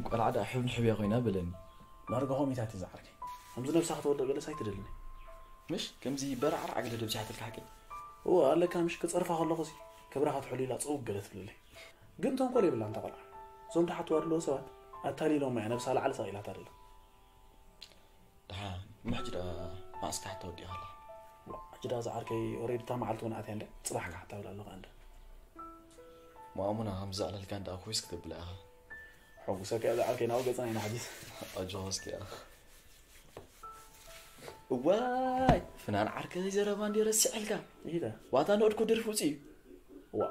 ቆልዓ ደኣ ሕብን ሕብያ ኮይና በለኒ። ዳርጋ ከምኢታት እየ ዝዓርከይ። ከምዚ ነብሳ ክትወድቕ ገለስ ኣይትደልኒ። ምሽ ከምዚ በራዕራዕ ገለ ደብዛሕትልካ ሓቂ? እወ ኣለካ ምሽ ክጸርፋ ከለኹ ሲ ክብራ ክትሕሉ ኢላ ጽውግ ገለ ትብልለይ። ግን ተንኮል የብላን እታ ቆልዓ። እዞም ተሓትዋ ዘለዉ ሰባት ኣታሊሎም እያ ነብሳ ላዕሊ ሰቒላታ ደላ። ደሓን እሞ ሕጂ ደኣ መዓስ ክትሓታ ወዲእኻ ኣለኻ? ዋ፣ ሕጂ ደኣ ዝዓርከይ ኦሬዲ እታ መዓልቲ እውን ኣትያ እንደ ጽባሕ ክሓታ ብላ ኣለኹ እንደ። ማሙና ከም ዘዕለልካ እንደ ኣኩስ ክትብላ ኢኻ። ሕጉሰካ እያ ዝዓርከይ ናብኡ ገጽና ኢና ሕጂስ። ኣጆኻ እስኪ እያ። እዋይ ፍናን ዓርከይ ዘረባ እንዲ ረስዐልካ። ኢለ። ዋታ ንወድኩ ደርፊ ውፅእ እዩ። ዋ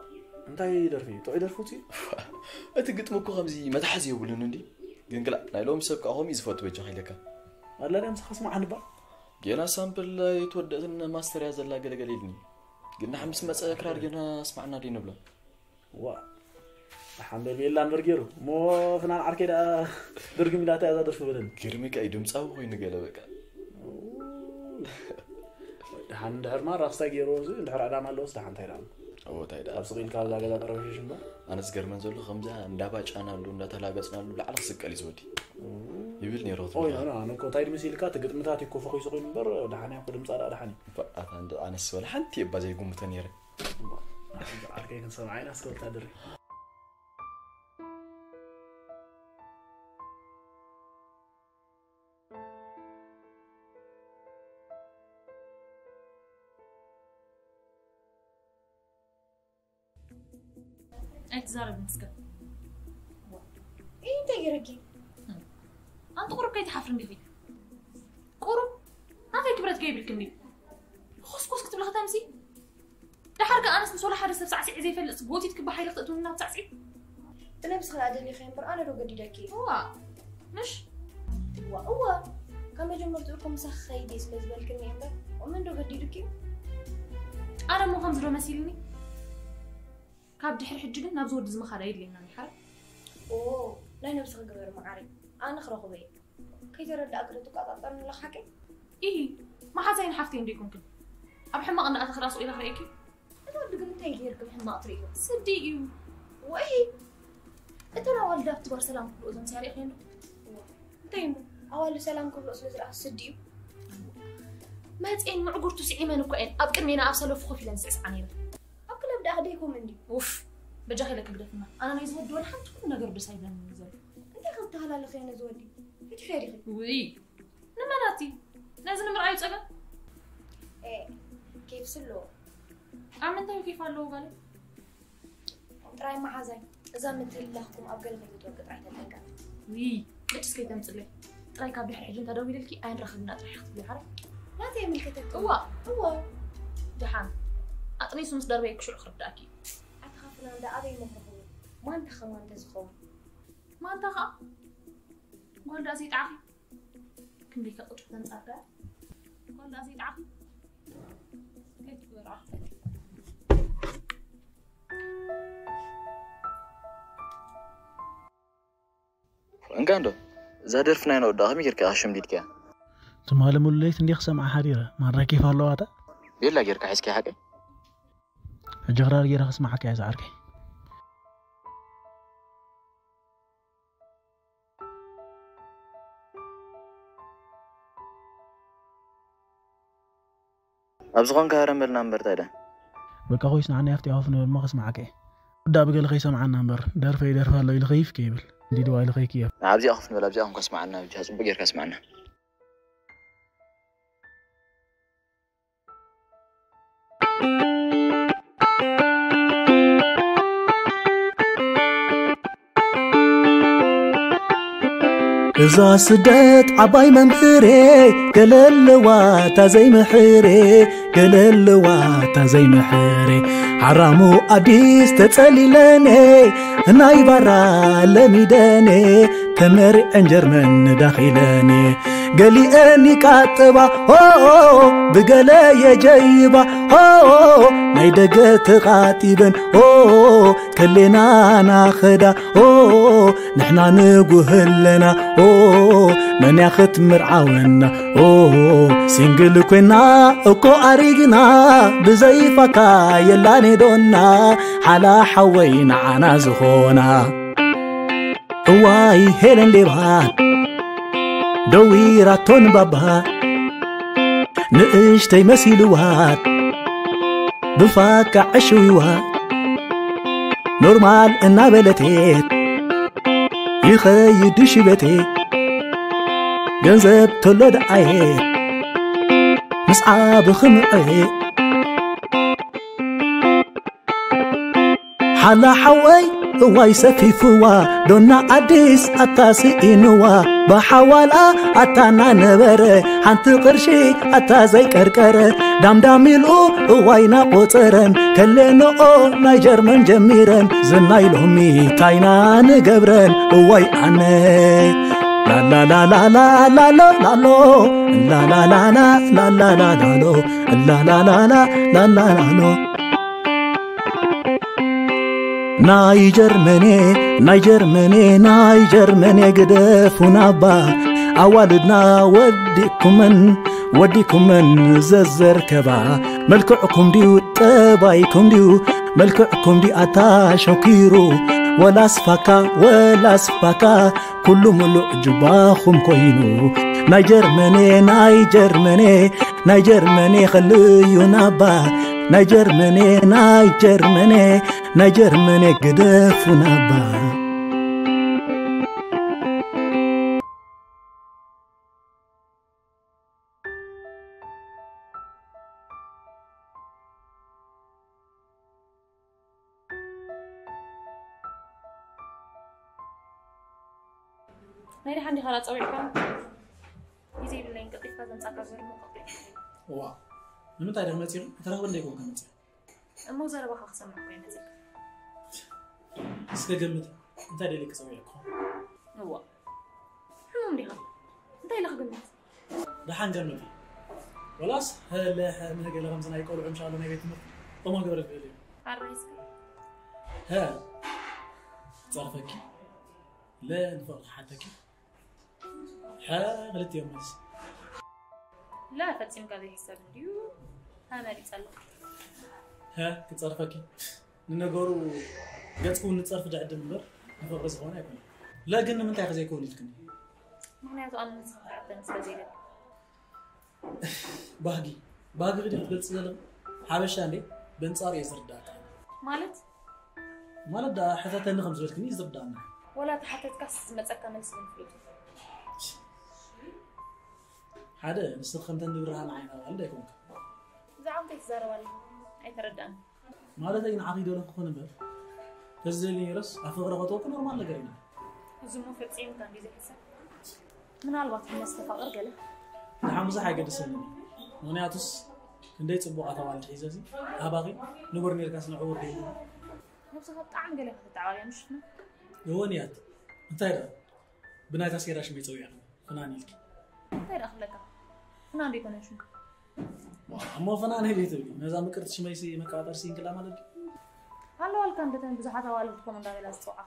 እንታይ ደርፊ እዩ? ጥዑይ ደርፊ ውፅእ እዩ። እቲ ግጥሚ እኮ ከምዚ መትሓዚ የብሉን እንዲ። ግን ግላ ናይ ሎሚ ሰብ ከዓ ከምኡ እዩ ዝፈቱ በጃኻ ኢለካ። ኣላ ድያ ምሳኻ ስማዕ ንባ። ጌና ሳምፕል ኣይተወደእትን ማስተር እያ ዘላ ገለገለ ኢልኒ። ግን ንሓምስ መፀ ክራር ጌና ስማዕና ደይ ንብሎ። ዋ ሓምበል ቤላ እንበር ገይሩ እሞ ፍናን ዓርከይ ደኣ ድርግም ኢላታ እያ እዛ ደርፊ በለኒ። ግርሚ ከይ ድምፃዊ ኮይኑ ገለ በቃ። ደሓን እንድሕር ማራ ክስታይ ገይርዎ እዚ እንድሕር ዕላማ ኣለዎስ ደሓን እንታይ ደኣ ኣሎ? እዎ እንታይ ደኣ? ኣብ ስቕ ኢልካ ኣብዛ ገዛ ጠረበሽሽ እምበር። ኣነ ዝገርመን ዘሎ ከምዛ እንዳባጫናሉ እንዳተላገፅናሉ ላዕሊ ክስቀል እዩ ዝወዲ ይብል ነይሩ ኦይ ክትብል። ኖ ኣነ እኮ እንታይ ድምስ ኢልካ እቲ ግጥምታት እኮ ፈኺሱ ኮይኑ እምበር ደሓን እያ እኮ ድምፃ ደኣ ደሓን እዩ። ኣታ እንደ ኣነስ ወላ ሓንቲ እባ ዘይጉምቶ ነይረ። ዓርከይ ክንሰምዓ ኢና እስከ ወታደር። ኣይትዛረብን እስከ። እንታይ ገይረኪ? ኣንቲ ቁሩብ ከይትሓፍሪ እንዲኺ? ቁሩብ ናተይ ክብረት ከይብልኪ እንዲ። ኮስኮስ ክትብሊ ከተምሲ? ደሓር ከ ኣነስ ምስ ወላ ሓደ ሰብ ሳዕሲዐ ዘይፈልጥ ጎቲት ክበ ሓይሊ ክተእትውኒ ናብ ሳዕሲዕ? እቲ ነብስኺ ደኣ ደሊኺ እምበር ኣነ ዶ ገዲደኪ? እዋ ምሽ? እዋ እዋ ካብ መጀመርትኡ እኮ ምሳኺ ኸይድ እየ ስለ ዝበልክኒ እየ እምበር መን ዶ ገዲዱኪ? ኣነ እሞ ከምዚ ዶ መሲልኒ? ካብ ድሕሪ ሕጂ ግን ናብዚ ወዲ እዚ ምኻድ ኣየድልየናን እዩ ሓራይ። ኦ ናይ ነብስኺ ግበሪ መዓረይ ኣነ ክረኽቦ እየ። ከይተረዳእኪ ዶ ትቆጻጸርኒ ኣለኺ ሓቀይ? ኢሂ መሓዛይን ሓፍተይን ዶ ኣይኮንክን? ኣብ ሕማቕ እንዳኣተኺ ራሱ ኢለ ክርእየኪ። እቲ ወዲ ግን እንታይ ገይርኪ ብሕማቕ ትርእዮ? ስዲ እዩ። ወይ እተን ኣዋልድ ኣብቲ ባር ሰላም ክብልኦ ዘምስያ ርኢኽየን ዶ? እንታይ እሞ ኣዋልድ ሰላም ክብልኦ ስለ ዝረኣኹ ስዲ እዩ። መፅኤን ምዕጉርቱ ስዒመን እኮ እየን ኣብ ቅድሜና ኣብ ሰለፉ ኮፍ ኢለን ዝስዕስዓ ነይረን። ኣብ ክለብ ደኣ ደይኮም እንዲ። ኡፍ በጃኺ ኢለኪ ግደፍና። ኣነ ናይዚ ወዲ ወላ ሓንቲ ኩሉ ነገሩ ደስ ኣይብለንን እዩ ዘሎ። እንታይ ከም ተሃላለኺ ነዚ ወዲ? ፍትሒ ዲኺ? ውይ ንመናቲ ነዚ ንምርኣዩ ጸገም? ኤ ኬፍሲ ኣለዎ። ኣብ ምንታይ ኬፍ ኣለዎ ጋለ? ጥራይ መሓዛይ እዛ ምትህልላኽኩም ኣብ ገለ ከይትወድቂ ጥራይ ተጠንቀቂ። ውይ ቅጭስ ከይተምጽለይ። ጥራይ ካብ ድሕሪ ሕጂ እንተ ደዊለልኪ ኣይንራኸብና ጥራይ ክትብሊ ሓራይ። ናተይ ይምልከተኪ። እዋ እዋ። ደሓን ኣጥኒሱ ምስ ደርበየኪ ሽዑ ክርዳእኪ እዩ። ኣታ ኻፍና እንዳ ኣበይ መኽረኽቡ? ማንታ ኸማን ተዝኸውን? ማንታ ኸኣ ጓል ደኣ ዘይጠዓኺ? ክንደይ ከቕጭ ተንጻርዳ? ጓል ደኣ ዘይጠዓኺ? ከይትግበራ። እንካ እንዶ እዛ ደርፊ ናይ ነወዳ ከመይ ጌርካ ሽምዲድካያ? ትማሊ ሙሉ ለይት እንዲየ ክሰምዓ ሓዲረ። ማራ ኬፍ ኣለዋታ። ቤላ ጌርካ ሒዝካያ ሓቀይ? ሕጂ ክራር ጌረ ክስምዓካ እየ ዝዓርከይ። ኣብ ዝኾንካ ሃረም በልና እምበር ታዲያ። በቃ ኮይስ ንዓና ያፍቲ ኣወፍ ንበል እሞ ከስምዓካ እየ። ወዳ ብገለ ከይሰምዓና እምበር ደርፈ ይደርፍ ኣሎ ኢሉ ከይፍ ከይብል እንዲድዋ ኢሉ ከይክየፍ። ኣብዚኣ ኮፍ ንበል ኣብዚኣ ኮፍ ከስምዓና ብቻ ጽቡቅ ጌርካ ስምዓና። እዛ ስደት ዓባይ መምህሬ ገለ ኣለዋ እታ ዘይምሕሬ ገለ ኣለዋ እታ ዘይምሕሬ ሓራሙ ኣዲስ ተጸሊለኔ ናይ ባራ ለሚደኔ ተመሪዐን ጀርመን ንዳኺለኔ ገሊኤን ይቃጥባ ሆ ብገለ የጀይባ ሆ ናይ ደገ ተቓጢበን ሆ ከሌና ናኸዳ ኦ ንሕና ንጉህ ኣለና ኦ መን እያ ክትምርዓወና ኦ ሲንግል ኮይና እኮ ኣሪግና ብዘይ ፋካ የላን ዶና ሓላ ሓወይ ንዓና ዝኾና እዋይ ሄለን ሌባ ደዊራቶ ንባባ ንእሽተይ መሲልዋ ብፋካ ዕሽዊዋ ኖርማል እናበለቴ ይኸይድ ሽበቴ ገንዘብ ተሎ ደዓየ ምስዓ ብኽምዐ ሓላ ሓወይ እዋይ ሰፊፍዋ ዶና ኣዲስ ኣታ ስኢንዋ ብሓዋላ ኣታ ናነበረ ሓንቲ ቅርሺ ኣታ ዘይቀርቀረ ዳምዳም ኢሉ እዋይ ናቆፀረን ከለንኦ ናይ ጀርመን ጀሚረን ዝናይ ሎሚ ታይና ንገብረን እዋይ ኣነ ላላላላላላሎ ላሎ ላላላላላላሎ ላላላላላላሎ ናይ ጀርመኔ ናይ ጀርመኔ ናይ ጀርመኔ ግደፉናባ ኣዋልድና ወዲኩመን ወዲኩመን ዘዘርከባ መልክዕኩም ድዩ ጠባይኩም ድዩ መልክዕኩም ድዩ ኣታ ሸኪሩ ወላስፋካ ወላስፋካ ኩሉ ምሉእ ጅባኹም ኮይኑ ናይ ጀርመኔ ናይ ጀርመኔ ናይ ጀርመኔ ኸልዩናባ ናይ ጀርመኔ ናይ ጀርመኔ ናይ ጀርመኔ ግደፉናባ ናይ ደሓን ዲኻ ጸዊዕካ ግዜ የብለይን ቀልጢፍካ ዘምጻእካ ዘሎ ቀልጢፍ እዋ ንምንታይ ዲኺ መጺኺ? ክትረኽብኒ ዶ ኣይኮንካ መጺኺ? እሞ ዘረባኻ ክሰምዕ እኮ እየ መጺእካ። እስከ ገምቲ እንታይ ደልየኪ ጸዊዐኪ? እዋ ሕሙም ዲኻ? እንታይ ኢለ ክግምት? ደሓን ገምቲ። ወላስ ሀለ ሀ ምህገለ ከምዚ ናይ ቆልዑ ምሻሎ ናይ ቤት ትምህርቲ እሞ ግብረ ትብል እዩ። ሓራይ እስከ ሀ ጸርፈኪ ለ ንፍቕሪ ሓተኪ ሐ ክልቲኦም መልሲ ላ ፈጺምካ ዘይሕሰብ እንድዩ ሃ መሪጸ ኣለኹ። ሀ ክጸርፈኪ ንነገሩ ገጽ ክውን ንጸርፊ ድዕድም እምበር ንፍቕሪ ዝኾነ ኣይኮነን። ለ ግን ንምንታይ ኢኺ ዘይከውን ኢልክኒ? ምኽንያቱ ኣነ ንስኻ ክትሓተኒ ስለ ዘይደሊ። ባህጊ ባህጊ ክዲ ክትገልጽ ዘለኺ ሓበሻ እንዴ በንጻሩ እየ ዝርዳእካ። ማለት ማለት ደኣ ሕተተኒ ከም ዝበልክኒ እዩ ዝርዳእና። ወላ ተሓተትካስ ዝመጸካ መልሲ ግን ፍሉጥ እዩ። ሓደ ንስኺ ከምተን ንብርሃን ዓይኒ ኣዋልድ ኣይኮንካ። ብዛዕባ እንታይ ትዛረብ ኣለኻ? ኣይተረዳእን። ማለተይ ንዓኺ ይደለኹ ክኾን እምበር ተዝደሊ ነይረስ ኣብ ፍቕሪ ከተወኩ ኖርማል ነገር ኢና። እዚ እሞ ፈጺምካ እንዲ ዘይሕሰብ ምናልባት ብመስተፋቕር ገለ ንሓሙሳ ኣይገድሰንን እዩ። ምኽንያቱስ ክንደይ ጽቡቓት ኣዋልድ ሒዘ እዚ ኣባኺ ንቡር ነርካስ ንዕውር ደይብሉ ነብስኻ ብጣዕሚ ገለ ከተተዓባብያ ምሽፍና የወንያት እንታይ ደኣ ብናይታ ሴራ ሽመይ ጸዊዕኽኒ ፍናን ኢልኪ እንታይ ደኣ ክብለካ ፍናን ዶ ይኮነ ሽምካ እሞ ፍናን ኢሊ ትብሊ ነዛ ምቅርቲ ሽመይሲ መቃጠር ሲንግላ ማለት ድዩ ኣለዋልካ እንደተን ብዙሓት ኣዋልድ ከምኡ እንዳበላ ዝጽውዓኻ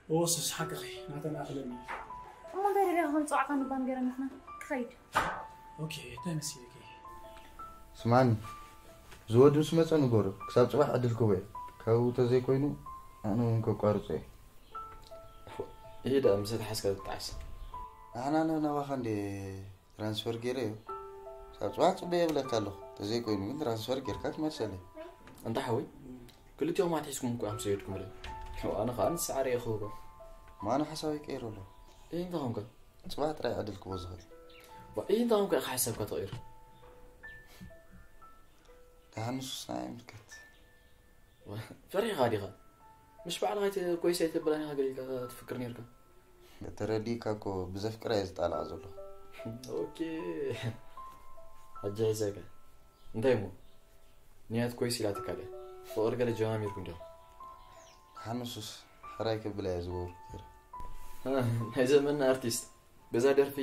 ወስስ ሓቅኺ ናተን ኣኽለኒ እሞ እንታይ ደሊኻ ከም ዝጽዋዕካ ንባን ገረሚኽና ክኸይድ ኦኬ እንታይ መሲልኪ ስማኒ ዝወዱ ምስ መፀ ንገሩ ክሳብ ፅባሕ ዕድል ክቦ እየ ካብኡ ተዘይኮይኑ ኣነ እውን ከቋርፆ እየ ይሄ ዳ ምስ ተሓስካ ትጣዓስ ኣሕና ነናባኻ እንደ ትራንስፈር ገይረ እዩ ክሳብ ፅባሕ ፅበ የብለካ ኣለኹ ተዘይኮይኑ ግን ትራንስፈር ጌርካ ትመልሰለይ እንታ ሓወይ ክልቲኦም ኣትሒዝኩም እኮ ኣምሰ የድኩም ለ ኣነ ከዓ ንስዓረ እየ ክህቦ ማኑ ሓሳብ ይቀይሩ ኣሎ ይህ እንታይ ኾንካ ፅባሕ ጥራይ ዕድል ክቦ ዝኽእል ይህ እንታይ ኾንካ ኢኻ ሓሳብካ ተቐይሩ ደሓን ንሱስ ናይ ምልከት ፈሪሕኻ ዲኻ ምሽ ባዕልኻ ኮይሰ ኣይተበላኒኻ ገሊልካ ትፍክር ነርካ ተረዲእካ እኮ ብዘፍቅራ እየ ዝጣልዓ ዘለኹ ኦኬ ኣጃ ሒዘካ እንታይ እሞ ንያት ኮይስ ኢላትካ ድያ ፍቕሪ ገለ ጀማሚርኩም ዲኹም ደሓን ንሱስ ሕራይ ክብላ እየ ዝገብሩ ናይ ዘመንና ኣርቲስት በዛ ደርፊ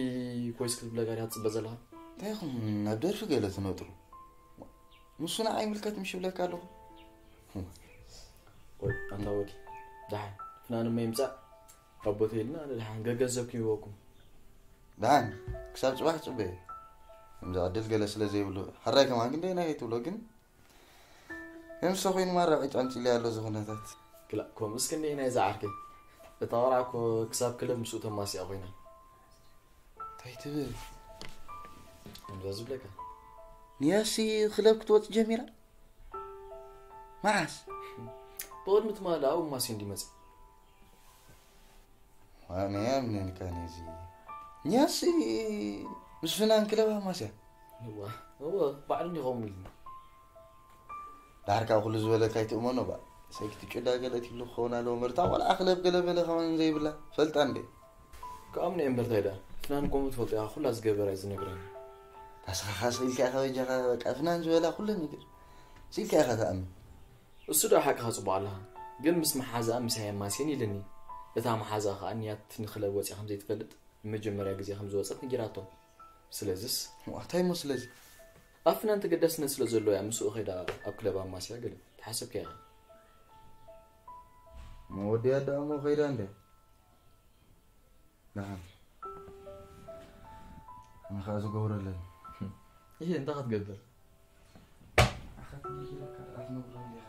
ኮይስ ክትብለካ ዲኻ ትፅበ ዘለኻ እንታይ ኢኹም ናብ ደርፊ ገለ ትነጥሩ ንሱ ንዓይ ምልከት ምሽ ይብለካ ኣለኹ ቆይ ኣንታ ወዲ ደሓን ፍናን እሞ ይምፃእ ካብ ቦታ ኢልና ኣነ ደሓን ገገንዘብ ክህበኩም ደሓን ክሳብ ፅባሕ ፅበ ከምዚ ዕድል ገለ ስለ ዘይብሉ ሕራይ ከማን ግን ደይና ከይትብሎ ግን ከምሰ ኮይኑ ማራ ዕጫንጭልያ ኣሎ እዚ ኩነታት ክላእ ከምኡ እስክኒ ናይ እዛ ዓርከይ እታ ቆልዓ እኮ ክሳብ ክለብ ምስኡ ተማስያ ኮይና። እንታይ ትብል? እንዶ ዝብለካ። ንያሲ ክለብ ክትወጽእ ጀሚራ? መዓስ? ብቕድሚ ትማሊ ኣብኡ ማስዮ እንዲመጽእ። ዋና ያምነንካ ነዚ። ንያሲ ምስ ፍናን ክለብ ኣማስያ። እዋ፣ እዋ፣ ባዕሉ እንዲኸውን ኢሉኒ። ዳሕር ካብ ኩሉ ዝበለካ ኣይትእመኖ ባ። ሰይቲ ጩዳ ገለ ትብሉ ክኸውን ኣለዎ። መርታ ቆልዓ ክለብ ገለ መለ ከማን ዘይብላ። ፈልጣ እንዴ? ከኣምነ እምበር እንታይ ደኣ? ፍናን ከምኡ ትፈልጦ ኢኻ፣ ኩላ ዝገበራ እዩ ዝነግረኒ። ታስኻኻ ስኢልካ ኢኻ በጃኻ፣ በቃ ፍናን ዝበላ ኩሉ ነገር። ስኢልካ ኢኻ ትኣምን። እሱ ደኣ ሓቅኻ ጽቡቕ ኣለኻ። ግን ምስ መሓዛኣ ምሳይ ኣማስየን ኢልኒ። እታ መሓዛኣ ከኣ ንያት ንክለብ ወጺኣ ከም ዘይትፈልጥ ንመጀመርያ ግዜ ከም ዝወጸት ነጊራቶ። ስለዝስ? ዋታይ እሞ ስለዚ? ኣብ ፍናን ተገዳስነት ስለ ዘሎ እያ ምስኡ ኸይዳ ኣብ ክለብ ኣማስያ ገለ። ተሓሰብካ ኢኻ። መወድያ ደኣ እሞ ኸይዳ እንደ። ደሓን። ኣነ ኸኣ ዝገብሮ ኣለኒ። እየ፣ እንታይ ክትገብር? ኣኻ ትንኪለካ፣ ኣትነግሮ እንዲኻ።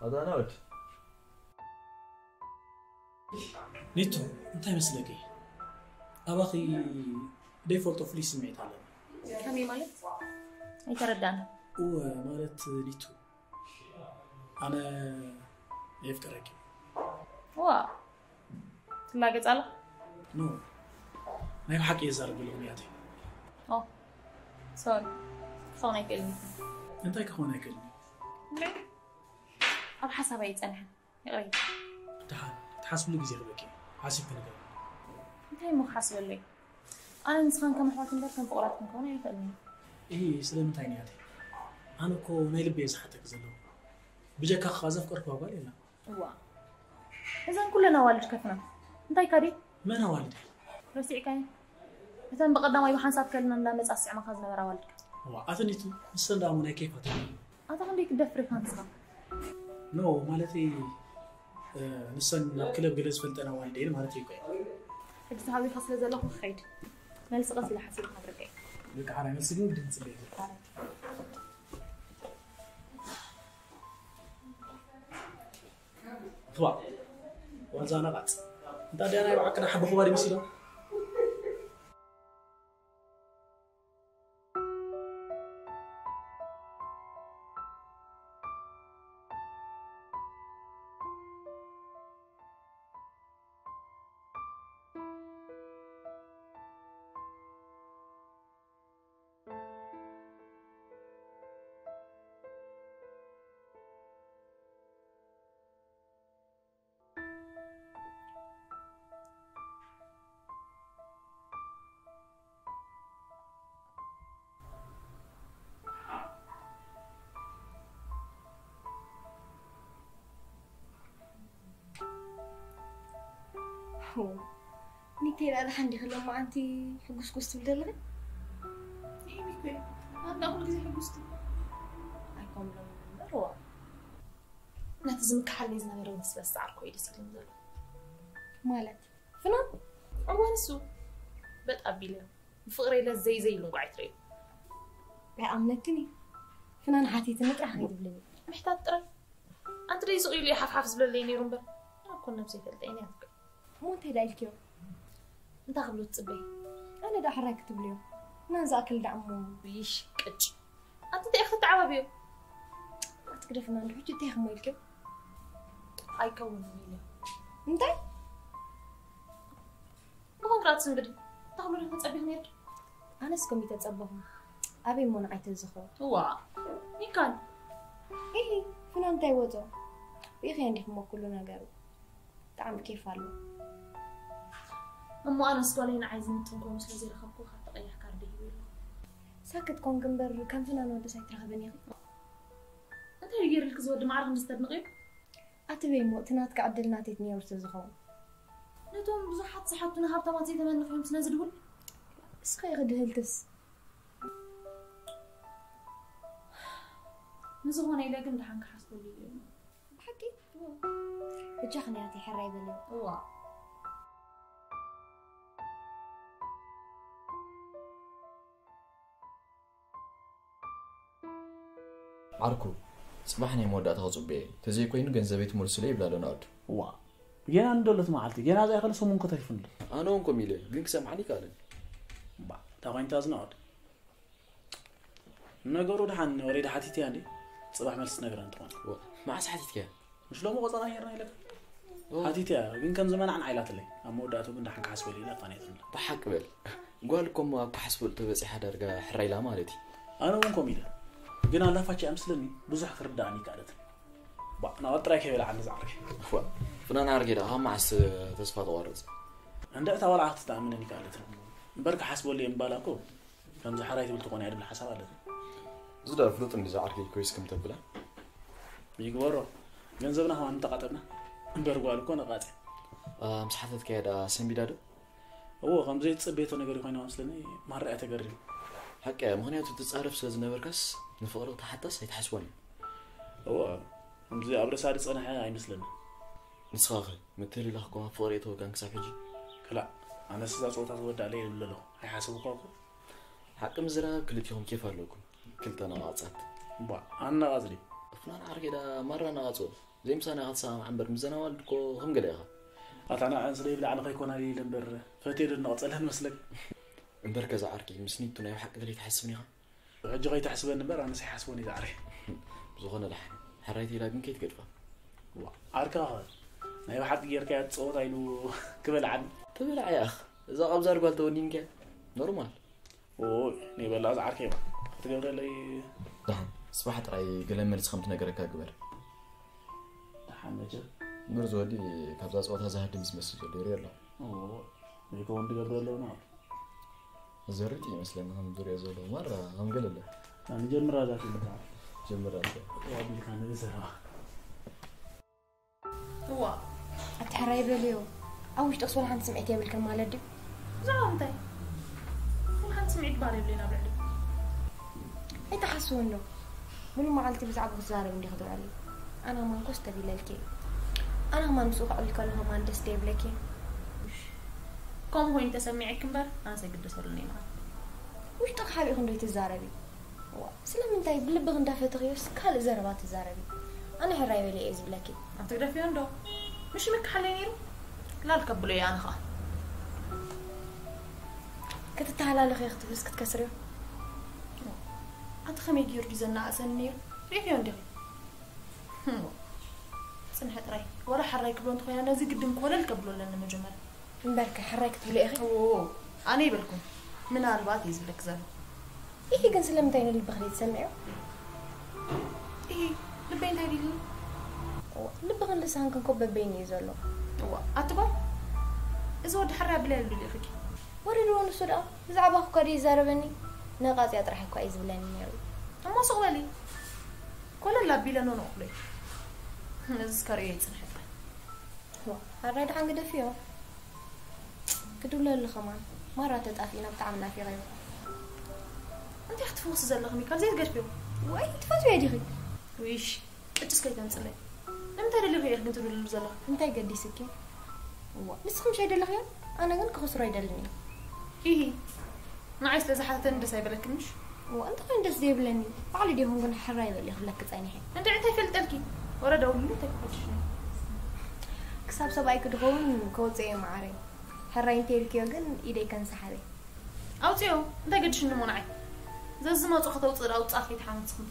ኣታ ናውድ። ኒቱ፣ እንታይ መስለኪ? ኣባኺ ደይፈልጦ ፍሉይ ስምዒት ኣለኒ። ከመይ ማለት? ኣይተረዳን። እወ፣ ማለት ኒቱ፣ ኣነ የፍቅረኪ። ዋ፣ ትላገጽ ኣላ? ኖ፣ ናይ ብሓቂ እየ ዝዛረብ ዘለኹ ንያተይ። ኦ፣ ሶሪ፣ ክኸውን ኣይክእልን እዩ። እንታይ ክኸውን ኣይክእልን እዩ? እምበይ፣ ኣብ ሓሳብ ኣይጸንሐን። ይቕሬታ። ደሓን፣ ክትሓስብሉ ግዜ ክበኪ። ሓሲብኪ ንገር። እንታይ እሞ ክሓስበለይ? ኣነ ንስኻን ከም ኣሕዋት እምበር ከም ፍቑራት ክንከውን ኣይንኽእልን ኢና። እሂ፣ ስለምንታይ ንያተይ? ኣነ እኮ ናይ ልበይ እየ ዝሓተኪ ዘለኹ። ብጀካኺ ከኣ ዘፍቀርክዋ ጓል የላን። እዋ። እዘን ኩለን ኣዋልድ ከፍና። እንታይ ካዲ? መን ኣዋልድ? ረሲዕካዮ? እተን ብቐዳማይ ብሓንሳብ ከልና እንዳመጻ ዝስዕማኻ ዝነበራ ኣዋልድካ። እዋ፣ ኣቲ ኒቱ፣ ንሰን ደኣ እሞ ናይ ኬፋ ተን። ኣታ ክንደይ ክትደፍር ኢኻ ንስኻ? ኖ፣ ማለተይ፣ እ፣ ንሰን ናብ ክለብ ገለ ዝፈልጠን ኣዋልድ እየን ማለተይ እኮ እየ። ሕጂ ተሃዊኻ ስለ ዘለኹ ክኸይድ። መልሲ ቀስ ኢለ ሓሲበ ክነግረካ እየ። በቃ፣ ሓራይ መልሲ ግን ግድን ክጽበ እየ። ሓራይ። እትዋ፣ ዋንዛ ነቓጽ። እንታ ድያ ናይ ብሓቂ ሓቦ ኹባ ድዩ መሲሉ? ኒተይ ደኣ ደሓን ዲኺ? ሎማዓንቲ ሕጉስጉስ ትብሊ ዘለኺ? ይሄ እኮ ኣንዳ ኩሉ ግዜ ሕጉስቲ ኣይኮምሎም እምበር፣ ዋ። ነቲ ዝምክሓለይ ዝነበረ እውን ስለ ዝሰዓርኩ እዩ ደስ ኢሉኒ ዘሎ። ማለት? ፍናን? እዋ፣ ንሱ በጥ ኣቢለ ብፍቕረይ ለዘይ ዘይልንጓዕ ኣይትርእዩ። ኣይኣምነክን እዩ። ፍናን ሓቲትኒ ጥራሕ ከይትብልኒ። ምሕታት ጥራይ። ኣንቲ ደይ ስቕ ኢሉ እዩ ሓፍሓፍ ዝብለለይ ነይሩ እምበር፣ ኣነ እኮ ነብሰይ ይፈልጠ እየ፣ ኣትክል። እሞ እንታይ ደኣ ኢልክዮ? እንታይ ክብሎ ትጽበይ? ኣነ ደኣ ሕራይ ክትብልዮ። ፍናን ዝኣክል ደኣ እሞ። ይሽ፣ ቅጭ። ኣንቲ እንታይ ኢኺ ትተዓባብዮ? ኣቲ ግደፍና እንዶ፣ ሕጂ እንታይ ኢኺ እሞ ኢልክዮ? ኣይከውንን ኢለ። እንታይ? ብኮንትራት እንግዲ እንታይ ክብሎ ዲኹም ጸቢኹ ነይርኪ? ኣነስ ከምኡ ተጸበኹ። ኣበይ እሞ ንዓይ ተዝኾ? እዋ፣ ይካል። ኢሂ፣ ፍናን እንታይ ወጾ? ርኢኽዮ እንዲኹም እሞ ኩሉ ነገሩ። ብጣዕሚ ኬፍ ኣሎ። እሞ ኣነስ ጓለይ ንዓይ ዝምጥን ኮይኑ ስለ ዘይረኸብኩ ካብ ተቐያሕ ካርድ ሂበ ኣለኹ። ሳክት ኮንክ እምበር ከም ፍናን ወድስ ኣይትረኸብን ኢኺ። እንታይ እዩ ገይሩልኪ ዝወዲ ማዕረ ክንዲ ዝተድንቕዮ? ኣቲ በይ እሞ፣ እቲ ናትካ ዕድል ናተይ ነይሩ ተዝኸውን። ነቶም ብዙሓት ዝሓቱኒ ሃብታማት ዘይተመንኽዮም ስለ ዝድውል። እስኸ ኢኺ ድህልትስ። ንዝኾነ ኢለ ግን ደሓን ክሓስበሉ ኢለ እሞ። ብሓቂ? እዋ። በጃኺ ነይ ኣቲ ሕራይ በልዮ። እዋ። ዓርኩ፣ ጽባሕ ናይ መወዳእታ ክጽበየ፣ ተዘይኮይኑ ገንዘበይ ትመልሱለይ ይብላ ኣሎ ናኦድ። ዋ፣ ጌና እንደሎት መዓልቲ ጌና ዘይኣኸለ ሰሙን ከተሪፉ ኣሎ። ኣነ እውን ከምኡ ኢለ፣ ግን ክሰምዓኒ ይከኣልን። እባ እታ ኮይንታ ዝናወድ ነገሩ ደሓን ወሬዳ ሓቲትያ እንዴ? ጽባሕ መልስ ትነግረን ትኾን። ወ- መዓስ ሓቲትክያ? ምሽ ሎሚ ቆጸራ ሄርና ኢለካ ሓቲትያ፣ ግን ከም ዝመናዕን ዓይላትለይ። ኣብ መወዳእቱ ግን ደሓን ክሓስበሉ ኢላ ፋኔትንላ። ብሓቂ በል። ጓል እኮ እሞ ኣብ ክሓስበሉ ተበጺሓ ዳርጋ ሕራይ ኢላ ማለት እዩ። ኣነ እውን ኮም ኢለ። ግን ኣላፋች ኣምስለኒ ብዙሕ ክርዳእኒ ይካለት። ባ ናወጥ ጥራይ ከይበላ ዓንዲ ዝዓርኪ። ፍናን ዓርጌ ደኣ ካብ መዓስ ተስፋ ተቋርጽ? እንደ እታ ዋላ ክትተኣምነኒ ይካለት። እምበር ክሓስበሉ እየ ምባላ እኮ ከምዚ ሓራይ ትብል ትኾን እያ ድብል ሓሳብ ኣለኒ። እዚ ደኣ ፍሉጥ እንዲ ዝዓርጌ ኮይስ ከም ተብላ። ይግበሮ። ገንዘብና ከማን እንተቃጠብና እምበር ጓል እኮ ነቃጽ። ምስ ሓተትካያ ደኣ ሰንቢዳ ዶ? እዎ ከም ዘይትጸበየቶ ነገር ኮይና መስለኒ። ማራ እያ ተገሪሙ። ሓቂ እያ፣ ምኽንያቱ ትጻረፍ ስለ ዝነበርካስ ንፍቕሪ ክትሓታስ ኣይትሓስቦን እዩ። እዎ ከምዚ ኣብ ርእሳ ዝጸንሐ ኣይመስለኒ። ንስኻኸ ምትህልላኽ ኮ ኣብ ፍቕሪ የተወጋን ክሳብ ሕጂ? ክላእ ኣነስ እዛ ጸወታ ትወዳእ ለየ ይብል ኣለኹ። ኣይሓሰብኳ እኮ። ሓቂ ምዝራብ ክልቲኹም ኬፍ ኣለኩም። ክልተ ነቓጻት። ባ ኣነቓጽ ድዩ? ፍናን ዓርጌ ደኣ ማራ ነቓጾ። ዘይምሳና ኢኻ ትሰማምዓ እምበር ምስ ዘናዋልድ እኮ ከም ገለ ኢኻ። ኣታ ንዐን ስለ ይብልዓኒ ከይኮና ድየ ኢለ እምበር ፈትየ ዶ ነቕጸለን መስለክ? እምበር ከዛ ዓርኪ ምስ ኒቱ ናይ ብሓቂ ተለይ ትሓስብን ኢኻ? ሕጂ ከይትሕስበኒ እምበር ኣነስ ኣይሓስቦን እየ ዝዓርኪ። ብዝኾነ ደሓን እዩ። ሕራይቲ ኢላ ግን ከይትገድፋ። ዋ ዓርካ ኸ ናይ ብሓቂ ጌርካያ ትጸወታ ኢሉ ክበልዓኒ። ተበላዕ ያኽ እዛ ቐብዛ ድጓል ተወኒንከ ኖርማል። ኦይ ነይበላ ዝዓርከይ ክትገብረለይ ደሓን ጽባሕ ጥራይ ገለ መልሲ ከም ትነገረካ ግበር። ደሓን መቸም ምር ዝወዲ ካብዛ ጸወታ ዝሃድም ዝመስል ዘሎ ይርኢ ኣሎ። ኦ ዘይከውን ትገብረ ኣለውና። ዘርጥ ይመስለኒ ከም ዝሪኦ ዘሎ ማራ ከም ገለ ኣሎ። ንጀምራ እዛ ፊልም ከዓ ጀምር ኣልተ። ዋቢልካ ንብሰራ እዋ ኣቲ ሕራይ በልዮ። ኣብ ውሽጥኽስ ወላ ሓንቲ ስምዒት የብልክን ማለት ድዩ? ብዛዕባ ምንታይ? ወላ ሓንቲ ስምዒት ባር የብለይን ኣብ ልዕሊ። ኣይትሓስውን ዶ? ሙሉእ መዓልቲ ብዛዕባ ክትዛረብ እንዲኺ ትውዕሊ። ኣነ ከማን ኮስተር ኢለልኪ እየ። ኣነ ከማን ምስኡ ከዕሊ ከለኹ ከማን ደስ ዶ ይብለኪ? ከምኡ ኮይኑ ተሰሚዐኪ እምበር ኣነስ ኣይግደሰሉን እየ ንዓኺ። ውሽጥኺ ሓቢእኺ እንዶ ኣይትዛረቢ። ዋ ስለምንታይ ብልብኺ እንዳፈተኽዮስ ካልእ ዘረባ ትዛረቢ? ኣነ ሕራይ በልየ እየ ዝብለኪ። ኣብ ትግደፍዮ እንዶ ምሽ ምክሓለይ ነይሩ ላል ከብሎ እየ ኣነ ኸዓ። ክትተሃላለኽዮ ክትብልስ ክትከስርዮ። ኣቲ ከመይ ገይሩ ድዩ ዘናኣእሰኒ ነይሩ ሪእኽዮ እንዲኺ። ህም። ጽንሐ ጥራይ ዋላ ሓራይ ክብሎ እንተኾይና ነዚ ግድን ኮለል ከብሎ ኣለኒ መጀመርያ። እምበርከ ሕራይ ክትብሊ ኢኺ? ኦ፣ ኣነ ይበልኩ። ምናልባት እየ ዝብለኪ ዘሎ። ኢሂ ግን ስለምንታይ ንልብኺ ዘይትሰምዕዮ? ኢሂ ልበይ እንታይ ዲልኒ? ልብኽን ልሳንክን ኮ በበይኑ እዩ ዘሎ። እዋ ኣቲ ጓል እዚ ወዲ ሕራይ ኣቢለ ልብል ኢኺ። ወሪድዎ ንሱ ደኣ ብዛዕባኺ እኳ ድዩ ይዛረበኒ? ነቓጽያ ጥራሕ እኳ እዩ ዝብለኒ ነይሩ። እሞ ሱቕ በሊ። ኮለል ኣቢለ ኖኖ ክብሎ እዩ። ነዚ እስከ ርእዮ ይጽንሐ ጥራይ። ዋ፣ ኣራይ ደሓን ግደፍዮ። ክድውለሉ ከማን ማራ ተጣፊእና ብጣዕሚ ናፊቐዮ። እንታይ ክትፍውሲ ዘለኺ ሚካል ዘይትገድፍዮ? ወይ ትፈትውዮ ዲኺ? ዊሽ ቅጭስ ከይተምፅለይ። ንምንታይ ደሊኺ ኢኺ ግን ትድውልሉ ዘለኺ? እንታይ ገዲስኪ? እዋ ንስኺ ምሽ ኣይደለኽዮ? ኣነ ግን ክኽስሮ ኣይደልን እየ። ሂሂ ንዓይ ስለ ዝሓተተኒ ደስ ኣይበለክን ምሽ? እዋ እንተኾይኑ ደስ ዘይብለኒ ባዕሉ ዲኹን ግን ሕራይ በል ኢኺ ክብለኪ ጸኒሐ። እንድዒ እንታይ ይፈልጠልኪ? ወረ ደውልሉ እንታይ ክፈትሽ? ክሳብ ሰብኣይኪ ድኸውን ከውፅኦ እየ መዓረይ። ሕራይ እንተይልክዮ ግን ኢደይ ከንሳሓበ። ኣውፅኦ እንታይ ገድሽኒ እሞ ንዓይ። ዘዝመፁ ከተውፅእ ደኣ ውፃእ ከይትሓምፅኹም።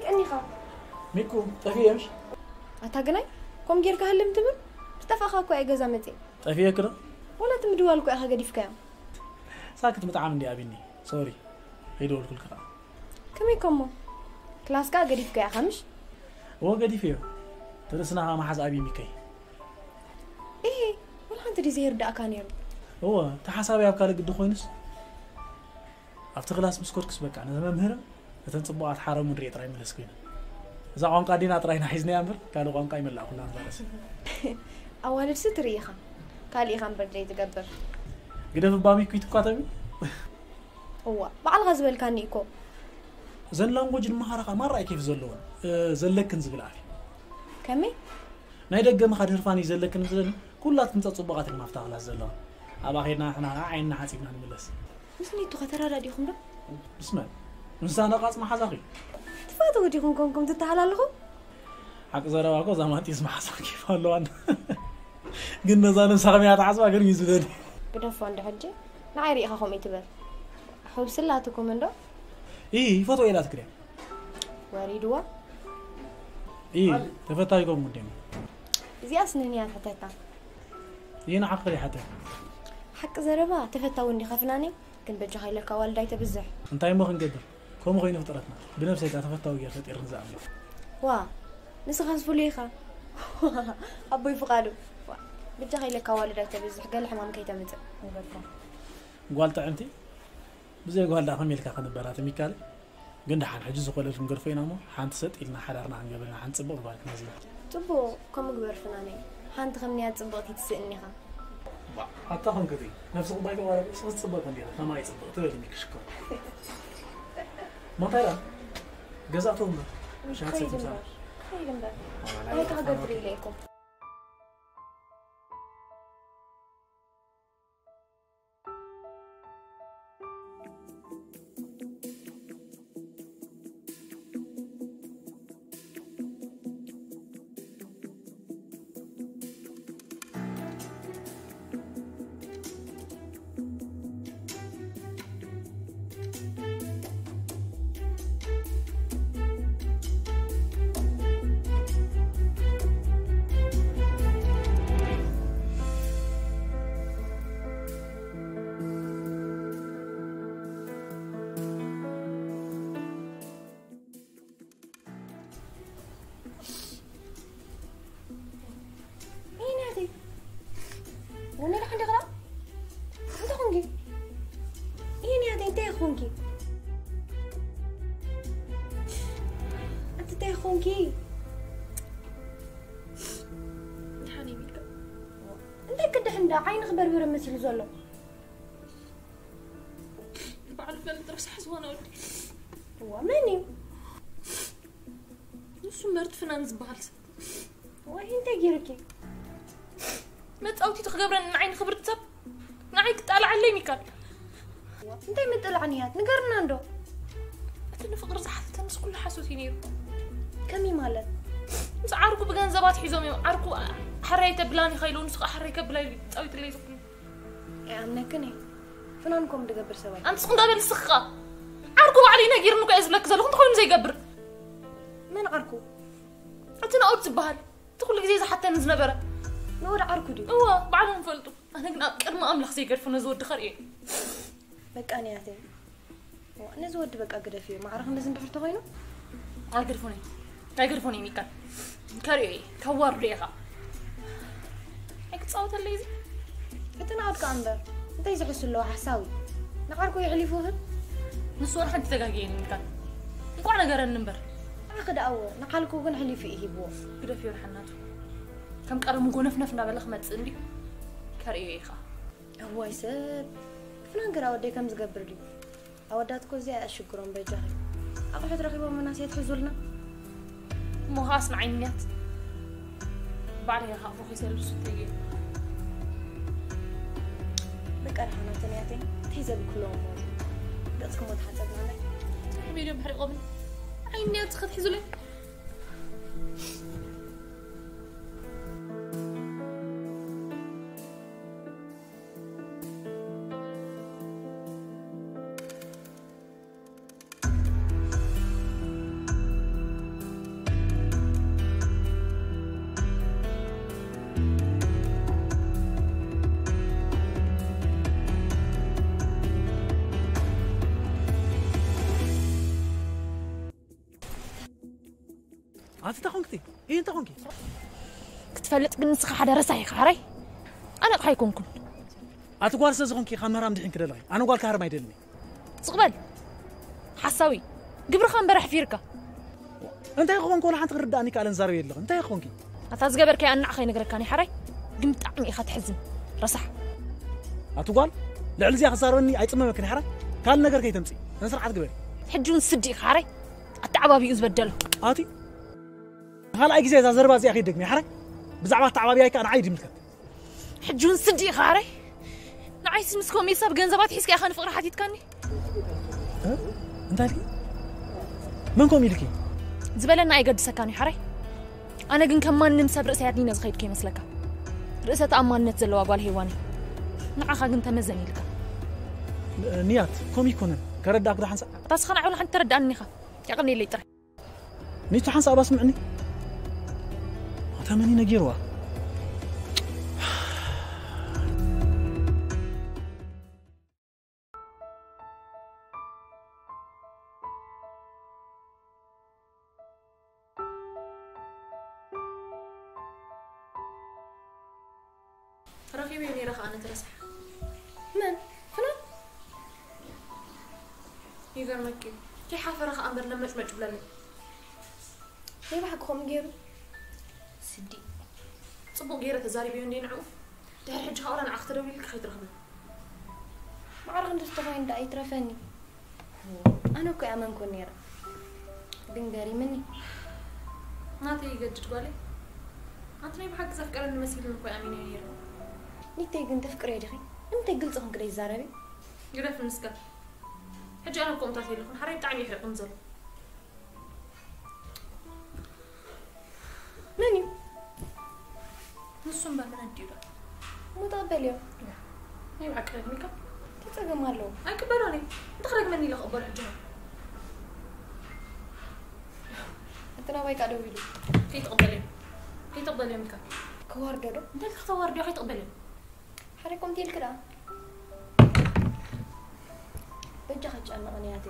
ቀኒኻ። ሚኩ፣ ጠፊኤ ምሽ? ኣታ ግናይ፣ ኮም ጌርካ ህልም ትብል? ዝጠፋእኻ እኮ እየ ገዛ መፅእ። ጠፊኤ ክዶ? ወላ እቲ ምድዋል እኮ ኢኻ ገዲፍካዮ። ሳክት ምጥዓም እንዲ ኣቢኒ። ሶሪ። ከይደወልኩልክ ከዓ። ከመይ ከሞ? ክላስ ከዓ ገዲፍካዮ ኢኻ ምሽ? እዎ ገዲፍዮ። ትርእስና ከዓ መሓዝ ኣብይ ሚከይ። እሄ፣ ወላ ሓንቲ ድዩ ዘይርዳእካ ነይሩ? እዎ፣ እቲ ሓሳበይ ኣብ ካልእ ግዲ ኮይኑስ። ኣብቲ ክላስ ምስ ኮድኩስ በቃ ነቲ መምህርን እተን ጽቡቓት ሓረሙን ርእየ ጥራይ ምለስ ኮይነ። እዛ ቋንቋ ኣዴና ጥራይ ኢና ሒዝናያ እምበር ካልእ ቋንቋ ኣይመላእኩላን ዛረስ። ኣዋልድሲ ትርኢ ኢኻ። ካልእ ኢኻ እምበር ዘይትገብር። ግደፍ እባ ሚኩ ይትኳተቢ። እዋ፣ ባዕልኻ ዝበልካኒ እኮ። እዘን ላንጎጅ ንመሃራኻ ማራ እዩ ኬፍ ዘለዎን፣ እ፣ ዘለክን ዝብል ኣፍ እዩ። ከመይ? ናይ ደገ ምኻድ ህርፋን እዩ ዘለክን ዝለኒ፣ ኩላትክን ጸጽቡቓት ኢልኩም ኣብታ ክላስ ዘለዋ። ኣብኣ ኸይድና ንሕና ኸዓ ዓይንና ሓጺብና ንምለስ። ምስ ኒቱ ኸ ተረዳዲኹም ዶ? ምስ መን? ምስ ሳንዳቓጽ መሓዛኺ። ትፋተዉ ዲኹም ኮንኩም ትተሃላለኹ? ሓቂ ዘረባ እኮ እዛ ማንጢስ መሓዛ ኬፍ ኣለዋን። ግን ነዛ ነብሳ ከመይ እያ ትሓስባ ግን እዩ ዝደሊ። ግደፎ እንዶ ሕጂ። ንዓይ ርኢኻ ከምኡ ትበል። ሑብሲ ኣላትኩም እንዶ? ኢ፣ ይፈትዎ ኢላትክ ድያ? ወሪድዋ? ኢ፣ ተፈታዊ ኮንኩ እንዴ? እዚኣስ ንንያ ትሕተታ። ኢ፣ ንዓኺ ከይሓተት። ሓቂ ዘረባ ተፈታዊ እንዲኻ ፍናነይ፣ ግን በጃኻ ኢለካ ዋልድ ኣይተብዝሕ። እንታይ እሞ ክንገብር? ከምኡ ኮይኑ ፍጥረትና። ብነብሰይ ከኣ ተፈታዊ ገይረ ፈጢርኒ ዝኣምን። ዋ፣ ንስኻስ ፍሉይ ኢኻ። ኣቦይ ፍቓዱ። ዋ፣ በጃኻ ኢለካ ዋልድ ኣይተብዝሕ፣ ገለ ሕማም ከይተምጽእ። ንበልካ። ጓል ጥዕምቲ፣ ብዘይ ጓል ደኣ ከመይ ኢልካ ክንበራትም ይካል? ግን ደሓን ሕጂ ዝኾለል ክንገድፎ ኢና እሞ፣ ሓንቲ ሰጥ ኢልና ሓዳርና ክንገብር ኢና፣ ሓንቲ ጽብቕቲ ጓል ክነዚና። ጽቡቕ፣ ከምኡ ግበር ፍናነይ። ሓንቲ ከም ንያ ጽብቕቲ ትስእን ኢኻ። ባ፣ ኣታ ኾንክቲ፣ ነፍሲ ቁባይ ተዋረድ፣ እስኺ ጽብቕቲ እንዲኻ፣ ከማይ ጽብቕቲ በልኒ ክሽኮር። ማንታይ ደኣ? ገዛእቶ እምበር። ሻት ከይድ ሰትምሳ። እምበር፣ ከይድ እምበር። ዋላ እንታይ ላ፣ ክገብር ኢለ እኮ። ይሄ ናተይ። ወነ ደሓን ዲኻ? እንታይ ኾንኪ? ይሄ ናተይ፣ እንታይ ኾንኪ? ኣንቲ እንታይ ኾንኪ? ደሓን እየ ሚልካ። እንታይ ክድሕን ዳ ዓይንኺ በርበረ መሲሉ ዘሎ? ባዕሉ ፈልጥ ረሳሕ ዝኾነ ወዲ። እዋ፣ መን እዩ? ንሱ መርት ፍናን ዝበሃል ሰብ። ወይ እንታይ ገይሩኪ? መጻወቲቱ ክገብረኒ ንዓይ ንኽብርቲ ሰብ ንዓይ ክጣልዓለይ ሚካል። እንታይ ምጥላዕ ንያት? ንገርና እንዶ። እቲ ንፍቕሪ ዝሓተተንስ ኩሉ ሓሶት እዩ ነይሩ። ከመይ ማለት? ምስ ዓርኩ ብገንዘባት ሒዞም እዮም። ዓርኩ ሓራይ ተብላኒ ኸይሉ ንሱ ኸዓ ሓራይ ከብላ ኢሉ ጻዊትለይ ዝኾነ። ኣይኣምነክን እየ። ፍናን ከምኡ ዝገብር ሰብ ኣይኮነን። ኣንትስ እንዳበል ስኻ። ዓርኩ ባዕሉ እዩ ነጊርኒ እኮ እየ ዝብለኪ ዘለኹ። እንተኾይኑ ዘይገብር። መን ዓርኩ? እቲ ናኦድ ዝበሃል። እቲ ኩሉ ግዜ ዝሓተኒ ዝነበረ። ናኦድ ዓርኩ ድዩ? እወ፣ ባዕሎም ይፈልጡ። ኣነ ግን ኣብ ቅድሚ ኣምላኽ ዘይገድፎ ነዚ ወዲ ከርእዮ እየ። በቃ ንያተይ። ነዚ ወዲ በቃ ግደፍዮ። ማዕረ ክንድዚ እንድሕር ተኾይኑ? ኣይገድፎን እየ። ኣይገድፎን እየ ሚካል። ከርእዮ እየ። ከዋርዶ እየ ኸዓ። ኣይክጻወተለይ እዚ። እቲ ናኦድ ከኣ እምበር። እንታይ ዝሕሱ ኣለዎ ሓሳዊ? ንዓርኩ የሕሊፉ ህብ? ንሱ ወላ ሓንቲ ተጋግየኒ ሚካል። እንቋዕ ነገረኒ እምበር። ኣኺ ደኣ እወ፣ ንዓርኩ ግን ኣሕሊፉ እዩ ሂብዎ። ግደፍዮ ደሓን ናቱ። ከም ቀደሙ ጎነፍነፍ እንዳበለ ክመጽእ እንድዩ። ከርእዮ እየ ኸዓ። እዋይ ሰብ፣ ፍናን ገራ ወደይ ከም ዝገብር ድዩ? ኣወዳት እኮ እዚኣ እያ ሽግሮም በጃኺ። ኣቑሑት ረኺቦም ምናስ የትሕዙልና። እሞ ኸኣስ ንዓይ ምንያት። ባዕለይ እየ ክኣኽቦ ከይሰልሱ ተይገይሩ። በቃ ደሓና ተንያተይ፣ እንታይ ዘብል ክለዎም እሞ። ገጽኩም ተሓጸብናለይ። ከመይ ድዮም ሕሪቖምን? ንዓይ ምንያት ክትሕዙለይ? ኣቲ እንታይ ኮንክቲ? ይህ እንታይ ኮንኪ? ክትፈልጥ ግን ንስኻ ሓደ ረሳሕ ኢኻ ሓራይ። ኣነ ኣቕሓ ኣይኮንኩን። ኣቲ ጓል ስለ ዝኾንኪ ካብ ምህራም ድሒን ክደለኺ። ኣነ ጓል ክሃርም ኣይደልኒ። ዝቕበል ሓሳዊ ግብርኻ እምበር ኣሕፊርካ። እንታይ ክኾንኩ ወላ ሓንቲ ክርዳእኒ ከኣለን ዛረብ የለኽን። እንታይ ክኾንኪ? ኣታ ዝገበርካዮ ኣናዕ ከይነግረካኒ ሓራይ ግን ብጣዕሚ ኢኻ ትሕዝን። ረሳሕ። ኣቲ ጓል ልዕሊ እዚኣ ክዛረበኒ ኣይጽመመክን ሓራይ። ካልእ ነገር ከይተምጽኢ። ስነ ስርዓት ግበሪ። ሕጂ እውን ስዲ ኢኻ ሓራይ። ኣተዓባቢኡ ዝበደሎ። ኣቲ ካልኣይ ግዜ እዛ ዘረባ እዚኣ ከይደግሚ ሓራይ። ብዛዕባ ኣተዓባቢያይ ከኣ ንዓይ ድምልከት። ሕጂ እውን ስዲ ኢኻ ሓራይ። ንዓይሲ ምስ ኮሜሳ ብገንዘባት ሒዝካ ኢኻ ንፍቕሪ ሓቲትካኒ። እ? እንታይ ኢልኪ? መን ከምኡ ኢልኪ? ዝበለና ኣይገድሰካን እዩ ሓራይ። ኣነ ግን ከም ማንም ሰብ ርእሰይ ኣድኒነ ዝኸይድ ከይመስለካ። ርእሰ ተኣማንነት ዘለዋ ጓል ሄዋን እየ። ንዓኻ ግን ተመዘን ኢልካ። ንያት፣ ከምኡ ይኮነን። ከረዳእክ ዶ ሓንሳእ? እታ ስኻ ንዓይ ሓንቲ ተረዳእኒ ኢኻ። የቐንየለይ ጥራይ። ኒቱ ሓንሳእ ኣባ ስምዕኒ። ኣታ መን እዩ ነጊርዋ? ረኺበዮ ነይረ ኸኣ ነቲ ረሳሕ። መን? ፍናን? ይገርመኪ፣ ከይሓፈረ ኸኣ እምበር ለመጭመጭ ይብለኒ። ናይ ብሓቂ ከምኡ ገይሩ? ስዲ። ጽቡቕ ገይረ ተዛሪበዮ እንዴ ንዕኡ? ድሕሪ ሕጂ ኸኣ ዋላ ንዓኺ ተደዊሉልኪ ከይትረኽቢ። ማዕረ ክንድዚ ተኾይኑ ደኣ ይትረፈኒ። ኣነ እኮ ኣይኣመንኩን ነይረ። ግን ገሪምኒ። ናተይ ይገድድ ጓለይ። ኣንቲ ናይ ብሓቂ ዘፍቀረኒ መሲሉኒ እኮ ኣሚነ ነይረ። ኒተይ ግን ተፍቅርዮ ዲኺ? እንታይ ግልጺ ኮንኪ ደይትዛረቢ? ግደፍኒ እስከ። ሕጂ ኣነ እኮ እምታት የለኹን። ሓራይ ብጣዕሚ የሕርቕኒ ዘሎ። መን እዩ? ንሱ እምበር መን ኣዲኡ ዶ? እሞ ተቐበልዮ። ናይ ብሓቂ ረግሚካ? እንታይ ጸገም ኣለዎ? ኣይቅበሎን እየ። እንተ ክረግመኒ ኢለ ክቕበሎ ሕጂ ነው። እቲ ናባይ ከኣ ደዊሉ። ከይትቕበልዮ። ከይትቕበልዮ ሚካ። ከዋርዶ ዶ? እንታይ ኢልካ ክተዋርድዮ? ከይትቕበልዮ። ሓሪቁ እንተ ኢልኪ ደኣ። በጃ ከጨነቐኒ ያቴ።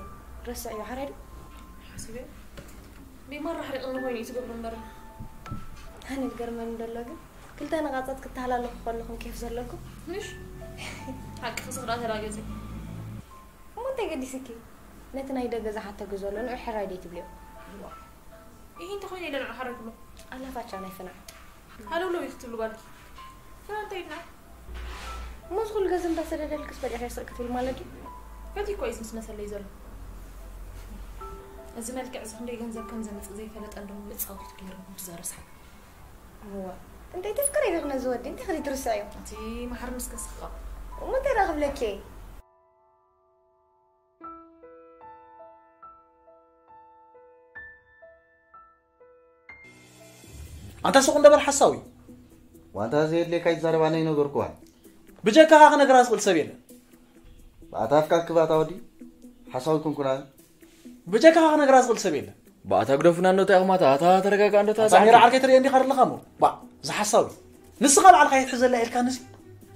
ረስዕዮ፣ ሓራይ ዶ? ሓሲበዮ። ደይ ማራ ሓሪቕኒ ኮይኑ እዩ ትገብሩ እምበር። ኣነ ዝገርመኒ ዘሎ ግን፣ ክልተ ነቓጸት ክተሃላለኹ ከለኹም ኬፍ ዘለኩም። ምሽ? ሓቂ ክስኽ ደኣ ተላገጺ። እሞ እንታይ ገዲስኪ? ነቲ ናይ ደገ ዝሓተኪ ዘሎ ንዑ ሕራይ ደይ ትብልዮ? ይህ እንተ ኮይነ ኢለ ንዑ ሓራይ ትብሎ። ኣላፋቻ ናይ ፍናን። ሃለውለው እዩ ክትብሉ ባልኪ። ፍናን እንታይ ኢልና? እሞ እዚ ኩሉ ገንዘብ እንዳሰደደልክስ በሊዕኺ ስቕ ክትብል ማለት ድዩ? ፈትዩ እኮ እዩ ምስ መሰለይ ዘሎ። እዚ መልክዕ እዚ ክንደይ ገንዘብ ከም ዘምጽእ ዘይፈለጠ እንደሞ መጻወቲት ገይሩ ብዛ ረስሓ። እዋ፣ እንታይ ተፍቅሪ ኢኺ ነዚ ወዲ? እንታይ ከዚ ትርስዕዮ? እቲ መሓር ምስ ከስኻ። እሞ እንታይ ደኣ ክብለኪ እየ? ኣንታ ሱቕ እንደ በል ሓሳዊ። ዋንታ ዘየድልየካ ይዛረብ ኣነ ይነገርኩዋ። ብጀካኻ ክነግራ ዝኽእል ሰብ የለን። ብኣታ ኣፍካ ክባታ ወዲ ሓሳዊ ኩንኩና። ብጀካኻ ክነግራ ዝኽእል ሰብ የለን። ብኣታ ግደፉና እንዶ እንታይ ኢኹም ኣታ፣ ኣታ ተረጋጋ እንዶ ኣታ ኣታ ሜራ ዛዕባ። ዓርከይ ትርኢ እንዲኻ ኣለኻ እሞ። ባ፣ ዝሓሳዊ። ንስኻ ባዕልኻ የትሕዘላ ኢልካ ንሲ።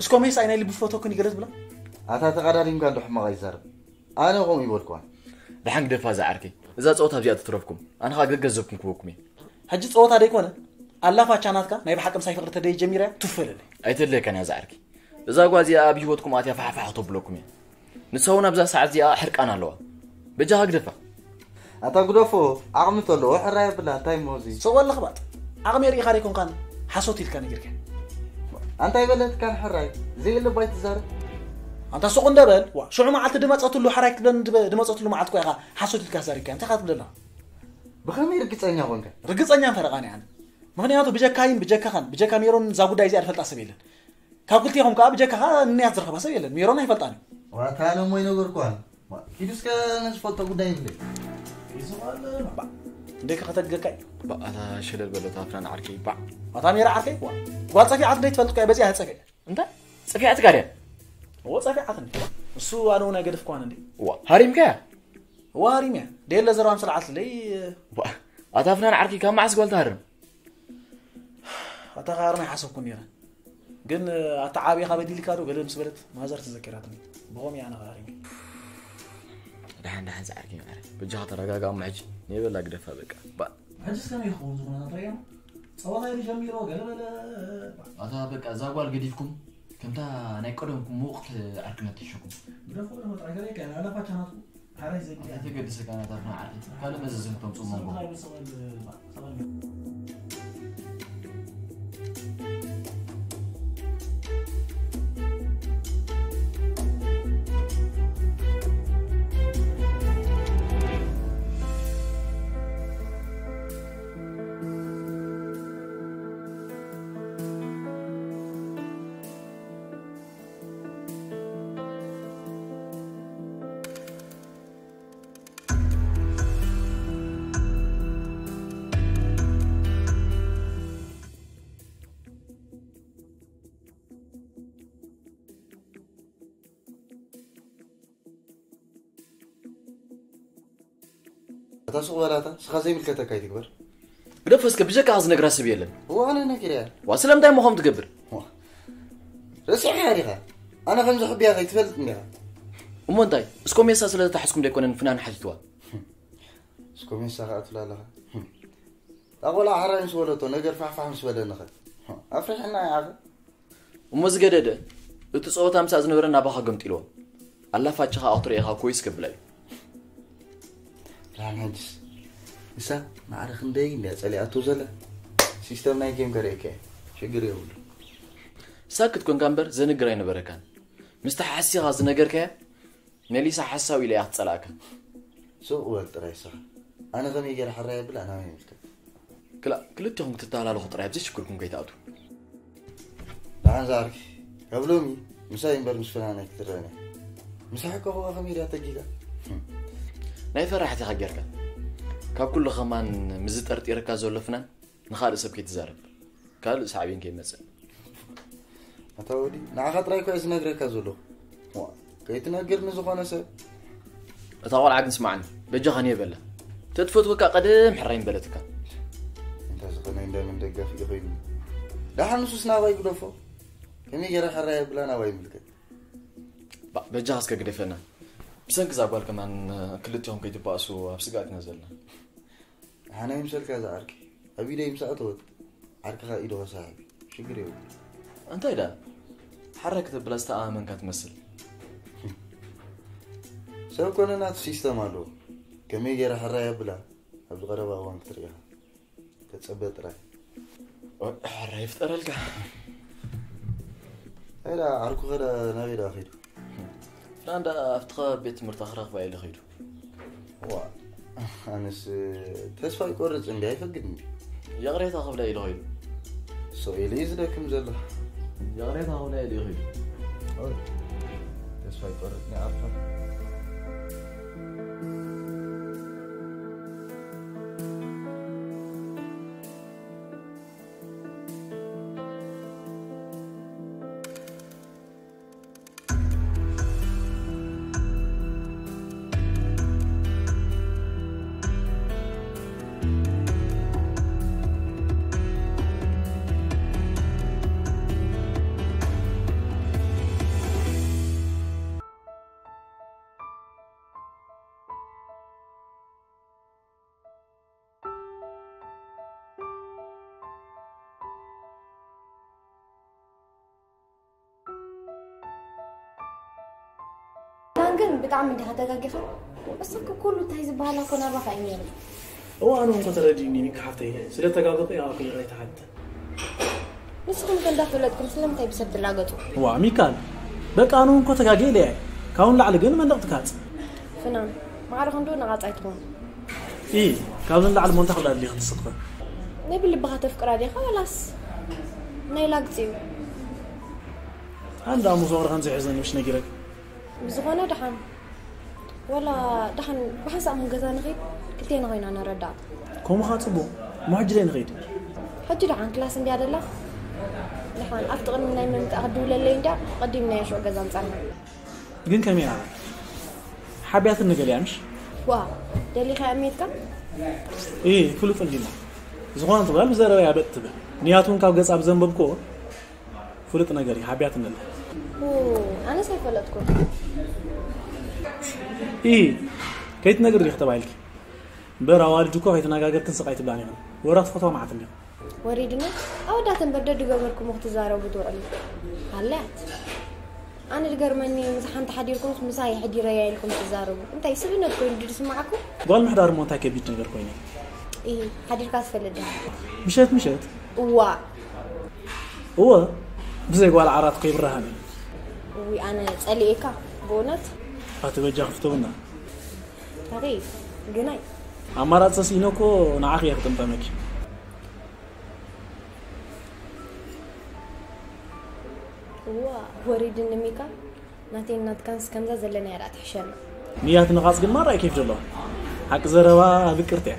እስኮ ሜስ ኣይ ናይ ልቢ ፍቶክን ይገለጽ ብላ። ኣታ ተቐዳዲምካ እንዶ ሕማቕ ኣይዛረብ። ኣነ ከምኡ ይበልኩዋ። ደሓን ግደፋ እዛ ዓርከይ። እዛ ጸወታ ኣብዚኣ ትትረፍኩም። ኣነ ኸኣ ገገዘብኩም ክበኩም እየ። ሕጂ ጸወታ ደይኮነ፣ ኣላፋቻ ናትካ ናይ ብሓቂ ምሳይ ፍቕሪ ተደይ ጀሚራ እያ፣ ቱፍ በለለይ። ኣይተድልየካን እያ እዛ ዓርከይ። እዛ ጓል እዚኣ ኣብ ህይወትኩም ኣትያ ፋሕፋሕ ክተብለኩም እያ። ንሳ እውን ኣብዛ ሰዓት እዚኣ ሕርቃን ኣለዋ። በጃኻ ግደፋ። ኣታ ግደፎ፣ ዓቕሚ ተለዎ ሕራይ ኣብላ፣ እንታይ እሞ እዚ? ስቕ በል ለኽባጥ። ዓቕሚ ርኢኻ ደይኮንካን ሓሶት ኢልካ ነጊርካ። ኣንታ ኣይበለትካን ሕራይ፣ ዘይብለ ባይ ትዛረብ። ኣንታ ሱቕ እንደ በል፣ ዋ፣ ሽዑ መዓልቲ ድመጸትሉ ሕራይ ክትብለኒ ድበ-፣ ድመጸትሉ መዓልቲ እኮ ኢኻ ሓሶት ኢልካ ተዛሪብካያ። እንታይ ኢኻ ትብለና? ብኸመይ ርግጸኛ ኾንካ? ርግጸኛ እንፈረቓኒ ኣነ። ምኽንያቱ ብጀካይን ብጀካኻን፣ ብጀካ ሜሮን እዛ ጉዳይ እዚኣ ዝፈልጣ ሰብ የለን። ካብ ክልቴኹም ከኣ ብጀካኻ ንንያት ዝረኸባ ሰብ የለን። ሜሮን ኣይፈልጣን እዩ። ዋታ ኣነ እሞ ኣይነገርኩዋን። ዋ፣ ኪዱ እስከ ንዝፈልጦ ጉዳይ ይብለይ። ባ፣ እንዴ ከኸተግገካ እዩ። ባ፣ ኣታ ሸለል በሎ፣ እታ ፍናን ዓርከይ፣ ባ። ኣታ ሜራ ዓርከይ፣ ዋ። ጓል ጸፊዓት እንዴ ትፈልጥ እኮ እያ፣ በዚኣ ጸፊዕ። እንታይ? ጸፊዓትካ ድያ? እዎ፣ ጸፊዓትኒ። እሱ ኣነ እውን ኣይገደፍኩዋን እንዴ። ዋ፣ ሃሪምካያ? እዎ፣ ሃሪምያ። ደየለ ዘረባ ምስ ለዓልትለይ፣ ዋ፣ ኣታ ፍናን ዓርከይ፣ ካብ መዓስ ጓል ትሃርም? ኣታ ከሃርም ኣይሓሰብኩን ነይረ። ግን ኣታ ዓብኻ በዲልካ ዶ ገለ ምስ በለት ማዘር ተዘኪራትኒ። ብኸምኡ እያ ኣነ ከሃሪመ። ደሓን፣ ደሓን ዝዓርከይ ማዕረ። በጃኻ ተረጋጋ እሞ ሕጂ። ነይ በላ ግደፋ በቃ። ባ። ሕጅስ ከመይ ይኸውን ዝኾነ ሪኦም? ጸወታ ኢሉ ጀሚሮ ገለ በለ። ኣታ በቃ እዛ ጓል ገዲፍኩም ከምታ ናይ ቀደምኩም ምውቕት ዓርክነት ትሕሸኩም። ግደፎ፣ ግደፎ፣ ጥራይ ከለይ ከ ኣላፋቻ ናትኩም ሓራይ ዘግያ። ኣይተገድሰካ ናታትና ዓርኪ። ካልእ መዘዘ ክተምጽኡ መንጎ። ሰበል፣ ሰበል፣ ሰበል። ኣታ ሱቕ በላታ፣ ስኻ ዘይምልከተካ ይትግበር። ግደፎ እስከ፣ ብጀካ ዝነግራ ሰብ የለን። እዋ ኣነ ነጊረያ። ዋ ስለምንታይ እሞ ከምኡ ትገብር? ዋ፣ ረሲዕካ ዲኻ? ኣነ ከም ዝሕብያ ከይትፈልጥ እንዲኻ። እሞ እንታይ? እስኮ ሜሳ ስለ ተታሕዝኩም ዘይኮነን ፍናን ሓቲትዋ። እስኮ ሜሳ ከኣ ትብላ ኣለኻ። እታ ቆልዓ ሕራይ ምስ በለቶ ነገር ፋሕፋሕ ምስ በለኒ ኸ? ኣፍሪሕና ኢኻ። እሞ ዝገደደ፣ እቲ ጸወታ ምሳእ ዝነበረ ናባኻ ገምጢልዎ። ኣላፋችኻ ኣኽትሮ ኢኻ ኮይስ ከብላ እዩ። ራን ሕጅስ ንሳ ማዕረ ክንደይ እንድያ ጸሊኣቶ ዘላ። ሲስተም ናይ ጌም ከርእየካ እየ። ሽግር የብሉ። ሳክት ኮንካ እምበር ዘንግር ኣይነበረካን። ምስቲ ሓሲኻ ዝነገርካያ ሜሊሳ ሓሳዊ ኢለ እያ ክትጸላእካ። ሱቕ በል ጥራይ ስኻ። ኣነ ከመይ ገይረ ሕራይ የብላ ናበይ ይምልከት። ክላ ክልቲኹም ክትተሃላለኹ ጥራይ ኣብዚ ሽግርኩም ከይትኣትዉ። ደሓን ዝዓርኪ፣ ካብ ሎሚ ምሳይ እምበር ምስ ፍናን ኣይክትረኣን እያ። ምሳሕ እኮ ከኣ ከመይ ድያ ተጊጋ? ናይ ፈራሕቲ ኢኻ ጌርካ። ካብ ኩሉ ከማን ምስ ዝጠርጢረካ ዘሎ ፍናን ንኻልእ ሰብ ከይትዛረብ። ካልእ ሳዕቤን ከይመጽእ። ኣታ ወዲ፣ ንዓኻ ጥራይ እኮ እየ ዝነግረካ ዘለኹ። ዋ፣ ከይትነግር ንዝኾነ ሰብ። እታ ቆልዓ ግን ስማዕኒ፣ በጃኻ ንየ በላ። ተትፈትወካ ቀደም ሕራይ ምበለትካ። እንተ ዝኾነ እንደምን ደጋፊ ኮይኑ። ደሓን ንሱስ ናባይ ግደፎ። ከመይ ገይረ ሕራይ ኣብላ ናባይ ይምልከት። ባ-፣ በጃኻ እስከ ግደፈና። ብሰንኪ እዛ ጓል ከማን ክልቲኹም ከይትባእሱ ኣብ ስግኣት ኢና ዘለና። ንሓና ይምሰልካ ዝዓርኪ። ኣብ ኢደይ ምስ ኣተወት፣ ዓርክኻ ኢዱ ከሳሕብ። ሽግር የብሉ። እንታይ ደኣ? ሓራይ ከተብላ ዝተኣማመንካ ትመስል። ሰብ ኮነ ናቱ ሲስተም ኣለዎ። ከመይ ገይረ ሕራይ ኣብላ፣ ኣብዚ ቀረባ እዋን ክትርኢ ኢኻ። ተጸበ ጥራይ። ኦ፣ ሕራይ ይፍጠረልካ። እንታይ ደኣ፣ ዓርኩ ኸ ደኣ ናበይ ደኣ ኸይዱ? ፍናን ደኣ ኣብቲ ከባቢ ቤት ትምህርቲ ክረኽባ ኢለ ኸይዱ። ዋ፣ ኣነስ ተስፋ ይቆርጽ እንዲ ኣይፈግድ እንዲ። ይቕሬታ ክብላ ኢሉ ኸይዱ። ሶ ኢሉ እዩ ዝደክም ዘሎ። ይቕሬታ ክብላ ኢሉ ኸይዱ። ኦይ፣ ተስፋ ይቆርጽ ናይ ኣርፋ። ናን ግን ብጣዕሚ እንዲኻ ተጋጊኻ። እሱ እኮ ኩሉ እንታይ ዝበሃል እኮ ናባኻ እዩ ነይሩ። እዋ፣ ኣነ እንኳ ተረዲእኒ፣ ሚኪ ሓፍተይ። ስለ ተጋገኹ እየ ኣኹ ይቕሬታ ሓተ። ንስኹም ከ እንዳፈለጥኩም ስለምንታይ ብሰብ ትላገጹ? ዋ፣ ሚካል፣ በቃ ኣነ እንኳ ተጋጊየ ኢለ እየ። ካብኡ ንላዕሊ ግን መንደቕ ትካጽ። ፍናን፣ ማዕረ ክንዱ ነቓጽ ኣይትኹን። ኢ፣ ካብዚ ንላዕሊ ሞንታ ክብላ ኣድልየ ክንስኽፈ። ናይ ብልብኻ ተፍቅራ ዲኻ ወላስ ናይ ላግጺ እዩ? ኣንዳ እሞ ፍቕሪ ከም ዘይሕዘኒ ምሽ ነጊረክ። ብዝኾነ ደሓን፣ ወላ ደሓን ብሓንሳእ ምን ገዛ ንኸይድ ክልቴና ኮይና ነረዳእ። ከምኡ ኸኣ ጽቡቕ። እሞ ሕጂ ደይ ንኸይድ? ሕጂ ደሓን ክላስ እንድያ ደላ። ደሓን ኣብቲ ቅድሚ ናይ ምምጻእ ክድውለለይ እንድያ፣ ቀዲምናያ ሽዑ ገዛ ምጻና። ግን ከመይ እያ? ሓቢያትኒ ገሊኣ ምሽ? ዋ፣ ደሊኻ እያ እሜትካ? ኢ፣ ፍሉጥ እንዲና። ዝኾነ ትበሃል ብዘረባ እያ በጥ ትብል። ንያቱ እውን ካብ ገጻ ብዘንበብክዎ ፍሉጥ ነገር እዩ፣ ሓቢያትኒ ኣላ። ኡ፣ ኣነስ ኣይፈለጥኩን። ኢ፣ ከይትነግሪ ዲኺ ተባሂልኪ? እምበር ኣዋልድ እኮ ከይተነጋገርክን ስቕ ኣይትብላን ኢኽን። ወረ ትፈትዋ መዓት እንዲኹም። ወሪድና ኣወዳት እምበር ደድገበርኩም ክትዛረቡ ትውዕሉ። ኣላት ኣነ ዝገርመኒ ምስ ሓንቲ ሓዲርኩም ምሳይ ሕዲረያ ኢልኩም ትዛረቡ። እንታይ ስብነት ኮይኑ ድስማዓኩም? ጓል ምሕዳር እሞ እንታይ ከቢድ ነገር ኮይኑ? ኢ ሓዲርካ ትፈልጥ ዶ? ምሸት ምሸት እዋ እወ ብዘይ ጓል ዓራት እኮ ይብርሃን እዩ። እዊ ኣነ ጸሊኤካ ብእውነት። ኣቲ በጃ ክፍተውና ታገይ ግናይ ኣማራጺ ስኢነ እኮ ንዓኺ እየ ክጥምጠመኪ። እዋ ወሪድኒ ሚካ ናተይን ናትካንስ ከምዛ ዘለና እያ ደኣ ትሕሸና። ንያት ንቓጽ ግን ማራ እዩ ኬፍ ዘለዎ። ሓቂ ዘረባ ኣፍቅርቲ እያ።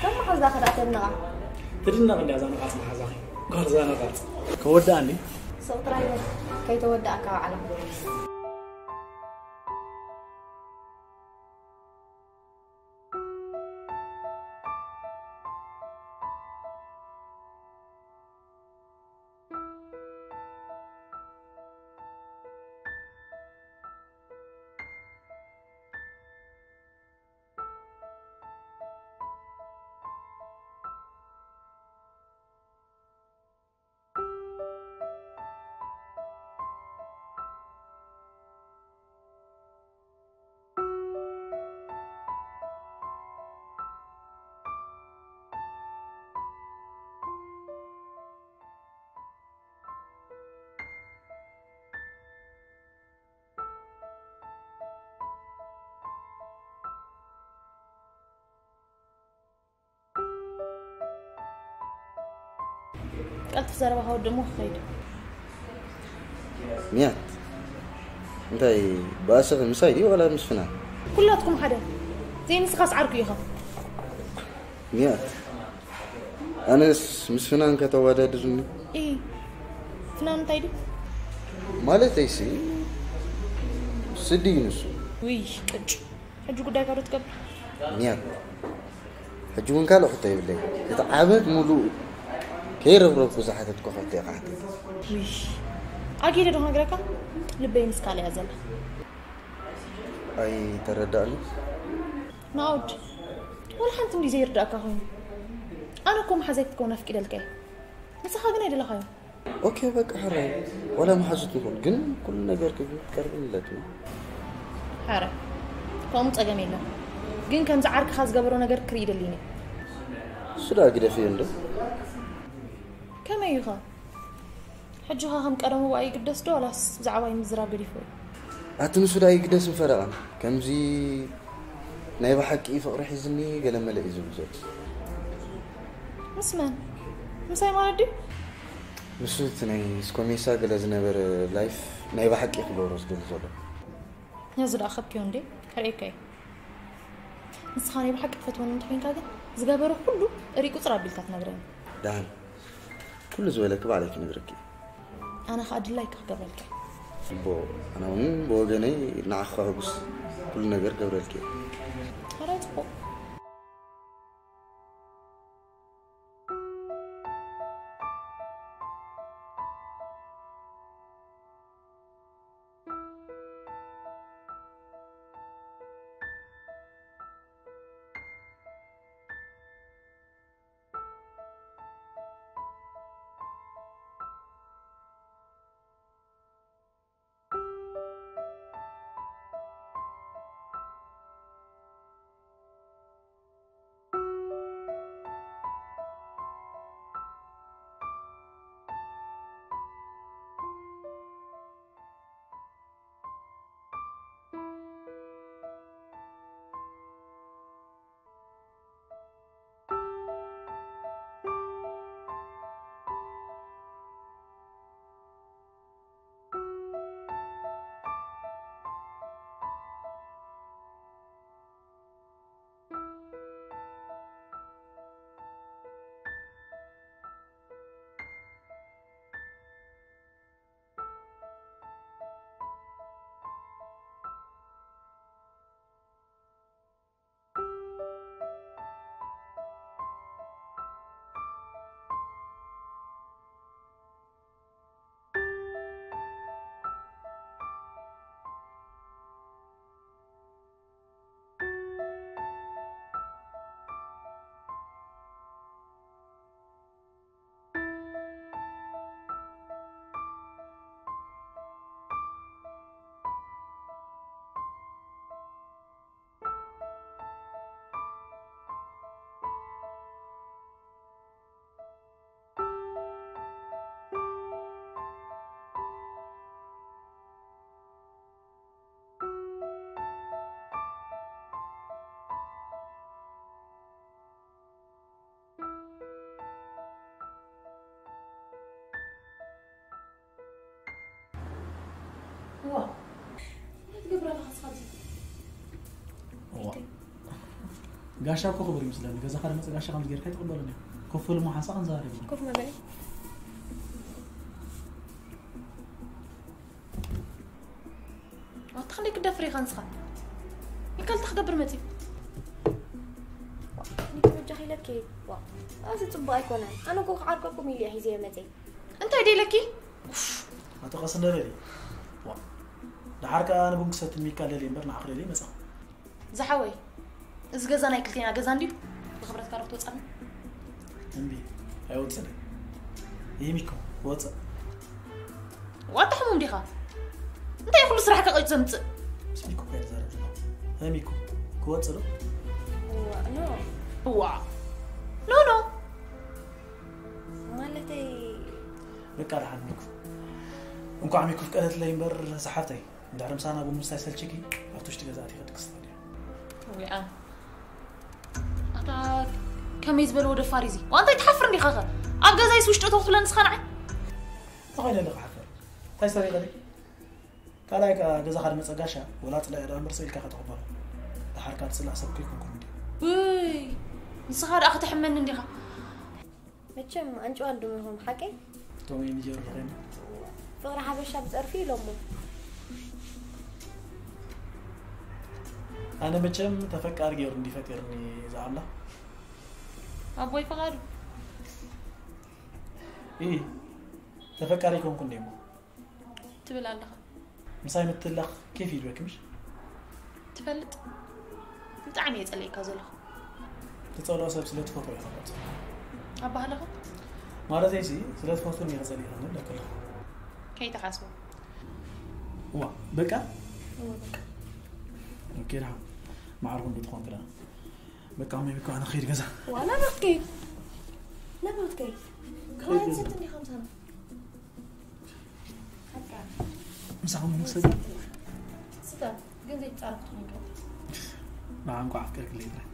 ከም መሓዛ ከ ደኣ ተድንቓ። ትድነቕ እንድያ እዛ ንቓጽ መሓዛኺ። ጓል እዛ ንቓጽ። ከወድኣኒ። ስቕ ጥራይ በል ከይተወድኣካ ባዕላ። ቀልጥፍ ዘረባኻ ወዲ እሞ ክኸይድ። ንያት እንታይ ብኣሰኺ ምሳይ ድዩ ዋላ ምስ ፍናን? ኩላትኩም ሓደ ዘይንስኻስ ዓርኩ ኢኻ። ንያት ኣነስ ምስ ፍናን ከተወዳድርኒ? ኢ ፍናን እንታይ ድዩ? ማለተይሲ ስዲ እዩ ንሱ። ውይ ቅጭ ሕጂ ጉዳይካ ዶ ትገብር? ንያት ሕጂ እውን ካልእ ሕቶ የብለይ። እቲ ዓመት ሙሉእ ከይረብረብኩ ዝሓተትኩ ሕቶ እየ ክሓተኪ። ውይ ኣጊደ ዶ ክነግረካ? ልበይ ምስ ካልእ እያ ዘላ። ኣይተረዳእኒ። ናኦድ ወላ ሓንቲ እንዲ ዘይርዳእካ ኮይኑ። ኣነ እኮ መሓዛይ ክትከውን ኣፍቂደልካ እየ። ንስኻ ግን ኣይደለኻዮ። ኦኬ በቃ ሕራይ ዋላ መሓዙት ንኹን ግን ኩሉ ነገር ክትቀርብለት ነው። ሕራይ ከምኡ ጸገም የለን ግን ከምዚ ዓርክኻ ዝገበሮ ነገር ክርኢ ደሊኒ። እሱ ደኣ ግደፍዮ እንዶ። ከመይ እዩ ኸ? ሕጂ ኸ ከም ቀደሙ ብኣይ ይግደስ ዶ ዋላስ ብዛዕባይ ምዝራብ ገዲፉ እዩ? ኣቲ ንሱ ደኣ ይግደስን ፈረቓን ከምዚ ናይ ብሓቂ ፍቕሪ ሒዝኒ ገለ መለ እዩ ዝብል ዘሎ። ምስ መን? ምሳይ ማለት ድዩ? ንሱ እቲ ናይ ስኮሜሳ ገለ ዝነበረ ላይፍ ናይ ብሓቂ ክገብሮ ዝደሊ ዘሎ። ነዚ ደኣ ከብክዮ እንዴ? ከርእየካ እየ። ንስኻ ናይ ብሓቂ ትፈትወኒ እንተኾይንካ ግን ዝገበረ ኩሉ እሪ ቁፅር ኣቢልካ ትነግረኒ። ደሓን ኩሉ ዝበለኪ ባዕለይ ክነግረኪ እየ። ኣነ ኸዓ ድላይካ ክገብረልካ እየ። እቦ ኣነ እውን ብወገነይ ንዓኺ ከሕጉስ ኩሉ ነገር ክገብረልኪ እየ። ሕራይ ፅቡቕ። ጋሻ እኮ ክቡር ይመስለኒ። ገዛኻ ድመጽእ ጋሻ ከምዚ ጌርካ ኣይትቕበሎን እዮም። ኮፍ በል እሞ ሓንሳእ ክንዛረብ ኢና። ኮፍ መበሊ። ዋታ ክንደይ ክደፍር ኢኻ ንስኻ? ሚካል እንታይ ክገብር መጺኡ? ኒኮ በጃኺ ኢለኪ። ዋ፣ እዚ ጽቡቕ ኣይኮነን። ኣነ እኮ ክዓርቀኩም ኢለ እየ ሒዘዮ መጺአ። እንታይ ደይለኪ? ኡፍ። ኣቶ ቀስ እንደ በሊ። ዋ፣ ደሓር ከኣ ኣነ ቡን ክሰትን ሚካል ደልየ እምበር ንዓኺ ደልየ መጻኹ። ዝሓወይ፣ እዚ ገዛ ናይ ክልቴና ገዛ እንድዩ። ብኽብረትካ ዶ ክትወጻኒ? እምቢ፣ ኣይወጽእን። ይህ ሚኮ፣ ክወጽእ። ዋታ ሕሙም ዲኻ? እንታይ ኩሉ ስራሕካ ቀይጡ ዘምጽእ? ምስ ሚኮ እኮ እየ ዝዛረብ ዘለኹ። እ ሚኮ፣ ክወጽእ ዶ? እዋ፣ ኖ። እዋ። ኖ፣ ኖ። ማለተይ በቃ ደሓን ሚኮ። እንኳዕ ሚኮ ፍቀደትለይ እምበር፣ ዝሓፍተይ። እንድሕሪ ምሳና ቡን ምስታይ ሰልችኪ፣ ኣብቲ ውሽጢ ገዛ ኣቲኺ ክትድቅሲ ትኽእሊ ኢኺ። ወይ ኣነ። ኣታ ከመይ ዝበለ ወደፋር እዩ እዚ? ዋንታ ኣይትሓፍርን ዲኻ ኸ? ኣብ ገዛይስ ውሽጢ እቶ ክትብለኒ ንስኻ ንዓይ? እንታይ ኮይነ ኣለኹ ክሓፍር? እንታይ ሰሪቐ ድየ? ካልኣይ ከኣ ገዛኻ ድመጸ ጋሻ፣ ወላ ጽላኢ ደኣ እምበር ስቕ ኢልካ ኢኻ ትቕበሎ። ደሓር ከኣ ትጽላእ ሰብ ከይኮንኩ እንድየ። ውይ፣ ንስኻ ደኣ ክትሕመኒ እንዲኻ። መቸም ኣንጭዋ ድምኹም ሓቀይ? ቶም ሜንጀር ዝኾነ። ፍቕሪ ሓበሻ ብጸርፊ ኢሎሞ። ኣነ መቸም ተፈቃሪ ገይሩ እንዲ ፈጢርኒ ዝኣላ። ኣቦይ ፍቓዱ። ኢ፣ ተፈቃሪ ኮንኩ እንዴሞ። ትብል ኣለኻ። ምሳይ ምትላኽ ኬፍ ይድበኪ ምሽ? ትፈልጥ? ብጣዕሚ እየ ጸሊእካ ዘለኹ። ትጸልኦ ሰብ ስለ ትፈትዎ ኢኻ ትቐጽሎ። ኣባህለኻ? ማለተይሲ፣ ስለ ትፈትውኒ ኢኻ ጸሊእኻኒ እብለካ ኣለኹ። ከይትሓስቦ። እዋ፣ በቃ? እወ፣ በቃ። ኦኬ፣ ደሓን። ማዕርኹም ዶ ትኾን ክዳ? በቃ፣ እሞ ይብቃ፣ ኣነ ክኸይድ ገዛ። ዋ፣ ናብራ ክትከይድ? ናብራ ክትከይድ? ከይድ ገዛ። ከይድ ገዛ። ምሳኹም ንሰቲ። ስተ፣ ግን ዘይትጻረፍ ትኾን ይገባል። ንዓ እንኳዕ ኣፍቀርክለይ ጥራይ።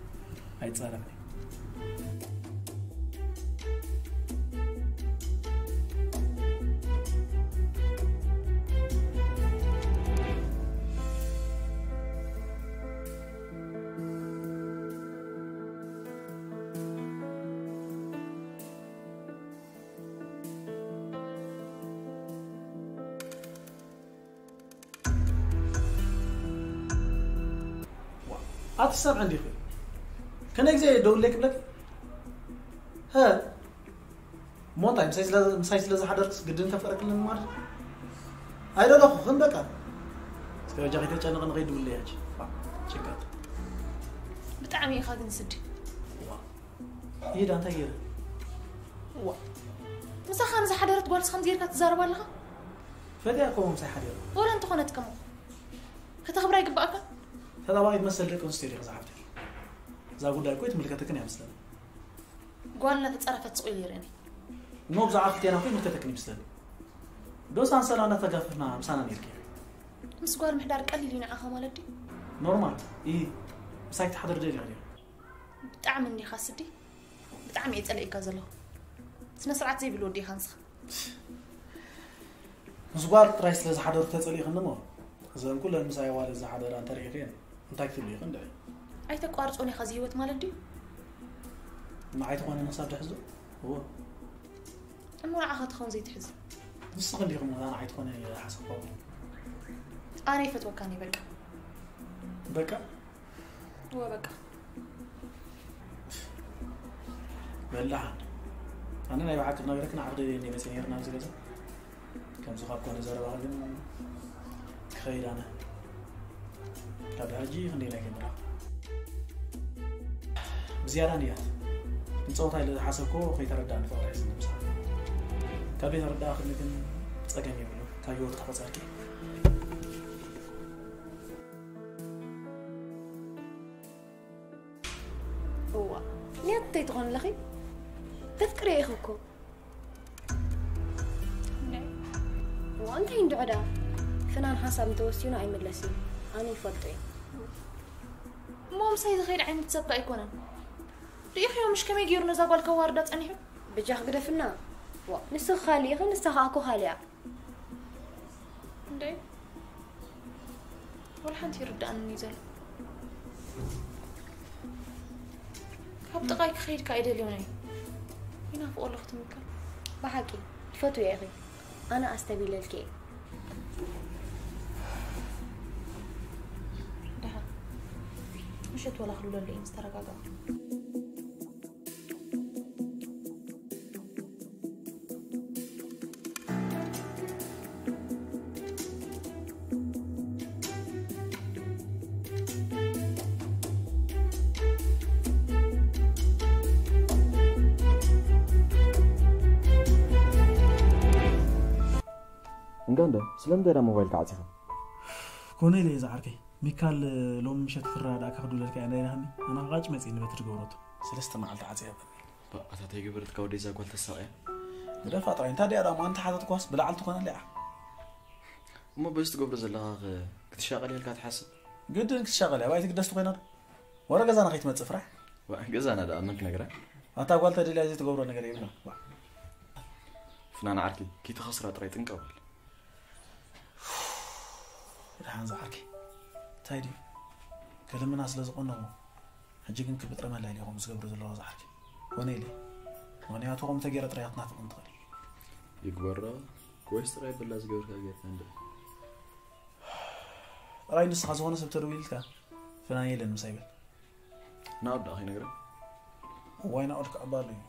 ኣይትጻረፍኒ። ኣትሰምዕን ዲኺ? ከነ ግዜ ደውለይ ክብለኪ? ሀ? እሞ እንታይ፣ ምሳይ ስለ፣ ምሳይ ስለ ዝሓደርክስ ግድን ከፍቅረክልኒ ማለት እዩ? ኣይደለኹ፣ ግን በቃ። እስከ በጃኺ ተጨነቒ፣ ንኸይድ ደውለይ ኣንቺ። ፋ፣ ችጋር። ብጣዕሚ ኢኻ ግን ስዲ። ዋ። ይዳ እንታይ ገይረ? ዋ። ምሳኻ ንዝሓደረት ጓልስ ከምዚ ጌርካ ትዛረብ ኣለኻ? ፈትያ እኮ ምሳይ ሓዲራ። ወላ እንተኾነት ከማኹ። ከተኽብራ ይግባኣካ? ተጣባቒት መሰል ደቂ ኣንስትዮ ዲኻ ዝሓፍተይ? እዛ ጉዳይ እኮ ኣይትምልከተክን እያ መስለኒ። ጓል እናተጸረፈት ስቕ ኢሉ ይርእየኒ። እሞ ብዛዕባ ክልቴና እኮ ይምልከተክን ይመስለኒ። ዶ ሳንሰላ እናተጋፈፍና ምሳና ነይርኪ? ምስ ጓል ምሕዳር ቀሊል እዩ ንዓኻ ማለት ድዩ? ኖርማል። ኢ፣ ምሳይ ክትሓድር ደልያ ድያ? ብጣዕሚ እንዲኻ ስዲ። ብጣዕሚ እየ ጸሊኤካ ዘለኹ። ስነ ስርዓት ዘይብሉ ወዲ ኢኻ ንስኻ። ምስ ጓል ጥራይ ስለ ዝሓደሩ ተጸሊእኽኒ እሞ፣ እዘን ኩለን ምስ ኣዋልድ ዝሓደራ እንተሪኢኽየን፣ እንታይ ክትብሊ ኢኺ እንድዒ? ኣይተቋርጾን ኢኻ እዚ ህይወት ማለት ድዩ? ንዓይ ትኾነኒ ክሳብ ድሕዞ? እወ። እሞ ንዓኻ ትኸውን ዘይትሕዝ? ንስኺ እንዲኺ እሞ እታ ንዓይ ትኾነኒ ኢለ ዝሓሰብኳ እኮ። ኣነ ይፈትወካን እየ በቃ። በቃ? እወ በቃ። በላሓን። ኣነ ናይ ብሓቂ ክነግረኪ ንዓኺ ደልየ እንድየ መፅየ ነይረ ናብዚ ገዛ። ከምዚ ካብ ኮነ ዘረባኺ ግን ክኸይድ ኣነ። ካብ ሕጂ ክንደየናይ ከይንራኸብ። ብዝያዳ እንድያ ንፀወታ ኢለ ዝሓሰብክዎ ከይተረዳእኒ ፍቕረይ ዝብል ምሳኻ። ካብ ዘይተረዳእኽኒ ግን ፀገም የብሉን። ካብ ህይወትካ ቆፀርኪ። እዋ፣ ንያት እንታይ ትኾን ኣለኺ? ተፍቅሪ ኢኺ እኮ። እንታይ? እዋ፣ እንታይ እንድዕዳ? ፍናን ሓሳብ እንተወሲኑ ኣይምለስን። ኣነ ይፈልጦ እየ። እሞ ምሳይ ዝኸይድ ዓይነት ሰብ ከ ኣይኮነን። ርኢኽዮ ምሽ ከመይ ገይሩ ነዛ ጓል ከዋርዳ ጸኒሑ? በጃኽ ግደፍና። ዋ፣ ንስኺ ካሊእ ኢኺ፣ ንሳ ኸኣ እኮ ካሊኣ። እንዴ? ወላ ሓንቲ ይርድኣኒ ዘሎ። ካብ ጥቓይ ክኸይድ ከኣ ኣይደልዮን እየ። ይናፍቆ ኣለኹ ትምክር። ብሓቂ ትፈትውዮ ኢኺ። ኣነ ኣስተብሂለልኪ እየ። ደሓን። ምሸት ወላ ክድውለሉ እየ ምስ ተረጋጋእኩ። እንጋንዳ ስለምንታይ ዳ ሞባይልካ ዓጺኻ? ኮነ ኢለ እየ ዝዓርከይ። ሚካል ሎሚ ምሸት ክረዳድኣካ ክድውለልካ እየ እንዳኢልካኒ፣ ኣነ ቃጭ መጺእኒ በቲ ዝገበረቶ። ሰለስተ መዓልቲ ዓጽያ በኒ። ኣታ እንታይ ገበረትካ ወደይ እዛ ጓል ተሳቕያ? ግደፋ ጥራይ፣ እንታይ ድያ ደኣ እሞ እንተሓተትኳስ ብላዕሊ ትኾነላ እያ። እሞ በዚ ትገብሮ ዘለኻ ኸ ክትሻቐል ኢልካ ትሓስብ? ግድን ክትሻቐል እያ፣ ባይ ትግደስ ትኾይና ዶ? ወረ ገዛና ከይትመጽእ ፍራሕ። ዋ፣ ገዛና ደኣ መን ክነግራ? ኣታ ጓል ተደልያ ዘይትገብሮ ነገር የብላን። ዋ። ፍናን ዓርኪ፣ ከይትኸስራ ጥራይ ጥንቀቕ በል። ደሓን ዝዓርከይ፣ እንታይ ድዩ? ክልምና ስለ ዝቐነኹ፣ ሕጂ ግን ክብጥረመላ ኢለ ከምኡ ዝገብሮ ዘለኹ ዝዓርከይ። ኮነ ኢለ። ምኽንያቱ ከምኡ ተገይረ ጥራይ ክትናፍቕኒ ትኽእል። ይግበሮ፣ ወይስ ጥራይ በላ ዝገበርካ ጌርካ እንድዒ? ጥራይ ንስኻ ዝኾነ ሰብ ተደዊልካ፣ ፍናን የለን ምሳይ በል። ናብኡ ደኣ ከይነግረን? እዋይ ናኦድ ክዕባሉ እዩ።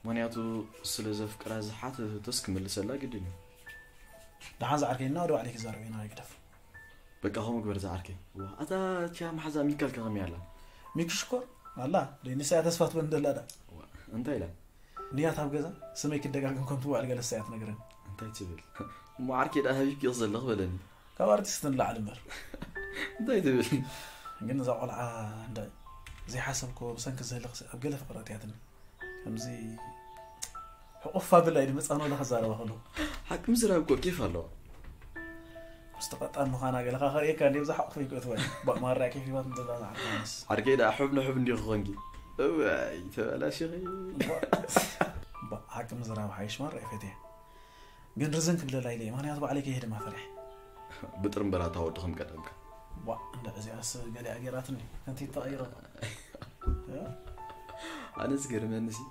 ምኽንያቱ ስለ ዘፍቅራ ዝሓተተቶስ ክምልሰላ ግድን እዩ። ደሓን ዝዓርከይ፣ እና ወደ ባዕለይ ክዛረብ ኢና ግደፍ። በቃ ከምኡ ግበር ዝዓርከይ። ዋ፣ ኣታ እቲኣ መሓዛ ሚካል ከ ከመይ ኣላ? ሚኪ ሽኮር ኣላ፣ ደይ ንሳ እያ ተስፋ ትበን ደላ ዳ። ዋ፣ እንታይ ኢላ? ንያት ኣብ ገዛ ስመይ ክደጋግም ከም ትውዕል ገለ እሳ እያ ትነግረኒ። እንታይ ትብል? እሞ ዓርከይ ደኣ ሃቢብኪ ኢኺ ዘለኺ በለኒ። ካብ ኣርቲስት ንላዕሊ እምበር። እንታይ ትብል? ግን እዛ ቆልዓ እንዳ ዘይሓሰብኮ ብሰንኪ ዝህልኽ ኣብ ገለ ፍቕሪ ኣእትያትኒ። ከምዚ ሕቑፍ ኣብላ ኢሉ መጻኖ ለኸዛረባ ከሎ። ሓቂ ምዝራብ እኮ ኬፍ ኣለዋ። ምስቲ ቀጣን ምዃና ገለኻ ከርእየካ እንዲ ብዛ ሓቑፍ ይገትዋ። ባእ ማራ ኬፍ ይባት ምዘላ ዝዓርካንስ። ዓርከይ ደኣ ሑብ ንሑብ እንዲኹ ኾንኪ። እዋይ ተበላሽኺ። ባእ ሓቂ ምዝራብ ሓይሽ ማራ ይፈትየ። ግን ርዝን ክብለላ ኢለ እየ፣ ምኽንያቱ ባዕለይ ከይሄድማ ፈሪሐ። ብጥርምበላታ ወዲ ከም ቀደምካ። ዋእ እንዳ እዚኣስ ገሊኣ ገይራትኒ፣ ከንቲ ተቐይረ። ኣነ ዝገርመኒ ሲ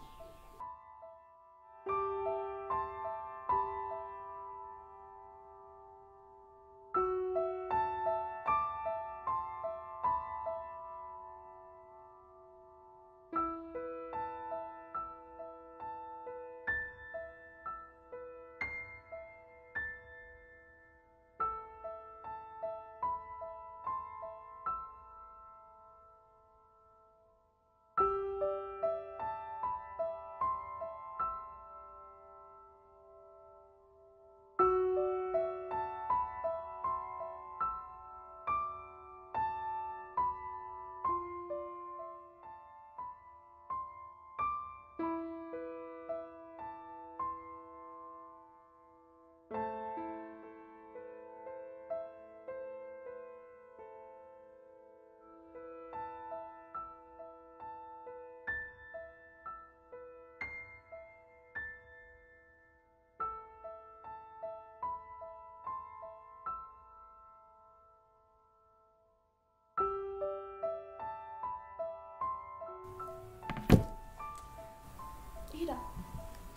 ኢዳ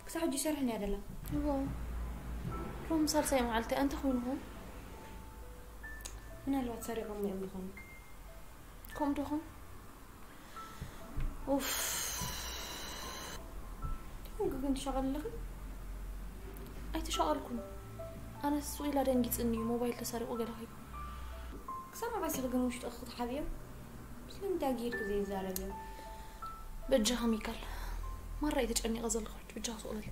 ክሳብ ሕጂ ይሰርሕን እያ ደላ። እዎ፣ ሎሚ ሳልሳይ መዓልቲ ኣንተ ኮይንኹም? ምናልባት ሰሪቖም እዮም ዝኾኑ። ከምኡ ዶኹም? ኡፍ። ግን ትሸቐል ኣለኺ? ኣይተሸቐልኩን። ኣነስ ስቕ ኢላ ደንጊጽኒ እዩ፣ ሞባይል ተሰሪቑ ገለ ከይኮን። ክሳብ መዓስ ኢኺ ግን ውሽጥኺ ክትሓብዮ? ስለምንታይ ኣግሂድኪ ዘይዛረብ እዩ? በጃኺ ሚካል፣ ማራ እየ ተጨኒቐ ዘለኹ፣ ሕጂ በጃኺ ስቕ በሊ።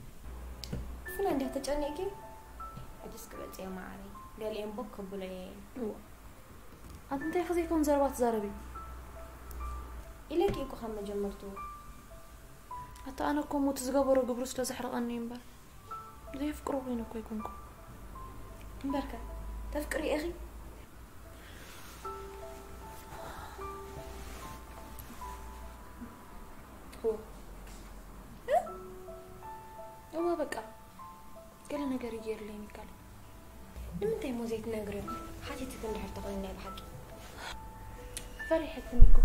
ፍና እንዲያ ተጨኒቕኪ? ሕጂስ ክበጽዮ መዓረይ፣ ገሊኤን ቦክ ከብሎ እየ። እዋ። ኣቲ እንታይ ከ ዘይከውን ዘረባ ትዛረቢ? ኢለኪ እኮ ካብ መጀመርትኡ። ኣቲ ኣነ እኮ ሞት ዝገበሮ ግብሩ ስለ ዘሕረቐኒ እዩ እምበር፣ ዘየፍቅሮ ኮይነ እኮ ኣይኮንኩ። እምበርከ፣ ተፍቅሪ ኢኺ? ሆ። እ? እዋ በቃ። ገለ ነገር እዩ ገይርለይ ሚካል። ንምንታይ እሞ ዘይትነግርዮ? ሓቲትኪ እንድሕር ተኾይኑ ናይ ብሓቂ። ፈሪሐክን እኮ።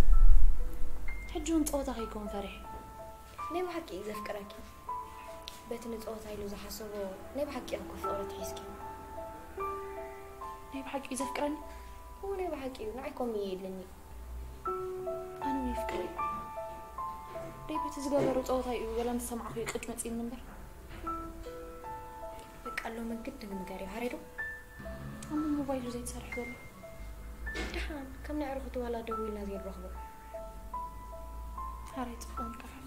ሕጂ እውን ጸወታ ከይከውን ፈሪሐ። ናይ ብሓቂ እዩ ዘፍቅረኪ። በቲ ንጸወታ ኢሉ ዝሓሰቦ ናይ ብሓቂ እኮ ፍቕሪ ትሒዝኪ። ናይ ብሓቂ እዩ ዘፍቅረኒ? እዎ፣ ናይ ብሓቂ እዩ። ንዓይ ከምኡ እዩ የድልኒ። ኣነ እውን የፍቅር እዩ። ደይ በቲ ዝገበሮ ጸወታ እዩ ገለ ምስ ሰማዕኹ እዩ ቅጭ መጺእኒ እምበር። በቃ ኣሎ መግድ ንገር እዩ ሃሬዶ። ኣነ ሞባይሉ ዘይትሰርሕ ዘሎ። ደሓን ከም ናይ ዕርኹቱ ዋላ ደዊልና ዘይንረኽቦ። ሃሬ ጽቡቕ ንቀሓፍት።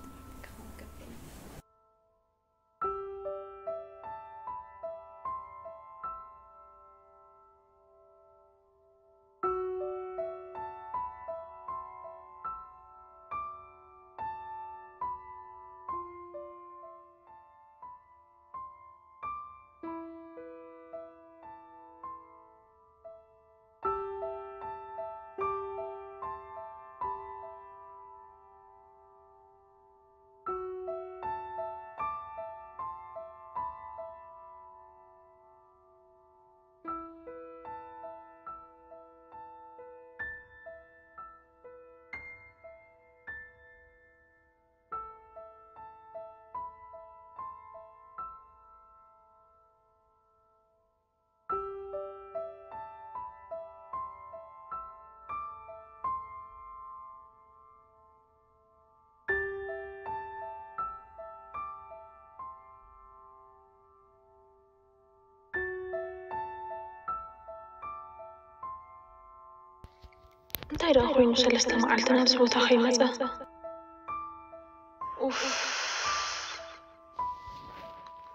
እንታይ ደኣ ኮይኑ ሰለስተ መዓልቲ ናብዚ ቦታ ከይመጸ? ኡፍ፣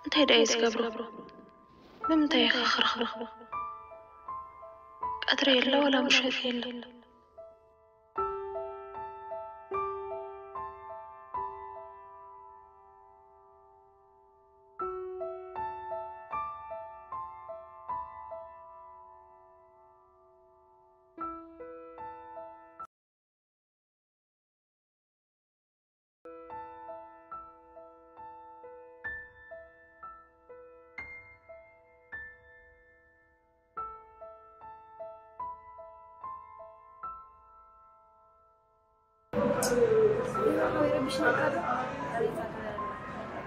እንታይ ደኣ እዩ ዝገብሮ? ብምንታይ ኢኻ ክረኽቦ? ቀትሪ የለ ወላ ምሸት የለ።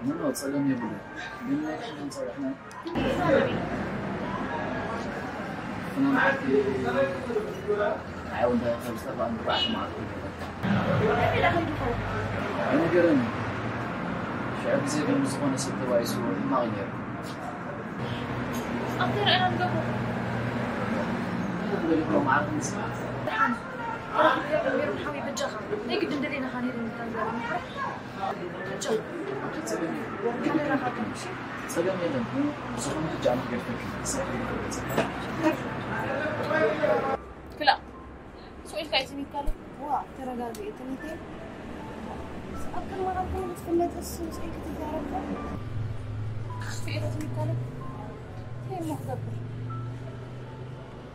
ምነው ጸገም የብሉን። ግን ናይ ቅድም ጸዊዕና ፍናን ዓዲ ንዓይ እውን ከም ዝጠፋእኒ ኣርባዕተ መዓልቲ ይገብር። ኣይነገረኒ። ሽዑ ግዜ ግን ብዝኾነ ሰብ ተባኢሱ ሕማቕ ነይሩ። ኣንተ ርኣና ንገብሮ። ደሓን። ሜሮን ሓወይ በጃኻ። ናይ ግድን ደሌናኻ ነይሩ ንታን ዘረባ። ጸገም የለን። ብዝኾነ ሕጂ ኣነ ክገድፈኪ። ስራሕ ይፈልጽ። ክላ፣ ስቕ ኢልካ ኣይትሚካለ። ዋ፣ ተረጋግኢ፣ ትሚተይ። ኣብ ቅድሚ ዓርኩ ክትመጥስ ስቕ ኢልኪ ትዛረብካ። ስቕ ኢልካ ትሚካለ። እንታይ እሞ ክገብር?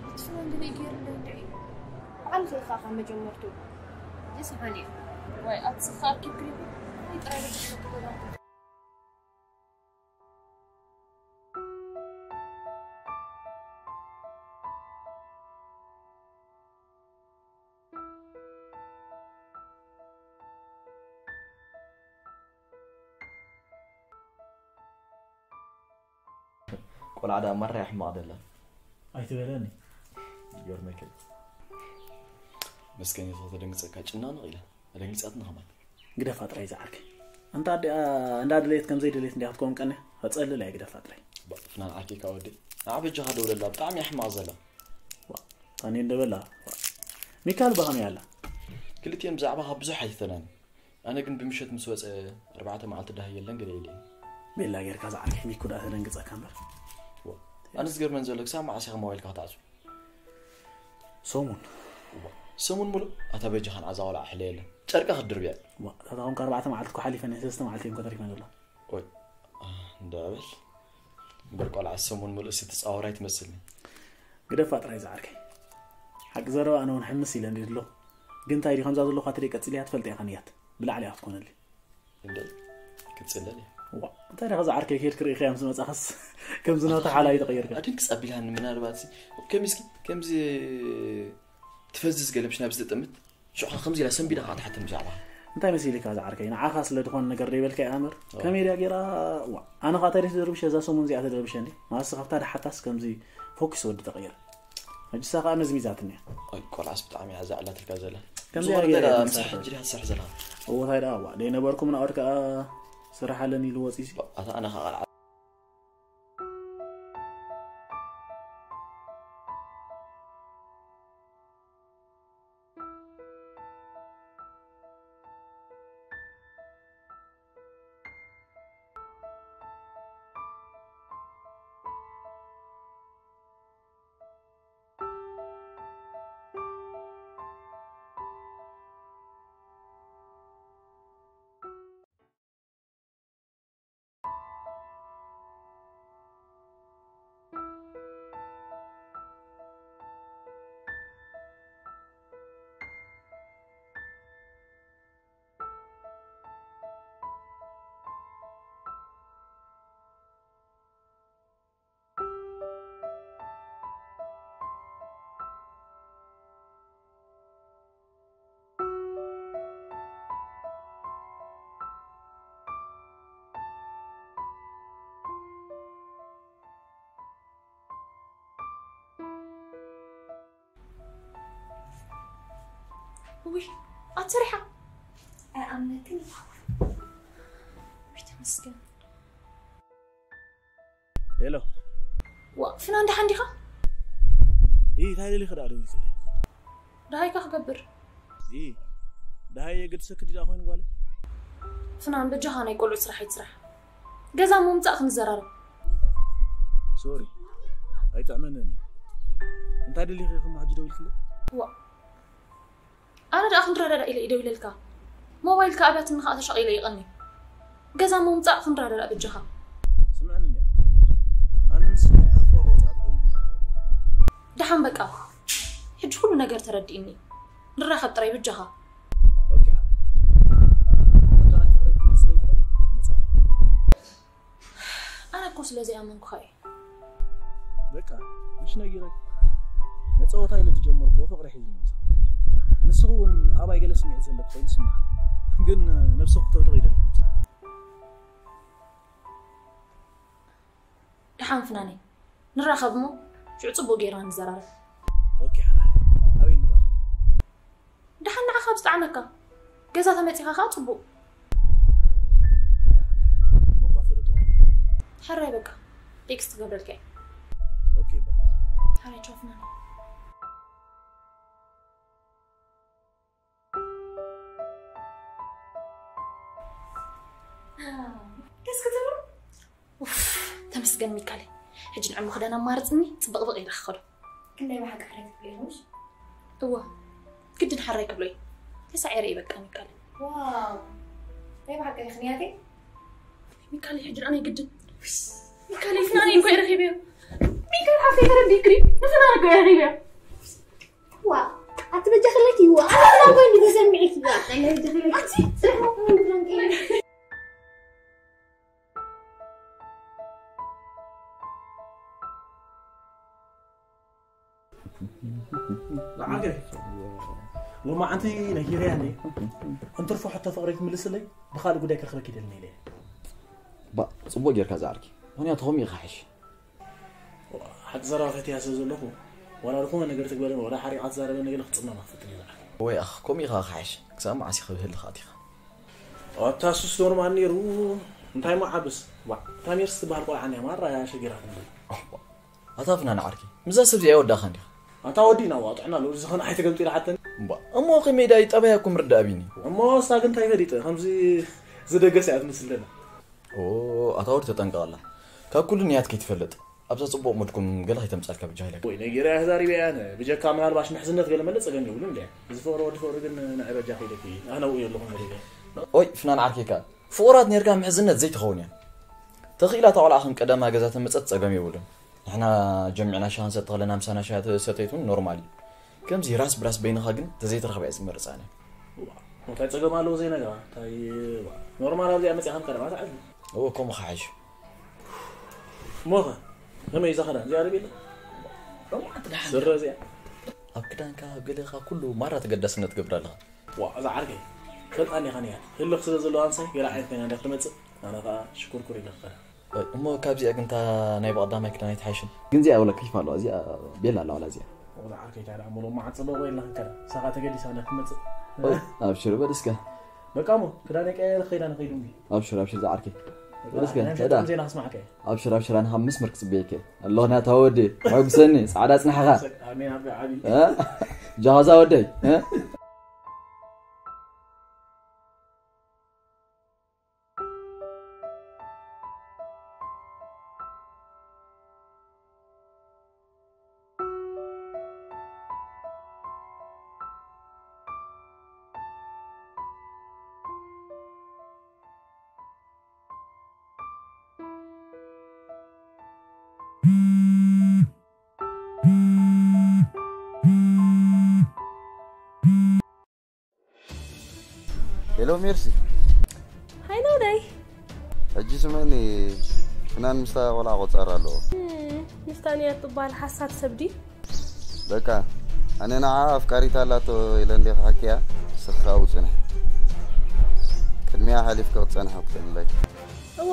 እቲ ወንድነይ ገይሩ እንዶ እንድዒ። ብዓል ዝእኻኻ መጀመርቱ። እዚ ሰሓን እዩ። ወይ፣ ኣብ ስኻ ኣኪብ ክሪም። ወይ ጥራይ በቃ ክትገባ። ቆልዓ ደኣ ማራ ሕማቕ ደላ። ኣይትበለኒ። ይገርመካ። መስገን ተደንግጸካ ጭናንቕ ኢላ። ኣደንጊጻትኒ ከማን። ግደፋ ጥራይ ዝዓርከይ። ኣንታ ኣዲኣ እንዳደለየት ከም ዘይደለየት እንዲያ ክትከውን ቀንያ። ፈጸልል እያ ግደፋ ጥራይ። ባ፣ ፍናን ዓርከይ ካብ ወደይ። ንዓ በጃኻ ደውለላ፣ ብጣዕሚ እያ ሕማቕ ዘላ። ዋ፣ ታኒ እንደበላ። ዋ። ሚካል ብኸመይ ኣላ? ክልቲኤን ብዛዕባኻ ብዙሕ ኣይተተናን። ኣነ ግን ብምሸት ምስ ወጸ ኣርባዕተ መዓልቲ ዳህ የለን ገለ ኢለ። ቤላ ጌርካ ዝዓርከይ ሚኩ ደኣ ተደንግጸካ እምበር። ዋ። ኣነ ዝገርመን ዘሎ ክሳብ መዓስ ኢኻ ሞባይልካ ክትዓጹ? ሰሙን። እዋ፣ ሰሙን ሙሉእ? ኣታ በጃኻ ንዓዛ ቆልዓ ሕለየላ። ጨርቃ ክትድርብያ። እዋ፣ እታ ተኾንካ ኣርባዕተ መዓልቲ እኮ ሓሊፈን እየን፣ ሰለስተ መዓልቲ እየን እኮ ተሪፈን ዘለዋ። ኦይ፣ ኣህ፣ እንዳ በል። እምበር ቆልዓ ሰሙን ሙሉእ ሲ ትጻወር ኣይትመስልኒ። ግደፋ ጥራይ ዝዓርከይ። ሓቂ ዘረባ ኣነ እውን ሕምስ ኢለ እንድየ ዘለኹ። ግን እንታይ ድዩ ከምዛ ዘለኹ ኣትሪእ ቀጺለያ ትፈልጥ ኢኻ ንያት። ብላዕሊ እያ ክትኮነለይ። እንደ ክትጽለል እያ። ዋ፣ እንታይ ደኣ ከዛ ዓርከይ ከይድ ክርእኻ ምስ መጻኻስ ከምዚ ናታ ሓላይ ተቐይርካ። ኣድንክ ጸቢላኒ ምናልባት ሲ-፣ ከምዚ እስኪ፣ ከምዚ ትፈዝዝ ገለ ምሽ ናብ ዝጥምት፣ ሽዑ ከምዚ ኢላ ሰንቢዳ ኸዓ ትሓተኒ ብዛዕባ። እንታይ መሲልካ ዝዓርከይ? ንዓኻ ስለ ዝኾነ ነገር ደይበልካ ይኣምር። ከመይ ድያ ገይራ? ዋ፣ ኣነ ኸዓ ታሪክ ተደርብሸ እዛ ሰሙን እዚኣ ተደርብሸ እንዲ። ማስ ካብታ ድሓታስ ከምዚ ፎክስ ወዲ ተቐይር። ሕጂ እሳ ኸዓ መዝሚዛትኒ እያ። ኣይ፣ ቆልዓስ ብጣዕሚ እያ ዘዕላትልካ ዘላ። ከምዚ ብዙ ወረደ ገይራ ዳ እያ ምሳሕ ትሰርሕ። ሕጂ ድያ ትሰርሕ ዘላ? እዎ፣ እንታይ ደኣ፣ ዋ፣ ደይነበርኩም ናኦድ ከኣ ስራሕ ኣለኒ ኢሉ ወፂሲ። ኣታ ኣነ ኸዓ ቆልዓ ውይ፣ ኣትሰሪሓ። ኣይኣምነክን። ውይ፣ ተመስገን። ሄሎ። ዋ፣ ፍናን ደሓን ዲኻ? ይ፣ እንታይ ደሊኺ ደኣ ደዊልክለይ? ደሃይካ ክገብር። ይ፣ ደሃይ የገድሰኪ ድኣ ኮይኑ ጓለይ? ፍናን፣ በጃኻ ናይ ቆልዑ ስራሕ ኣይትስራሕ። ገዛ ምምጻእ ክንዘራረብ። ሶሪ፣ ኣይጥዕመንን እዩ። እንታይ ደሊኺ ኢኺ እሞ ሕጂ ደዊልክለይ? ዋ፣ ኣነ ደኣ ክንረዳዳእ ኢለ እዩ ደዊለልካ። ሞባይልካ ኣብያትኒ ከኣ ተሻቒለ ይቐኒ። ገዛ ምምጻእ ክንረዳዳእ በጃኻ። ስምዕኒ እንድያ። ኣነ ንስኺ ካብ ፍቕሪ ወጻኢ ዝኾይኑ ክንረዳዳእ ኣይደልን። ደሓን በቃ። ሕጂ ኩሉ ነገር ተረዲእኒ። ንራኸብ ጥራይ በጃኻ። ኦኬ፣ ሓራይ። ኣታ ናይ ፍቕረይ ትምልስለይ ትኾይኑ መጻእኪ። ኣነ እኮ ስለ ዘይኣመንኩኻ እየ። በቃ፣ ምሽ ነጊረኪ። ንጸወታ ኢለ ዝጀመርኩዎ ፍቕሪ ሒዙኒ ምሳኺ። ንስኺ እውን ኣባይ ገለ ስምዒት ዘለኪ ኮይኑ ይስምዓኒ። ግን ነብስኺ ክተውድቒ ኣይደልን ምሳኺ። ደሓን ፍናነይ፣ ንራኸብ እሞ ሽዑ ጽቡቕ ጌርና ንዘራረብ። ኦኬ፣ ሓራይ። ኣበይ ንራኸብ? ደሓን ንዓኻ ብዝጠዓመካ። ገዛ ተመጺኻ ከኣ ጽቡቕ። ደሓን፣ ደሓን። መቋፈሪ ትኾን? ሕራይ በቃ። ቴክስት ክገብረልካ እየ። ኦኬ፣ ባይ። ሕራይ፣ ቻው ፍናነይ። ደስ ክትብሉ። ኡፍ፣ ተመስገን ሚካለይ። ሕጂ ንዕኡ ክዳን ኣማርጽኒ፣ ጽብቕብቕ ኢለ ክኸዶ። ክንደይ ብሓቂ ሕራይ ክትብሎ ኢኹምሽ? እወ፣ ግድን ሕራይ ክብሎ እዩ። ተሳዒረ እዩ በቃ ሚካለይ። ዋው፣ ናይ ብሓቂ ዲኺ ንያተይ? ሚካለይ፣ ሕጂ ደኣ ናይ ግድን። ሚካለይ፣ ፍናነይ እኮ እየ ረኺበዮ። ሚካለይ፣ ሓፍተይ ተረዲእክኒ፣ ንፍናን እኮ እየ ረኺበዮ። ዋ፣ ኣቲ በጃኺ ለኪ፣ ዋ፣ ኣነ ፍናን እኮ እንዲ ተሰሚዕኪ፣ ዋ፣ ኣቲ በጃኺ ለኪ። ኣቲ ስራሕ እኮ እንዲ ፍናን እየ። ዝዓርከይ፣ ሎማዓንቲ ነጊረያ እንዴ? እንትርፎ ሕቶ ፍቕረይ ትምልስለይ፣ ብኻልእ ጉዳይ ክረኽበኪ ይደሊ ነይለ። ባ፣ ጽቡቕ ጌርካ ዝዓርከይ። ምኽንያቱ ከምኡ እዩ ክሓይሽ። ሓቂ ዘረባ ፈትያ ስለ ዘለኹ፣ ዋላ ዝኾነ ነገር ትግበርን፣ ዋላ ሓሪቓ ትዛረበኒ ገለ ክጽመማ ክፍትን እየ ዝዓርከይ። ወይ ኣኽ፣ ከምኡ ኢኻ ክሓይሽ። ክሳብ መዓስ ኢኻ ብህልኻ ኣቲኻ? ኣታ ሱስ ኖርማል ነይሩ። እንታይ እሞ ዓብስ? ዋ፣ እታ ሜርሲ ትበሃል ቆልዓ እንድያ ማራ ሸጊራትኒ። ኦህ፣ ዋ። ኣታ ፍናን ዓርከይ፣ ምስዛ ሰብ እዚኣ ኣይወዳእካን ዲኻ? ኣታ ወዲእና፣ ዋ፣ ጥዕና ኣለዎ፣ እዚ ኸነ ኣይተገምጢ ኢላ ሓተኒ። እምባ፣ እሞ ከመይ ደኣ እዩ ጠባያ እኮ ምርዳእ ኣቢኒ። እሞ እሳ ግን እንታይ ፈሊጠ? ከምዚ ዝደገሰ እያ ትመስል ዘላ። ኦ፣ ኣታ ወዲ ተጠንቀቐላ። ካብ ኩሉ ንያት ከይትፈልጥ፣ ኣብዛ ጽቡቕ ሙድኩም ገለ ከይተምጻልካ ብጃ ኢለካ። ወይ ነጊረያ ተዛሪበያ ኣነ። ብጀካ ምናልባሽ ምሕዝነት ገለ መለ ጸገም የብሉን እንድያ። እዚ ፍቕሪ ወዲ ፍቕሪ ግን ንዓይ በጃ ከይደኪ፣ ኣነ ኣብኡ የለኹን ገለ። ኦይ፣ ፍናን ዓርከይ ከኣ፣ ፍቑራት ኔርካ ምሕዝነት ዘይትኸውን እያ። ተኽኢላ እታ ቆልዓ ከም ቀደማ ገዛ ተመጸት ጸገም የብሉን። ንሕና ጀሚዕና ሻሂ ንሰቲ ከለና ምሳና ሻሂ ተሰተየት እውን ኖርማል እዩ። ከምዚ ራስ ብራስ በይንኻ ግን ተዘይተረኽበ እየ ዝመርጽ ኣነ። ዋ፣ እንታይ ጸገም ኣለዎ ዘይነገራ? እንታይ፣ ዋ፣ ኖርማል ኣብዚኣ መጺኣ ከም ቀደማ ትዓቢ። እወ፣ ከምኡ ክሓይሽ። እሞኸ፣ ከመይ እዛ ኸዳን እዚኣ ርብ የለ? ሎማዓንቲ ደሓን ስረ እዚኣ። ኣብ ክዳንካ፣ ኣብ ገለኻ ኩሉ ማራ ተገዳስነት ትገብር ኣለኻ። ዋ፣ እዛ ዓርከይ፣ ፈልጣ ኔኻ ኔኻ ህልኽ ስለ ዘለዎ ኣንሳይ ገለ ዓይነት ኮይና እንዲያ ክትመጽእ ኣነ ኸዓ ሽኩርኩር ኢለ ክኸዳ። እሞ ካብዚኣ ግን እታ ናይ ብቐዳማይ ክዳን ኣይትሓይሽን? ግን እዚኣ ወላ ከይፋ ኣለዋ፣ እዚኣ ቤላ ኣለዋ፣ ወላ እዚኣ። ወላ ዓርከይ፣ እንታይ ደኣ እሞ ሎማዓት ጽቡቕ ወይ ኢልና ክንከዳ? ንሳኻ ተገዲሳ እንዲያ ክትመጽእ። ወይ፣ ኣብሽር በል እስከ። በቃ እሞ፣ ክዳነይ ቀያይረ ክኸይድ ኣነ ከይዱ እምቢ። ኣብሽር፣ ኣብሽር፣ ዝዓርከይ። በል እስከ፣ ናይ ምሸት ዳ። ዜና ክስማዓካ እየ። ኣብሽር፣ ኣብሽር፣ ኣነ ካብ መስመር ክጽበየካ እየ። ኣለኹ ናታ ወዲ፣ ኣሐጉሰኒ፣ ጻዕዳ ጽንሓኻ። ኣሜን፣ ኣቢ ዓቢ። እ? ጃሃዛ ወደይ፣ እ? ሄሎ ሜርሲ። ሃይ ናውደይ። ሕጂ ስምዕኒ፣ ፍናን ምስታ ቆልዓ ቆጻር ኣለዎ። እም፣ ምስታ ንያት ትበሃል ሓሳድ ሰብ ድዩ? በቃ፣ ኣነ ንዓ ኣፍቃሪት ኣላቶ ኢለ እንደ ክሓክያ፣ ስኻ ኣብኡ ጽንሕ። ቅድሚያ ሓሊፍኪ ክትጸንሒ ክትኽእልለይ። እዎ፣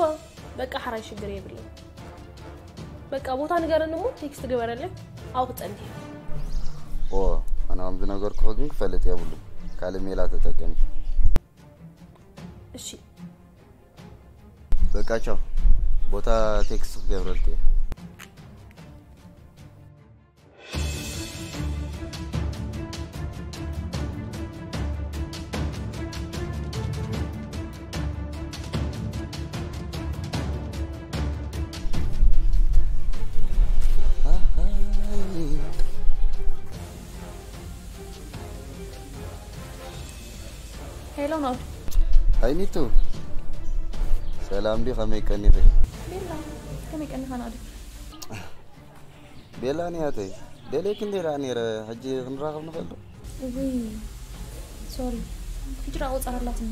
በቃ ሓራይ ሽግር የብለይ። በቃ ቦታ ንገረኒ እሞ ቴክስት ግበረለይ፣ ኣብኡ ክጸንሕ እየ። ኦ፣ ኣነ ከም ዝነገርኩኺ ግን ክፈልጥ የብሉን። ካልእ ሜላ ተጠቀሚ። እሺ። በቃ ቻው። ቦታ ቴክስት ክገብረልኪ እየ። ሄሎ ናውድ። ሃይ ሚቱ። ሰላም ዲ፣ ከመይ ቀኒኺ? ቤላ፣ ከመይ ቀኒኻ ናውድ? ቤላ ንያተይ፣ ደልየኪ እንዴ ደኣ ነይረ፣ ሕጂ ክንራኸብ ንኽእል ዶ? እውይ፣ ሶሪ፣ ሕጂ ደኣ ቆጸራ ኣላትኒ።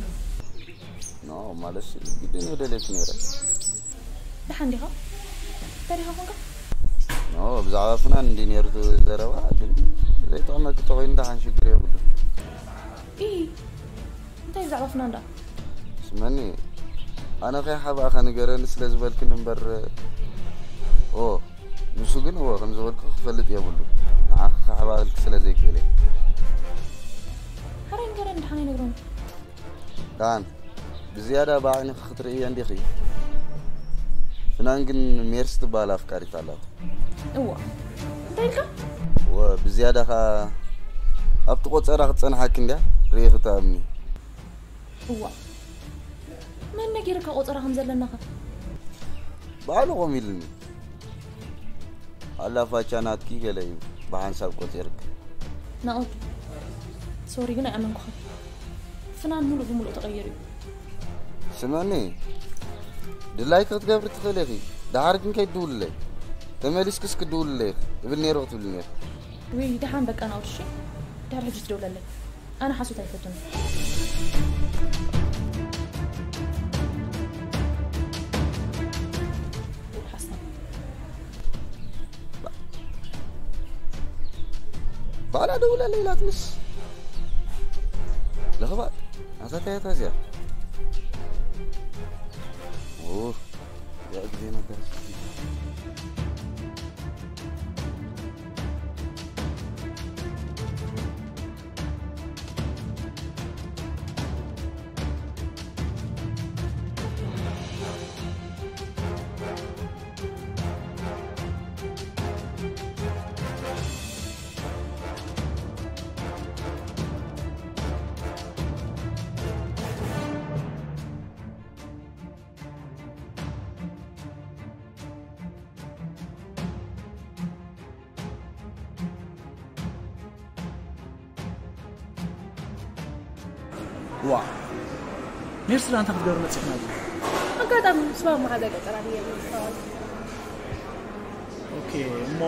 ኖ፣ ማለት ግድን እየ ደልየኪ ነይረ። ደሓን ዲኻ? እንታይ ዲኻ ኮንካ? ኖ፣ ብዛዕባ ፍናን እንዲ ነይሩ እቲ ዘረባ፣ ግን ዘይጥዕመኪ ተኾይኑ ደሓን ሽግር የብሉን። ኢ፣ እንታይ ብዛዕባ ፍናን ደኣ? ስመኒ፣ ኣነ ከይሓባእኻ ንገረኒ ስለ ዝበልክኒ እምበር፣ ኦ፣ ንሱ ግን እወ ከም ዝበልኩ ክፈልጥ የብሉ። ንዓኺ ከሕባእልኪ ስለ ዘይክእል እየ። ሓራይ ንገረኒ፣ ደሓን ኣይነግሮን። ደሓን፣ ብዝያዳ ብዓይንኺ ክትርእያ እንዲኺ። ፍናን ግን ሜርሲ ትበሃል ኣፍቃሪት ኣላቶ። እዋ፣ እንታይ ኢልካ? እወ፣ ብዝያዳ ኸኣ ኣብቲ ቆጸራ ክትጸንሓኪ እንድያ፣ ርእይኺ ትኣምኒ። እዋ፣ መን ነጊርካ ቆጸራ ከም ዘለናኸ? ባዕሉ ኾም ኢሉኒ። ኣላ ፋቻ ናትኪ ገለ እዩ፣ ብሓንሳብ ቆጺርክ። ናኦድ፣ ሶሪ ግን ኣይኣመንኩኻን። ፍናን ሙሉእ ብሙሉእ ተቐይሩ እዩ። ስመኒ፣ ድላይኪ ክትገብሪ ትኽእሊ ኢኺ። ደሓር ግን ከይትድውልለይ። ተመሊስክስ ክትድውልለይ ኢኺ እብል ነይሩ ክትብሊ ነይርኪ። ውይ፣ ደሓን በቃ ናኦድ፣ እሺ? ድሕሪ ሕጂ ትደውለለይ። ኣነ ሓሶት ኣይፈቱን። ሓሳብ። ባዕላ ደውለለይ ኢላትንስ። ለኽባጥ፣ ኣታ እንታይ እያ እዚኣ? ኡፍ፣ እዚኣ ግዜ ነበር። ዋ፣ ሜርሲ፣ እንታይ ክትገብሪ መጺእና? ኣጋጣሚ ስዋ መሓዛ ቀጠራ ድየ ምስተዋል። ኦኬ፣ እሞ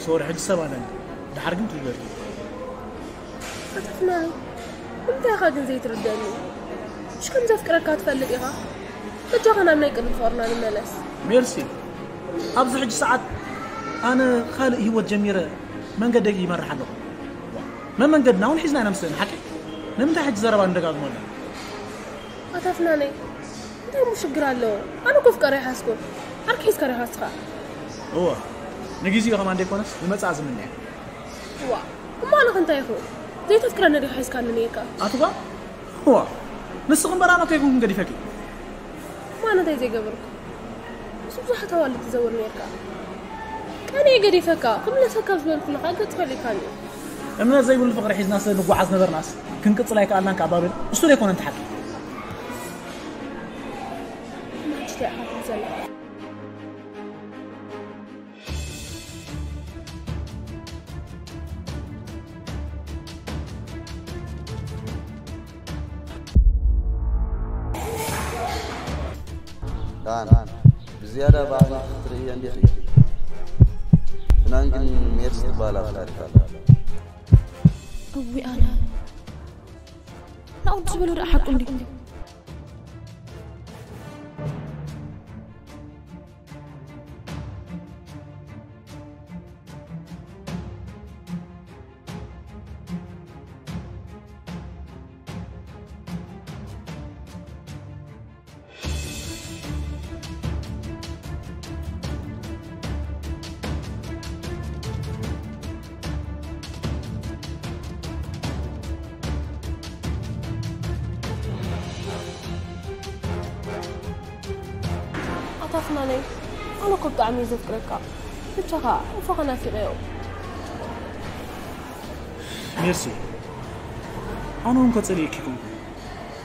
ሶሪ፣ ሕጂ ሰብ ኣለኒ። ድሓር ግን ትውገድ። ኣታ ፍናን፣ እንታይ ኢኻ ግን ዘይትርደኒ? ምሽ ከም ዘፍቅረካ ትፈልጥ ኢኻ። በጃኻ ናብ ናይ ቅድሚ ፍቕርና ንመለስ። ሜርሲ፣ ኣብዚ ሕጂ ሰዓት ኣነ ካልእ ህይወት ጀሚረ መንገደይ ይመርሕ ኣለኹ። መመንገድና እውን ሒዝና ኢና ምስለና፣ ሓቂ? ንምንታይ ሕጂ ዘረባ ንደጋግሞ ኣለና? ኣታ ፍናነይ፣ እንታይ እሞ ሽግር ኣለዎ? ኣነ እኮ ፍቃር ኣይሓዝኩን። ዓርኪ ሒዝካ ዲኻ ንስኻ? እወ፣ ንግዜኡ ከማን ዘይኮነስ ንመጻኢ ዝምነያ። ዋ፣ እሞ ኣነ ከ እንታይ ይኹን? ዘይተፍቅረኒ ዲኻ ሒዝካኒ ነይርካ? ኣቲ ጓል? ዋ፣ ንስኺ እምበር ኣነ ከይኮንኩ ገዲፈኪ። እሞ ኣነ እንታይ ዘይገበርኩ? ምስ ብዙሓት ኣዋልድ ትዘውር ነይርካ። ቀንየ ገዲፈካ፣ ክምለሰካ ኣብ ዝበልኩሉ ከኣ ገጽ ፈሊካኒ። እምነት ዘይብሉ ፍቕሪ ሒዝና ስለ ንጓዓዝ ነበርናስ፣ ክንቅጽል ኣይከኣልናን ከኣ ባብል፣ እሱ ዶ ኣይኮነን እቲ ሓቂ? ሕጂ እንታይ ኢኻ ትብል ዘለኻ? ዳን፣ ብዝያዳ ብዓይንኺ ክትርእያ እንዲኺ። ፍናን ግን ሜርሲ ትበሃል ኣፍቃሪት ኣላ። እዊ ኣነ ናኡ ዝበሎ ደኣ ሓቁ እንድዩ። ኣታ ፍናነይ፣ ኣነ እኮ ብጣዕሚ እየ ዘፍቅረካ። ብቻኻ፣ እፎ ከናፊቀዮ። ሜርሲ፣ ኣነ እውን ከጸልየኪ ይኮንኩ፣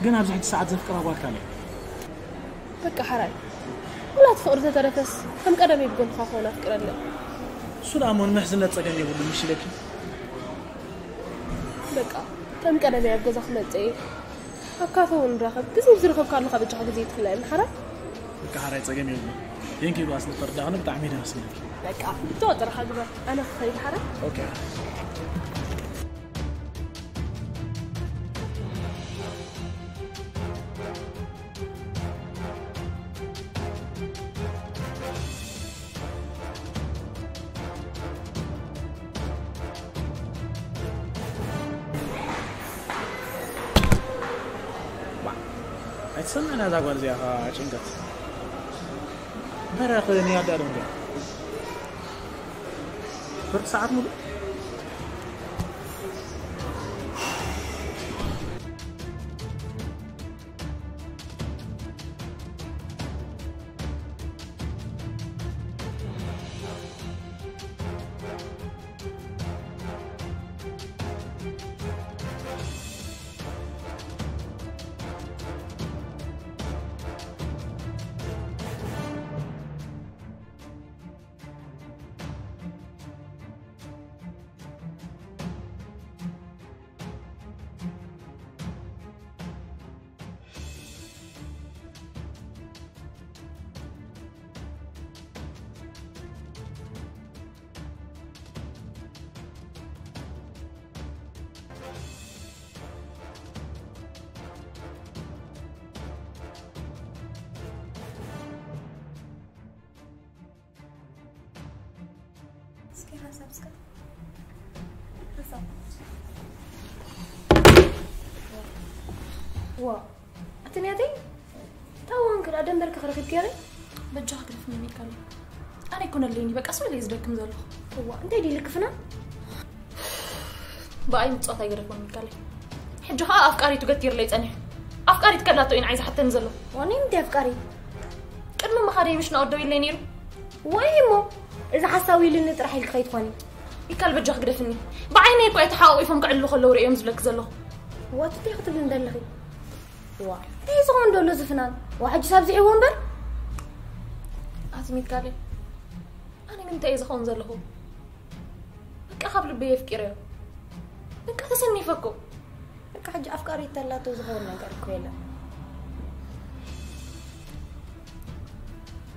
ግን ኣብዚ ሕጂ ሰዓት ዘፍቅራ ጓልካ ኣለይ። በቃ ሓራይ፣ ወላ እቲ ፍቕሪ ተተረፈስ፣ ከም ቀደመይ ብጎንኻ ክኾን ኣፍቅረለይ። እሱ ደኣ እሞ ንምሕዝነት ጸገም የብሉን፣ ምሽ ኢለኪ። በቃ፣ ከም ቀደመይ ኣብ ገዛ ክመጽእ እየ። ኣብ ካፈ እውን ንራኸብ። ግዜ ብዝረኸብካ ኣለኻ በጃኻ ግዜ ይትፍለየና ሓራይ። በቃ ሓራይ ጸገም የብሉን። የንኪ ጓስ ንተረዳእኽኒ ብጣዕሚ እየ ደመስግነኪ። በቃ፣ እቶ ጥራኻ ግበር። ኣነ ክኸይድ ሓራይ። ኦኬ። ኣይትሰምዕን እዛ ጓል እዚኣ ኸዓ ጭንቀት። በረኽ ንያዳ ዶ እንዲያ? ፍርቂ ሰዓት ሙሉእ? እስኪ ሓሳብ እስከ። ሓሳብ። ዋ፣ ኣቲ ንያተይ፣ ታዋን ክዳ ደንበርካ ክረክብ ገይረ? በጃ ክግደፍ ሚካል። ኣነ ይኮነለይኒ፣ በቃ ስለ ዝደክም ዘለኹ። ዋ፣ እንታይ ድዩ ልክፍና? ብኣይ ምጽዋት ኣይገደፍኩን ሚካል። ሕጂ ኸኣ ኣፍቃሪቱ ገቲርለይ ጸኒሑ። ኣፍቃሪት ከላቶ ኢና ዓይዛ ሓተኒ ዘሎ። ዋኒ እንታይ ኣፍቃሪ? ቅድሚ ምኻደይ ምሽ ናወደው ኢለይ ነይሩ። ወይ እሞ፣ እዚ ሓሳዊ ኢሉኒ ጥራሕ ኢልኪ ከይትኾኒ። ሚካል በጃ ክግደፍኒ። ብዓይነይ እኮ እየ ተሓቋቒፎም ክዕልሉ ከለዉ ርእዮም ዝብለኪ ዘለኹ። ዋት እንታይ ክትብሊ እንደለኺ? ዋ፣ እንታይ ዝኸውን ደሎ ዝፍናን? ዋ፣ ሕጂ ሳብ ዝዒዎ እምበር? ኣቲ ሚካል፣ ኣነ ግን እንታይ እየ ዝኸውን ዘለኹ? በቃ ካብ ልበይ የፍቂረዮ። በቃ ተሰኒፈ እኮ። በቃ ሕጂ ኣፍቃሪ ተላቶ ዝኸውን ነገር እኮ የለን።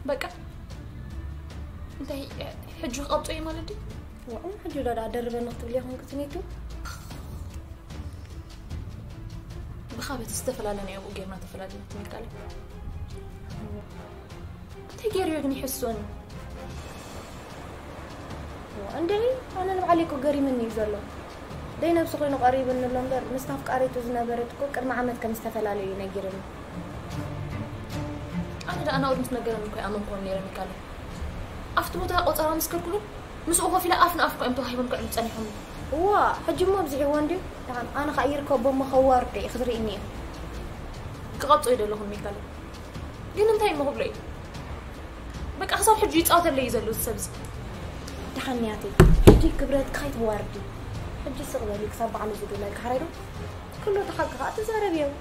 በቃ እንታይ ሕጂ ክቐብጾ እየ ማለት ድዩ? ዋእ፣ ሕጂ ዶ ደኣ ደርበ ንክትብሊ ኢኹም ክትኔቱ? ብኻበት ዝተፈላለነ ኣብኡ ጌርና ተፈላለና ትብል ቃል። እንታይ ገይሩ ግን ይሕስወኒ? እንድዒ ኣነ ንባዕለይ እኮ ገሪምኒ እዩ ዘሎ። ደይ ነብሲ ኮይኑ ቀሪብኒ ኣሎ እምበር፣ ምስታ ኣፍቃሪቱ ዝነበረት እኮ ቅድሚ ዓመት ከም ዝተፈላለዩ እዩ ነጊርኒ። ኣነ ደኣ ናኡድ ምስ ነገረኒ እኮ ይኣመንኩ ነይረ ሚካለ። ኣብቲ ቦታ ቆጸራ ምስ ከድኩ ግን ምስኡ ኮፍ ኢለ ኣፍ ንኣፍ እኮ እዮም ተዋሂቦም ክዕልሉ ጸኒሖም። እዋ፣ ሕጂ እሞ ኣብዚሕዎ እንድዩ። ደሓን ኣነ ኸኣ ይርከቦ እሞ ከዋርዶ እዩ ክትርእይኒ እዩ። ክቐብጾ ይደለኹን ሚካለ። ግን እንታይ እሞ ክብሎ እዩ? በቃ ክሳብ ሕጂ ይጻወተለይ እዩ ዘሎ እዚ ሰብ እዚ። ደሓን ያተይ፣ ሕጂ ክብረትካ ኣይተዋርዲ። ሕጂ ስቕ በሊ ክሳብ በዓሉ ዝድውለልካ ሓራይ ዶ? ክሎ ተሓቂ ኸኣ ትዛረብ እዮም።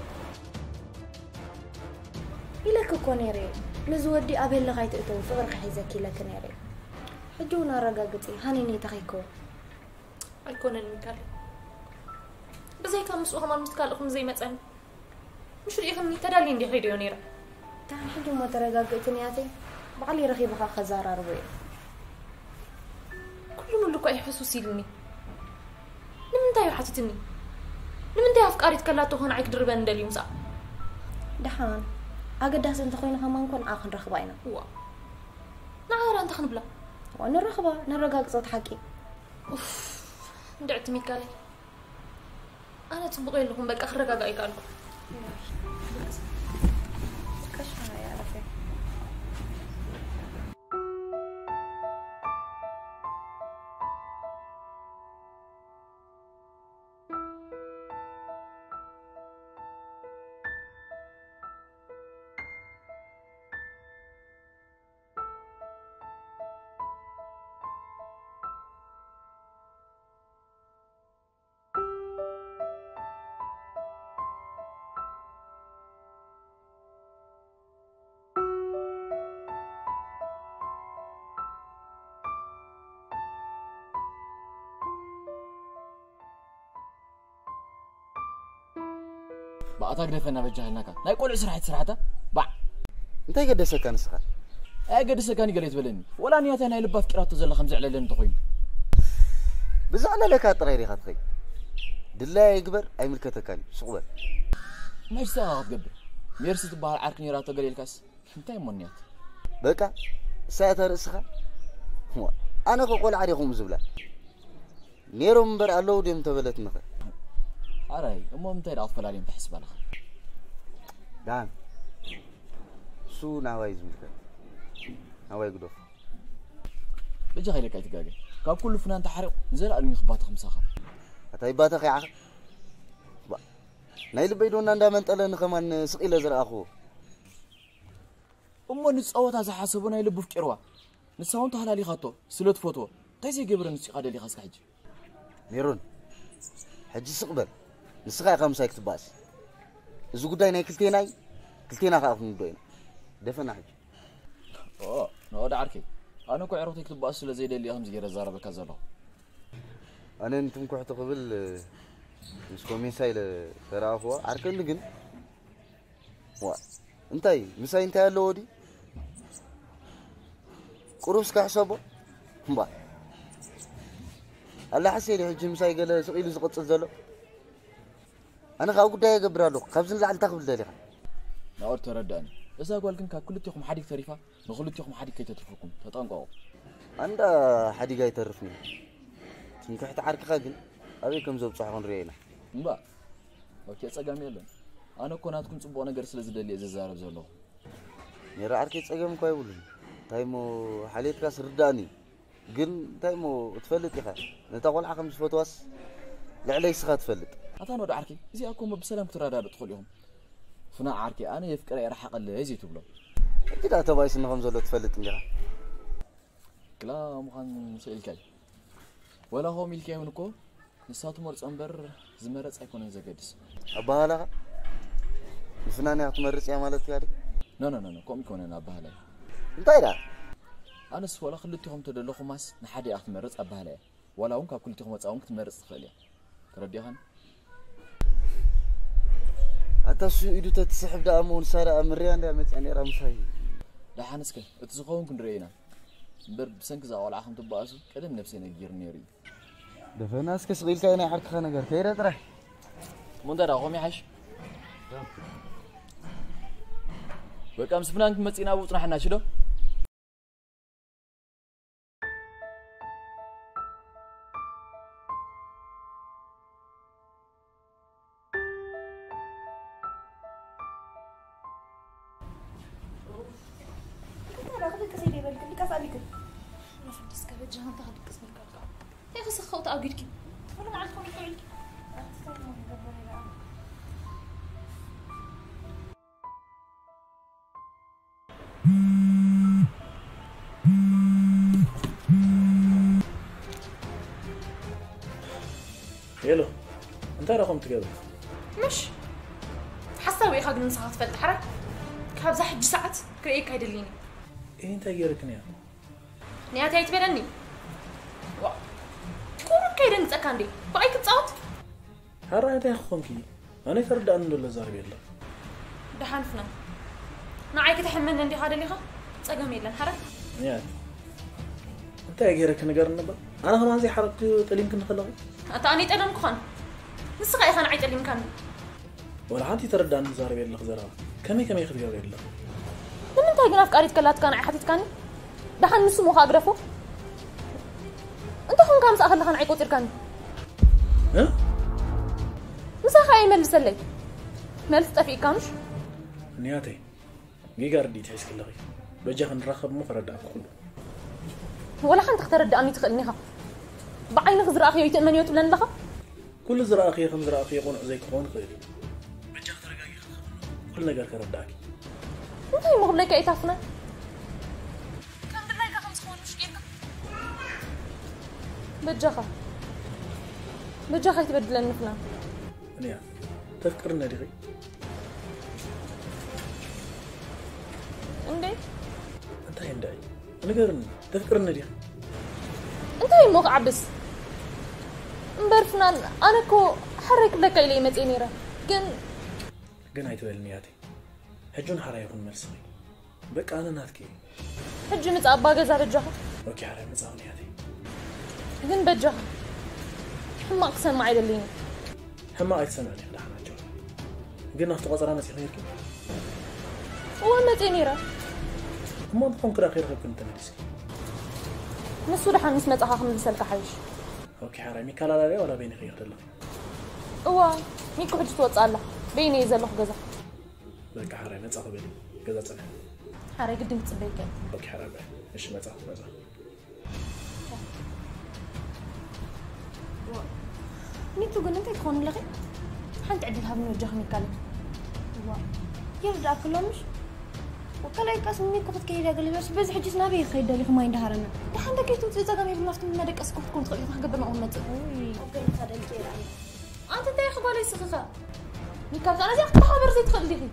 ኢለኪ እኮ ነይረ፣ ነዚ ወዲ ኣብ ህልኽ ኣይትእተዊ፣ ፍቕርኺ ሒዘኪ ኢለኪ ነይረ። ሕጂ እውን ኣረጋግጺ፣ ሃኒ ነይተኺ እኮ። ኣይኮነን ሚካል። ብዘይካ ምስኡ ከማን ምስ ካልእኹም ዘይመጸኒ። ምሽ ርኢኽኒ ተዳልየ እንድየ ከይደዮ ነይረ። ደሓን ሕጂ እሞ ተረጋግእቲ ንያተይ፣ ባዕለይ ረኺበኻ ከዘራርቦ እየ። ኩሉ ሙሉ እኮ እዩ ሕሱስ ኢልኒ። ንምንታይ እዩ ሓቲትኒ? ንምንታይ ኣፍቃሪት ከላቶ ኾን ዓይ ክድርበን እንደልዩ ምሳኣ? ደሓን ኣገዳሲ እንተኾይኑ ከማን ኮን ንዓ ክንረኽባ ኢና። እዋ። ንዓ ኸኣ እንታይ ክንብላ? እዋ፣ ንራኸባ፣ ነረጋግጾ እቲ ሓቂ። ኡፍ፣ እንድዕቲ ሚካለይ። ኣነ ጽቡቕ የለኹን፣ በቃ ክረጋጋእ ኣይከኣልኩን። ቀሻ እያ ኣረፈ። ብኣታ ግደፈና በጃ ሃልናካ። ናይ ቆልዑ ስራሕ ትስራሕታ? ባዕ። እንታይ ገደሰካ ንስኻ? ኣይ ገደሰካኒ ገለ ትበለኒ። ወላ ንያታ ናይ ልባ ኣፍቂራቶ ዘላ ከም ዘዕለለኒ እንተኾይኑ። ብዘዕለለካ ጥራይ ዲኻ ትኸይድ? ድላያ ይግበር ኣይምልከተካን እዩ። ሱቕ በል። መች ሰኻ ክትገብር? ሜርሲ ትበሃል ዓርኪ ነይራቶ ገለ ኢልካስ? እንታይ እሞ ንያት? በቃ፣ እሳ እያ እታ ርእስኻ? እሞ፣ ኣነ ከ ቆልዓ ዲኹም ዝብላ? ነይሮም እምበር ኣለዉ ድዮም ተበለትንኸ? ኣራይ፣ እሞ እንታይ ደኣ ክትፈላልዮም ትሕስብ ኣለኻ? ደሓን፣ እሱ ናባይ ዝምልከት። ናባይ ግደፎ። በጃኻ ኢለካ ኣይትጋገ። ካብ ኩሉ ፍናን ተሓሪቑ ንዘለኣለም እዩ ክባተኽ ምሳኻ። ኣታ ይባተኽ ይዓኸ? ባ-፣ ናይ ልበይ ዶና እንዳመንጠለኒ ከማን ስቕ ኢለ ዝረኣኽዎ። እሞ ንጸወታ ዝሓሰቦ ናይ ልቡ ኣፍቂርዋ። ንሳ እውን ተሃላሊኻቶ ስለ ትፈትዎ። እንታይ ዘይገበረ ንሱ ኢኻ ደሊኻ እስከ ሕጂ? ሜሮን፣ ሕጂ ስቕ በል። ንስኻ ኢኻ ምሳይ ክትበኣስ። እዚ ጉዳይ ናይ ክልቴና እዩ። ክልቴና ከኣ ክንውድኦ ኢና። ደፈና ሕጂ። ኦ፣ ንወዲ ዓርከይ። ኣነ እኮ ዕረፍተይ ክትበኣስ ስለ ዘይደሊ እየ ከምዚ ገይረ ዝዛረበካ ዘለኹ። ኣነ ንትምኩሕቲ ክብል ምስ ኮሜሳ ኢለ ተረኣኽዋ። ዓርከኒ ግን ዋ፣ እንታይ ምሳይ እንታይ ኣለዎ ድዩ? ቁሩብ እስከ ሕሰቦ። እምባ። ኣላ ሓሴ ድዩ ሕጂ ምሳይ ገለ ስቕ ኢሉ ዝቕጽል ዘሎ? ኣነ ካብ ጉዳይ እገብር ኣለኹ። ካብዚ ንላዕሊ እንታይ ክብል ደሊኻ? ናኦድ ተረዳእኒ። እዛ ጓል ግን ካብ ክልቴኹም ሓዲግ ተሪፋ ንኽልቴኹም ሓዲግ ከይተትርፈኩም። ተጠንቀቑ። ኣንዳ ሓዲግ ኣይተርፍን እዩ። ትምክሕቲ ዓርክኻ ግን ኣበይ ከም ዘብጽሖ ክንሪኦ ኢና። እምባ። ኦኬ፣ ጸገም የለን። ኣነ እኮ ናትኩም ጽቡቕ ነገር ስለ ዝደሊ እየ ዝዛረብ ዘለኹ። ሜራ ዓርከይ ጸገም እኮ ኣይብሉን። እንታይ እሞ ሓልየትካስ ርዳእኒ። ግን እንታይ እሞ ትፈልጥ ኢኻ። ነታ ቆልዓ ከም ዝፈትዋስ ልዕለይ ስኻ ትፈልጥ። ኣታ ንወዲ ዓርከይ፣ እዚኣ እኮ እሞ ብሰላም ክትረዳድኡ ትኽእሉ ኢኹም። ፍና ዓርከይ፣ ኣነ የፍቅራ እየ ርሓቐለይ ዘይትብሎ። እቲ ደኣ ተባኢስኒ ከም ዘሎ ትፈልጥ እንዲኻ። ክላ ምዃን ስኢልካይ። ወላ ኸም ኢልካ ይኹን እኮ፣ ንሳ ትመርጾ እምበር ዝመረጽ ኣይኮነን ዘገድስ። ኣባህላኻ? ንፍናን እያ ክትመርጽ እያ ማለት እያ ድዩ? ኖ፣ ኖ፣ ኖ፣ ኖ፣ ከምኡ ኣይኮነን ኣባህላይ። እንታይ ደኣ? ኣነስ ወላ ክልቲኹም ተደለኹማስ ንሓደ እያ ክትመርጽ ኣባህላይ እያ። ወላ እውን ካብ ክልቲኹም ወጻ እውን ክትመርጽ ትኽእል እያ። ተረዲኻን? ኣታ እሱ ኢዱ ተትስሕብ ደኣ እሞ ንሳ ደኣ ምርያ እንድያ መጽያ ነይራ ምሳይ። ደሓን እስከ፣ እቲ ዝኸውን ክንሪኦ ኢና። እምበር ብሰንኪ እዛ ቆልዓ ከም ትበኣሱ ቀደም ነብሰይ ነጊርኒ ነይሩ እዩ። ደፈና እስከ ስቕ ኢልካ ናይ ዓርክኻ ነገር ከይደ ጥራሕ። እሞ እንታይ ደኣ ከምኡ ይሓይሽ? በቃ ምስ ፍናን ክትመጽእ ኢና ኣብኡ ጽናሕና ሽዶ? በልክልካ ሳሊክን። ረፈን እስከ በጃ፣ ኣንታ ከድቅስ በልካልካ። እንታይ ከሰኸው ተኣጊድኪ? ወላ መዓልቲ ኮሚት ውዕልኪ። ኣንተ እንታይ ነው ገበረ ይላል? ሄሎ፣ እንታይ ደኹም ትገብር? ምሽ ሓሳብ ኢኻ ግን ንስኻ ትፈልጥ ሓራ። ካብዛ ሕጂ ሰዓት ክርእየካ ኣይደልይን። ይህ እንታይ ገይርክን እያ? ንያት ኣይትበለኒ። ዋ፣ ቁሩብ ከይደንግጸካ እንዴ? ብኣይ ክትጻወት? ሓራ እንታይ ክኾንኪ? ኣነ ተረዳእኒ እንደሎ ዛረብ የለ። ደሓን ፍናን። ንዓይ ከተሕመኒ እንዲኻ ደሊኻ? ጸገም የለን፣ ሓራ። ንያት። እንታይ ገይረኪ ንገርኒ እባ? ኣነ ከማን ዘይሓረቅኩ ጠሊምኪ ንኸለኺ? ኣታ ኣነ ጠለምኩኻን። ንስኻ ኢኻ ንዓይ ጠሊምካኒ። ወላ ሓንቲ ተረዳእኒ ዛረብ የለኺ ዘረባ። ከመይ ከመይ ክትገብር የለኺ? ንምንታይ ግን ኣፍቃሪት ከላትካ ንዓይ ሓቲትካኒ? ደሓን ንሱ ሞ ከኣ ግደፎ። እንተ ኾንካ ምሳኣ ከለኻ ንዓይ ቆጺርካኒ። እ? ምሳኻ ይመልሰለይ። መልስ ጠፊእካ ምሽ? ንያተይ፣ ጌጋ ርድኢት ሒዝኪ ኣለኺ። በጃ ክንራኸብ እሞ ከረዳእኪ ኩሉ። ወላ ሓንቲ ክተረድኣኒ ትኽእልኒ ኢኻ። ብዓይንኺ ዝረኣኽዮ ይትእመንዮ ትብለኒ ኣለኻ? ኩሉ ዝረኣኽዮ ከም ዝረኣኽዮ ቅኑዕ ዘይክኸውን ይኽእል እዩ። በጃ ክትረጋጊ ክትኽእሊ ኩሉ ነገር ከረዳእኪ። እንታይ እሞ ክብለካ እየ ታፍና? ከም ድላይካ ከም ዝኸውን ምሽ ጌርካ? በጃኻ። በጃኻ ኣይትበድለኒ ፍና። እንያ፣ ተፍቅርኒ ዲኺ? እንዴ? እንታይ እንድዒ? ንገርኒ፣ ተፍቅርኒ ዲኺ? እንታይ እሞ ክዓብስ? እምበር ፍናን፣ ኣነ እኮ ሓራይ ክብለካ ኢለ እየ መጽየ ነይረ። ግን ግን ኣይትበልኒ ያተይ። ሕጂ እውን ሓራይ ይኹን መልስኺ። በቃ ኣነ ናትኪ እየ። ሕጂ ምጻእ ኣባ ገዛ በጃኻ። ኦኬ፣ ሓራይ ምጻእ እውን ያተይ። ግን በጃኻ። ሕማቕ ክሰምዕ ኣይደልይን። ሕማቕ ኣይትሰምዕን ኢኺ ደሓን ኣጆኺ። ግን ኣብቲ ቆጸራ መጺኺ ነይርኪ? እወ መጺእ ነይረ። እሞ እንተኾንኩ ደኣ ከይረኸብክኒ ተመሊስኪ? ንሱ ደሓን ምስ መጻኻ ክምልሰልካ ሓይሽ። ኦኬ፣ ሓራይ ሚካላላ ድያ ዋላ በይንኺ ኢኺ ዘለኺ? እወ፣ ሚኩ ሕጂ ትወጽእ ኣላ። በይነይ እየ ዘለኹ ገዛ። በቃ ሓራይ መጻኹ በሊ። ገዛ ጽንሒ። ሓራይ ግድን ክጽበየካ እየ። ኦኬ፣ ሓራይ በይ። እሺ፣ መጻኹ፣ መጻኹ። ዋ፣ ሚቱ ግን እንታይ ትኾን ኣለኺ? ሓንቲ ዕድል ሃብኒ ወጃኺ ሚካለ። ዋ፣ ይርዳእኪ ኣሎ ምሽ? ወከላይ ቃስ ሚኩ ክትከይድ እያ ገለ ዝበልሽ፣ በዚ ሕጂስ ናበይ ክኸይድ ደሊኺ ማይ እንዳሃረመ? ደሓን ደገ ትውፅኢ ጸገም የብሉን፣ ኣብቲ እናደቀስኪ ክትኮን ትኽእሊ ኢኺ፣ ክንገብር ንዕኡ ንመጽእ። ውይ፣ ወገን ታደልቂ ይርኣይ። ኣንቲ እንታይ ኢኺ ጓለይ ስኺ ኸ? ሚካል፣ ዛና እዚኣ ክትተሓባበሪ ዘይትኽእሊ ዲኺ?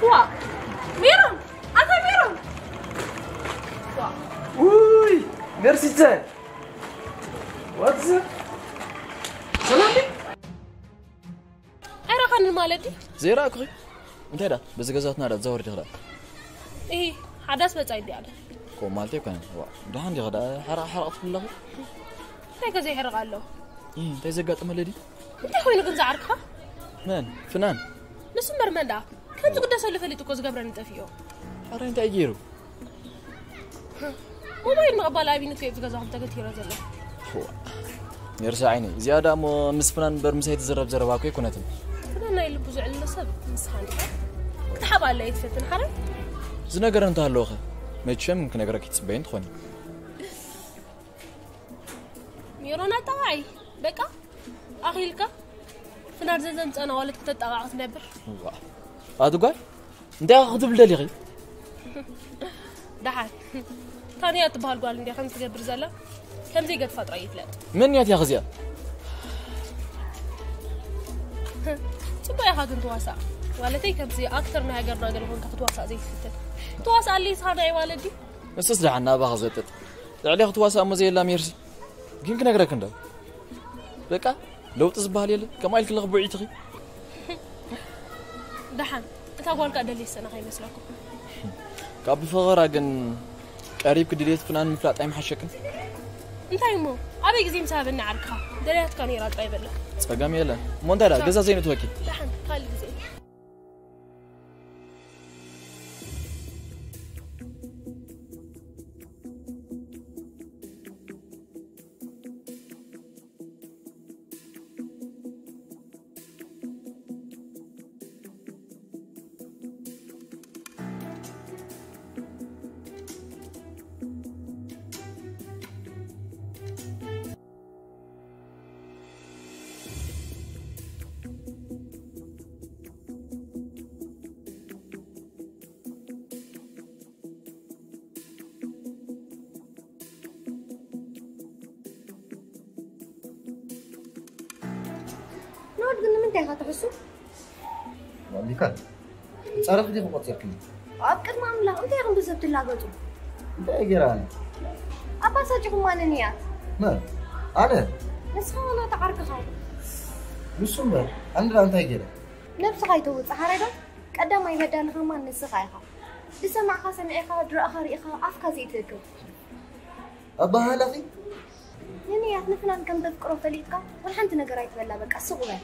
ዋ፣ ሜሮን፣ ኣታ ሜሮን። ዋ። ውይ፣ ሜርሲተ። ዋትስ? ሰላም ድዩ? ኣይረኸንን ማለት ድዩ? ዘይረኣኩኺ? እንታይ ዳ? በዚ ገዛትና ዳ ትዛወሪ ዲኺ ዳ? እሂ፣ ሓዳስ መጻኢ ድያ ዳ? ኮ ማለተይ ኣይኮነን። ዋ፣ ደሓን ዲኺ ዳ? ሓራቕ ሓራቕ ትብሊ ኣለኺ? እንታይ ከ ዘይሕርቕ ኣሎ? እሂ፣ እንታይ ዘጋጠመ ለዲ? እንታይ ኮይኑ ግን ዝዓርክኻ? መን? ፍናን? ንሱ እምበር መን ደኣ? ከም ዝግደሰሉ ፈሊጡ እኮ ዝገብረኒ ጠፊኡ። ኣረ እንታይ ገይሩ? ሞባይል ምቕባል ኣቢኑ እኮ እዩ ገዛኹም ተገቲሩ ዘሎ። ፎ። ሜርሲ ዓይነይ፣ እዚኣ ደኣ እሞ ምስ ፍናን እምበር ምሳይ ትዝረብ ዘረባ እኮ ኣይኮነትን። ፍናን ናይ ልቡ ዝዕልሎ ሰብ ንስኻ እንዲኻ። ክትሓብኣላ እየ ትፈትን ሓራይ? ዝነገረ እንተሃለወኸ? መቸም ክነግረኪ ትጽበይን ትኾኒ። ሜሮን ኣጣቓዒ፣ በቃ ኣኺልካ። ፍናን ዘዘምጸና ዋለት ክተጣቓዕ ክትነብር። ዋ። ኣቲ ጓል፣ እንታይ ኢኻ ክትብል ደሊኺ? ደሓን። ታንያ እትበሃል ጓል እንድያ ከምዚ ትገብር ዘላ፣ ከም ዘይገድፋ ጥራይ ይፍለጥ። መን እያ እቲኣ ኸዚኣ? ጽቡቕ ኢኻ ግን ትዋሳእ። ዋለተይ ከምዚ ኣክተር ናይ ሃገርና ገለ ኮንካ ክትዋሳእ ዘይትፍትን። ትዋሳእ ኣሊ ንስኻ ናይ ዋለዲ? ንሱስ ደሓን ናባኻ ዘጥጥ። ልዕሊ ክትዋሳእ እሞ ዘየላ ሜርሲ። ግን ክነግረክ እንዶ። በቃ ለውጢ ዝበሃል የለ። ከምኣ ኢልክለኺ ብውዒትኺ። ደሓን፣ እታ ጓል ከኣ ደልየ ዝሰእነኻ ይመስለኩም። ካብ ብፈኸራ ግን ቀሪብኪ ድሌት ፍናን ምፍላጥ ኣይምሓሸክን? እንታይ እሞ ኣበይ ግዜ ምስ ሃበኒ ዓርክኻ ደልያትካ ነይራ ጥራይ በላ። ጸገም የለን። እሞ እንታይ ደኣ ገዛ ዘይንትወኪ? ደሓን ካልእ ግዜ። ንወድ ግን ንምንታይ ኢኻ ትሕሱ? ወሊካ ጸረፍ ዲኹ ቆጺርክኒ? ኣብ ቅድሚ ኣምላኽ እንታይ ኢኹም ብሰብ ትላገጹ? እንታይ ገይራ ኣነ? ኣባሳጭኹማ ንንያት። መን? ኣነ? ንስኻ ወላ ተዓርክኻ? ንሱ እምበር ኣንድራ እንታይ ገይረ? ነብስኻ ኣይተውጽእ ሓራይ ዶ? ቀዳማይ በዳሊ ከማን ንስኻ ኢኻ። ዝሰማዕካ ሰሚዕካ ድረእኻ ርኢኻ ኣፍካ ዘይትእክብ። ኣባሃላኺ ንንያት ንፍናን ከም ተፍቅሮ ፈሊጥካ ወላ ሓንቲ ነገር ኣይትበላ፣ በቃ ስቕ በል።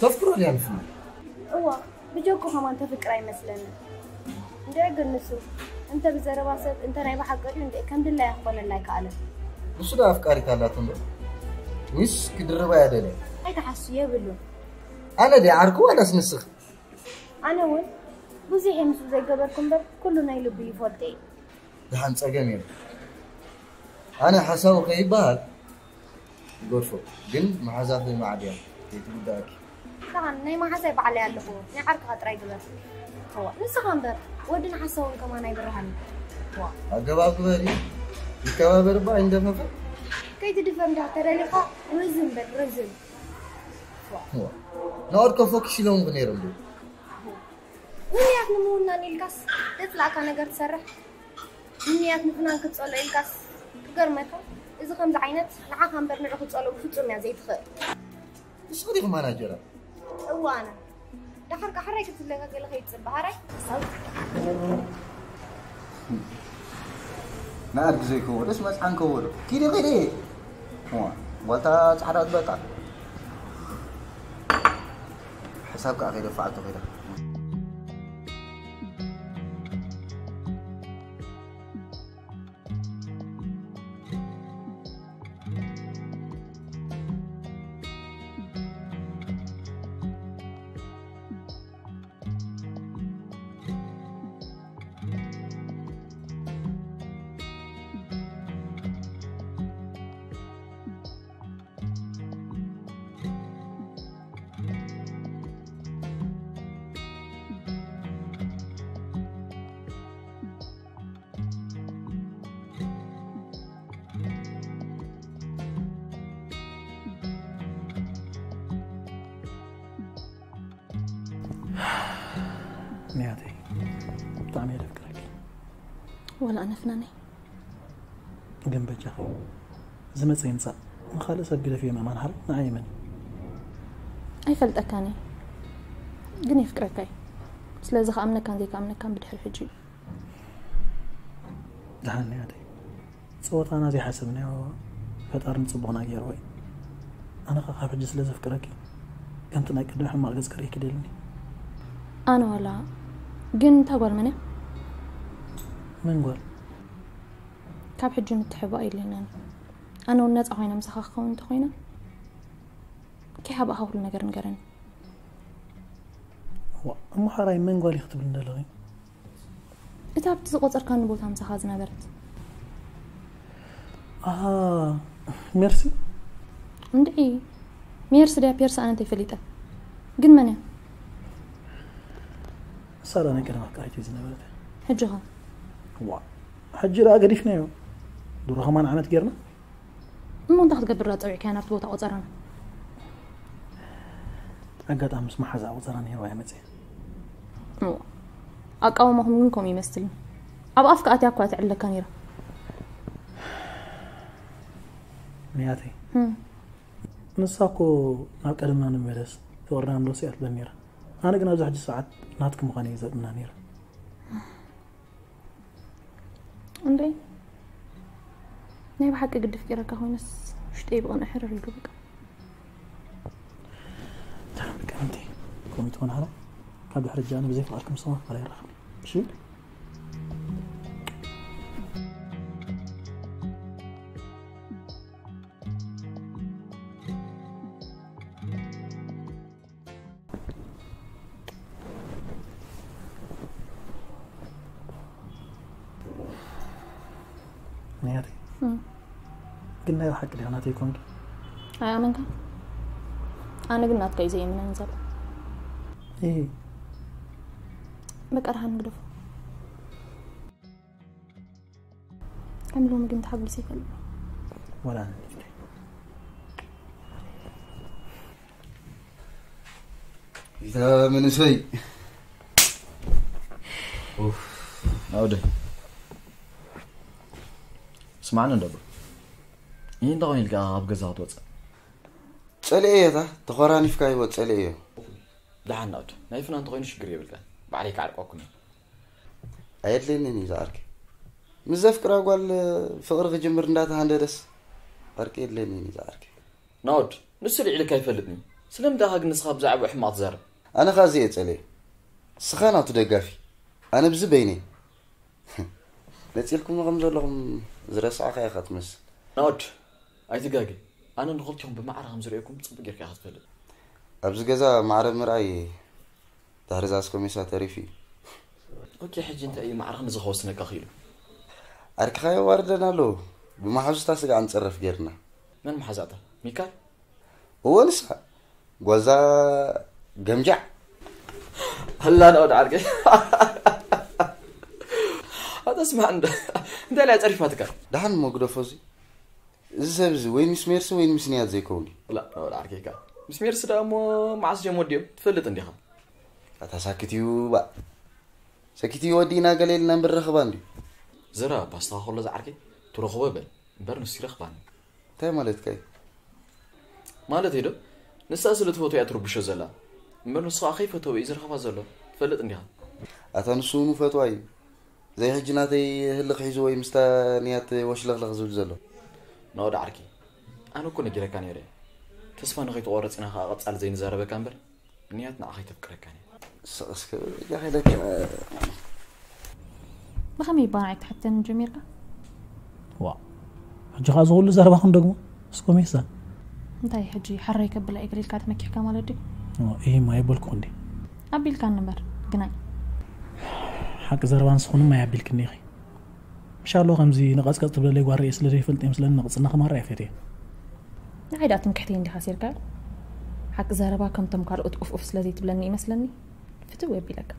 ተፍቅሮ ድያ ንፍናን? እዋ፣ ብጀኩ ከማን ተፍቅር ኣይመስለንን። እንድዒ ግን ንሱ እንተ ብዘረባ ሰብ እንተ ናይ ብሓቂ ድዩ እንድዒ ከም ድላያ ክኾነላ ኣይከኣለን። ንሱ ዶ ኣፍቃሪት ኣላቶ እንዶ? ወይስ ክድርባ እያ ደልያ? ኣይትሓሱ የብሉን። ኣነ ድየ ዓርኩ ዋላስ ንስኺ? ኣነ እውን ብዙሕ እየ ምስኡ ዘይገበርኩ እምበር ኩሉ ናይ ልቡ ይፈልጦ እዩ። ደሓን ጸገም የለን። ኣነ ሓሳዊ ከይበሃል ይገድፎ፣ ግን መሓዛኺ ማዕድ እያ፣ ከይትጉዳእኪ። ደሓን ናይ መሓዛይ ባዕለይ ኣለኹ፣ ናይ ዓርክኻ ጥራይ ግበር። እዋ፣ ንስኻ እምበር ወድን ሓሳውን ከማን ኣይብርሃን እዩ። እዋ። ኣገባብ ግበሪ፣ ይከባበር እባ ኣይንደፈፈ። ከይትድፈር እንድሕር ተደሊኻ ርዝን በል፣ ርዝን። እዋ። ንኣድኮ ፎኪስ ኢሎምኹ ነይሮም ዶ? ንንያት ንምውናን ኢልካስ ዘጽላእካ ነገር ትሰርሕ? ንንያት ንፍናን ክትጸልኦ ኢልካስ? ክገርመካ፣ እዚ ከምዚ ዓይነት ንዓኻ እምበር ንዑ ክትጸልኦ ብፍጹም እያ ዘይትኽእል። ንስኺ ዲኺ ማናጀራ? እዋ ኣነ። ደሓር ከ ሕራይ ክትብለካ ገለ ከይትጽበ፣ ሕራይ? ንኣድጊ ዘይከዎ ደስ መጽዓን ከዎ ዶ? ኪዲ ኪዲ። እዋ፣ ጓልታ ጻዕዳ ትበጣ። ሕሳብ ከኣ ከይደፋዓቶ ከይዳ። ንያተይ፣ ብጣዕሚ እየ ዘፍቅረኪ። ወላ ኣነ ፍናነይ። ግን በጃኺ፣ ዝመጸ ይምጻእ፣ ንኻልእ ሰብ ግደፍዮ ምእማን ሓራይ ንዓይ እመኒ። ኣይፈልጠካን እየ፣ ግን የፍቅረካ እየ። ስለዚ ክኣምነካን ዘይክኣምነካን ብድሕሪ ሕጂ እዩ። ደሓን ንያተይ። ጸወታና ዘይሓሰብናዮ ፈጣሪ ንጽቡቕና ገይርዎ እዩ። ኣነ ኸኣ ካብ ሕጂ ስለ ዘፍቅረኪ ከምቲ ናይ ቅድሚ ሕማቕ ገጽ ክርእየኪ ደልኒ። ኣነ ዋላ ግን እታ ጓል መን እያ? መን ጓል? ካብ ሕጂ ምትሕባእ የድልየናን እዩ። ኣነ እውን ነጻ ኮይነ ምሳኻ ክኸውን እንተኾይነ ከይሓባእኻ ኩሉ ነገር ንገረኒ። እዋ፣ እሞ ሓራይ መን ጓል ኢኺ ትብልኒ ዘለኺ? እታ ኣብቲ ዝቆጸርካኒ ቦታ ምሳኻ ዝነበረት። ኣሃ፣ ሜርሲ? እንድዒ፣ ሜርሲ ድያ ፔርሲ ኣነ እንታይ ፈሊጠ? ግን መን እያ? ንሳ ደኣ ናይ ቀደም ኣፍቃሪተይ ዝነበረት እያ። ሕጂ ኸ? ዋ፣ ሕጂ ደኣ ገዲፍናዮ። ድሮ ከማን ዓመት ጌርና። እሞ እንታይ ክትገብር ደኣ ጸዊዕካያ ናብቲ ቦታ ቆጸራና? ኣጋጣሚ ምስ መሓዛ ቆጸራ ነይርዋ እያ መጽያ። እዋ፣ ኣቃውማኹም ግን ከምኡ ይመስልኒ። ኣብ ኣፍካ ኣትያ እኳ ትዕለካ ነይራ። ንያተይ፣ ህም። ንሳ እኮ ናብ ቀደምና ንምለስ ፍቕርና ንመልሶ እያ ትብለኒ ነይራ። ኣነ ግን ኣብዚ ሕጂ ሰዓት ናትኪ ምዃነይ እየ ዘእምና ነይረ። እንዴ? ናይ ብሓቂ ግዲ ፍቂረካ ኮይነስ ውሽጠይ ብቕንዕ ሕርር ኢሉ በቃ። ከምቲ ኮሚት ሆን ሀላ ካብ ድሕሪ ጃነ ብዘይ ፍቃድኩም ሰማ ካላ ይራኸብ እሺ። ግን ናይ ሓቂ ዲኻ ናተይ ኮንኪ? ኣይኣመንካ? ኣነ ግን ናትካ እዩ ዘይእምነኒ ዘሎ። እይ በቃ ደሓን ግደፎ። ከም ሎሚ ግን ተሓጒሰ ይፈልጥ። ወላ ይታ መንእሰይ ኣውደ ስማዕኒ እንደቦ ይህ እንተኾይኑ ኢልካ ካብ ገዛ ክትወፅእ ጸልኤ እየታ ተኾራኒፍካ ይወ ጸልኤ እዮ። ደሓን ናውድ ናይ ፍና እንተኾይኑ ሽግር የብልካ። ባዕለይ ክዓርቀኩም እየ። ኣየድልየንን እዩ ዝዓርከይ። ምስ ዘፍቅራ ጓል ፍቕሪ ክጅምር እንዳተሃንደደስ ዕርቂ የድልየንን እዩ ዝዓርከይ። ናውድ ንሱ ልዒልካ ኣይፈልጥን እዩ። ስለምንታይ ኢኻ ግን ንስኻ ብዛዕባኡ ሕማቕ ትዛረብ? ኣነ ኸኣ እዚ እየ ጸልየ። ንስኻ ናቱ ደጋፊ፣ ኣነ ብዚ በይነይ። ነጺልኩሞ ከም ዘለኹም ዝረሳዕካ ኢኻ ትመስል። ናውድ ኣይትጋገ። ኣነ ንኽልቲኹም ብማዕረ ከም ዝርእየኩም ጽቡቕ ጌርካ ኢኻ ትፈልጥ። ኣብዚ ገዛ ማዕረ ምርኣይ ድሕሪ እዛ ኣስኮሜሳ ተሪፉ እዩ። ኦኬ፣ ሕጂ እንታይ እዩ ማዕረ ክንዚ ከወስነካ ክኢሉ? ዓርክኻ የዋርደና ኣሎ። ብመሓዙታ ስጋዕ ንጸረፍ ጌርና። መን መሓዛእታ? ሚካል? እወ ንሳ። ጓዛ ገምጃዕ። ኣላ ናውድ ዓርከይ። ኣታ ስማዕ እንደ እንታይ ላይ ጸሪፋትካ? ደሓን እሞ ግደፎ እዚ። እዚ ሰብ እዚ ወይ ምስ ሜርሲ ወይ ምስ ንያት ዘይከውን እዩ። ላ ናውድ ዓርከይካ። ምስ ሜርሲ ደኣ እሞ መዓስ ጀም ወዲኦም ትፈልጥ እንዲኻ? ኣታ ሳክት እዩ ባእ። ሰኪት እዩ ወዲእና ገለ ኢልና እምበር ረኽባ እንድዩ። ዘረባ ባስታኻ ከሎ ዝዓርከይ ትረኽቦ በል እምበር ንሱ ይረኽባኒ። እንታይ ማለትካ እዩ? ማለተይ ዶ ንሳ ስለ ትፈትዎ እያ ትርብሾ ዘላ እምበር ንሱ ከዓ ከይፈተወ እዩ ዝረኽባ ዘሎ ትፈልጥ እንዲኻ። ኣታ ንሱ እውን ፈትዋ እዩ። ዘይ ሕጂ ናተይ ህልኽ ሒዝዎ እዩ ምስታ ንያት ወሽለኽለኽ ዝብል ዘሎ። ናወዲ ዓርኪ ኣነ እኮ ነጊረካ ነይረ ተስፋ ንኸይትቆርፅ ኢና ከዓ ቀፃሊ ዘይንዛረበካ እምበር ንያት ንዓኻ ኣይተፍቅረካን እያ። ስቕ እስከ በል ኢላ ከይደካ። ብኸመይ እባ ንዓይ ክትሓተኒ ጀሚርካ? ዋ ሕጂ ኸዓ እዚ ኹሉ ዘረባኹም ደግሞ እስኮሜሳ። እንታይ ሕጂ ሓራይ ከብላ እየ ገለ ኢልካ ተመኪሕካ ማለት ድዩ? ኦ፣ ኢሂም ኣይበልኩኹን ድየ? ኣቢልካኒ እምበር ግናይ። ሓቂ ዘረባ ንስኹን እማ ኣቢልክኒ ኢኺ። ምሻሎ ከምዚ ነቐጽቀጽ ትብለለይ ጓል ርእየ ስለ ዘይፈልጥ እየ መስለኒ ነቕጽና ከማርእ እየ ፈትየ። ንዓይ ደኣ ትምክሕተይ እንዲኻ ኣሲርካዮ። ሓቂ ዘረባ ከምቶም ካልኦት ኡፍ ኡፍ ስለ ዘይትብለኒ እዩ መስለኒ ፍትው ኣቢለካ።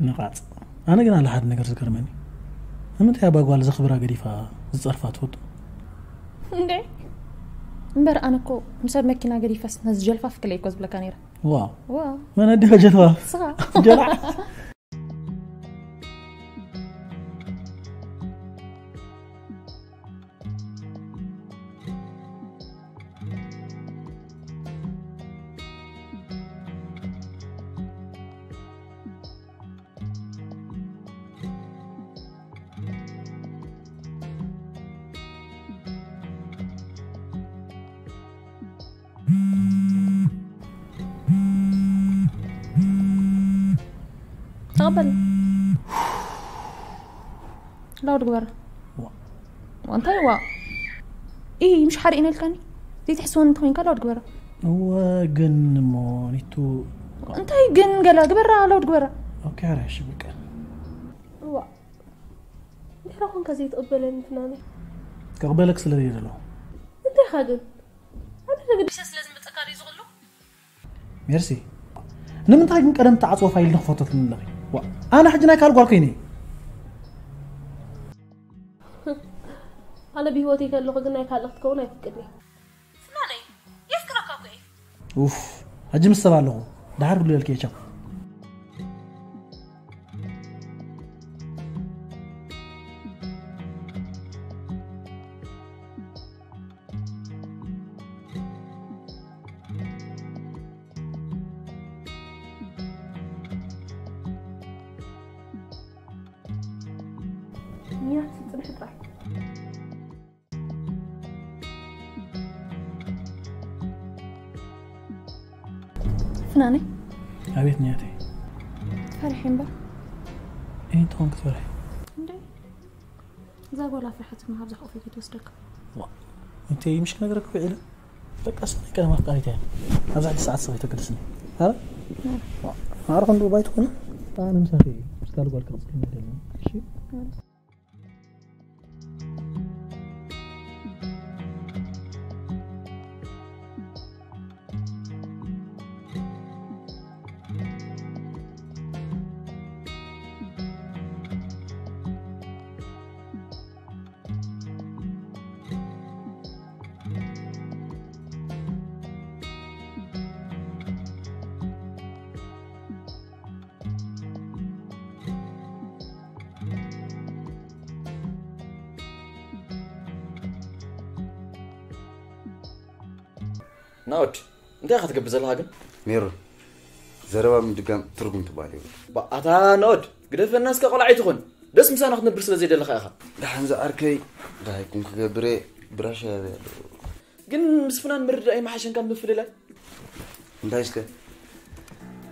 ነቓጽ። ኣነ ግን ኣሎ ሓደ ነገር ዝገርመኒ። ንምንታይ እባ ጓል ዘኽብራ ገዲፋ ዝጸርፋ ትፈልጡ? እንዴ እምበር ኣነ እኮ ንሰብ መኪና ገዲፈስ ነዚ ጀልፋፍ ክለይ እኮ ዝብለካ ነይረ። ዋው። ዋው። መን ኣዲኻ ጀልፋፍ? ስኻ። ጀልዓ። ተቐበል። ላውድ ግበር። እንታይ ዋ? ኢ ምሽ ሓሪእና ኢልካኒ ዘይትሕስወኒ እንተኮይንካ ላውድ ግበራ። እወ ግን እሞ ኒቱ እንታይ ግን ገላ ግበራ ላውድ ግበራ። ኦኬ ኣረ እሺ በቃ። እዋ ድሕራ ኮንካ ዘይትቕበለኒ ፍናነ። ክቕበለክ ስለ ዘይደለኹ። እንታይ ኢኻ ግን ኣነ ተገዲሰ ስለ ዝመፀካ ድዩ ዝቕሉ? ሜርሲ ንምንታይ ግን ቀደም ተዓፅወ ፋይል ንክፈቶ ትልለኺ? ኣነ ሕጂ ናይ ካልእ ጓል ኮይነ ኣነ ብህይወተይ ከለኹ ግን ናይ ካልእ ክትከውን ኣይፍቅድኒ። ፍናነይ የፍቅረካ እኮ እየ። ኡፍ ሕጂ ምስ ሰብ ኣለኹ ደሓር ብልለልኪ እየ ቻው። ንያት ጽንሒ ጥራይ። ፍናነይ ኣቤት ንያተይ። ትፈርሒ እምበር ይህን ትኾን ክትፈርሒ? እንደ እዛ ጓል ኣፍርሓት መሃብ ዝሓቑፈ ከይትወስደካ። እንተ ምሽ ክነግረክ ውዒለ በቃ ስለ ቀደም ኣፍቃሪት እያ። ኣብዚ ሕጂ ሰዓት ሰበይ ተገድስኒ። ኣረ ማዕረ ክንዱ ባይ ትኾኑ ኣነ ምሳኺ ምስካል ጓል ክቕፅል ይደለ። እሺ ናኦድ እንታይ ኢኻ ትገብር ዘለኻ ግን? ሜሮን ዘረባ ምድጋም ትርጉም ትበሃል የብሉ። ኣታ ናኦድ ግደፈና እስከ ቆልዓ ኣይትኹን። ደስ ምሳና ክትነብር ስለ ዘይደለኻ ኢኻ። ደሓን ዝዓርከይ እንታይ ኩን ክገብር እየ ብራሻ ያበ ኣለዎ። ግን ምስ ፍናን ምርድዳእ ይመሓሸን ካብ ምፍልላይ። እንታይ እስከ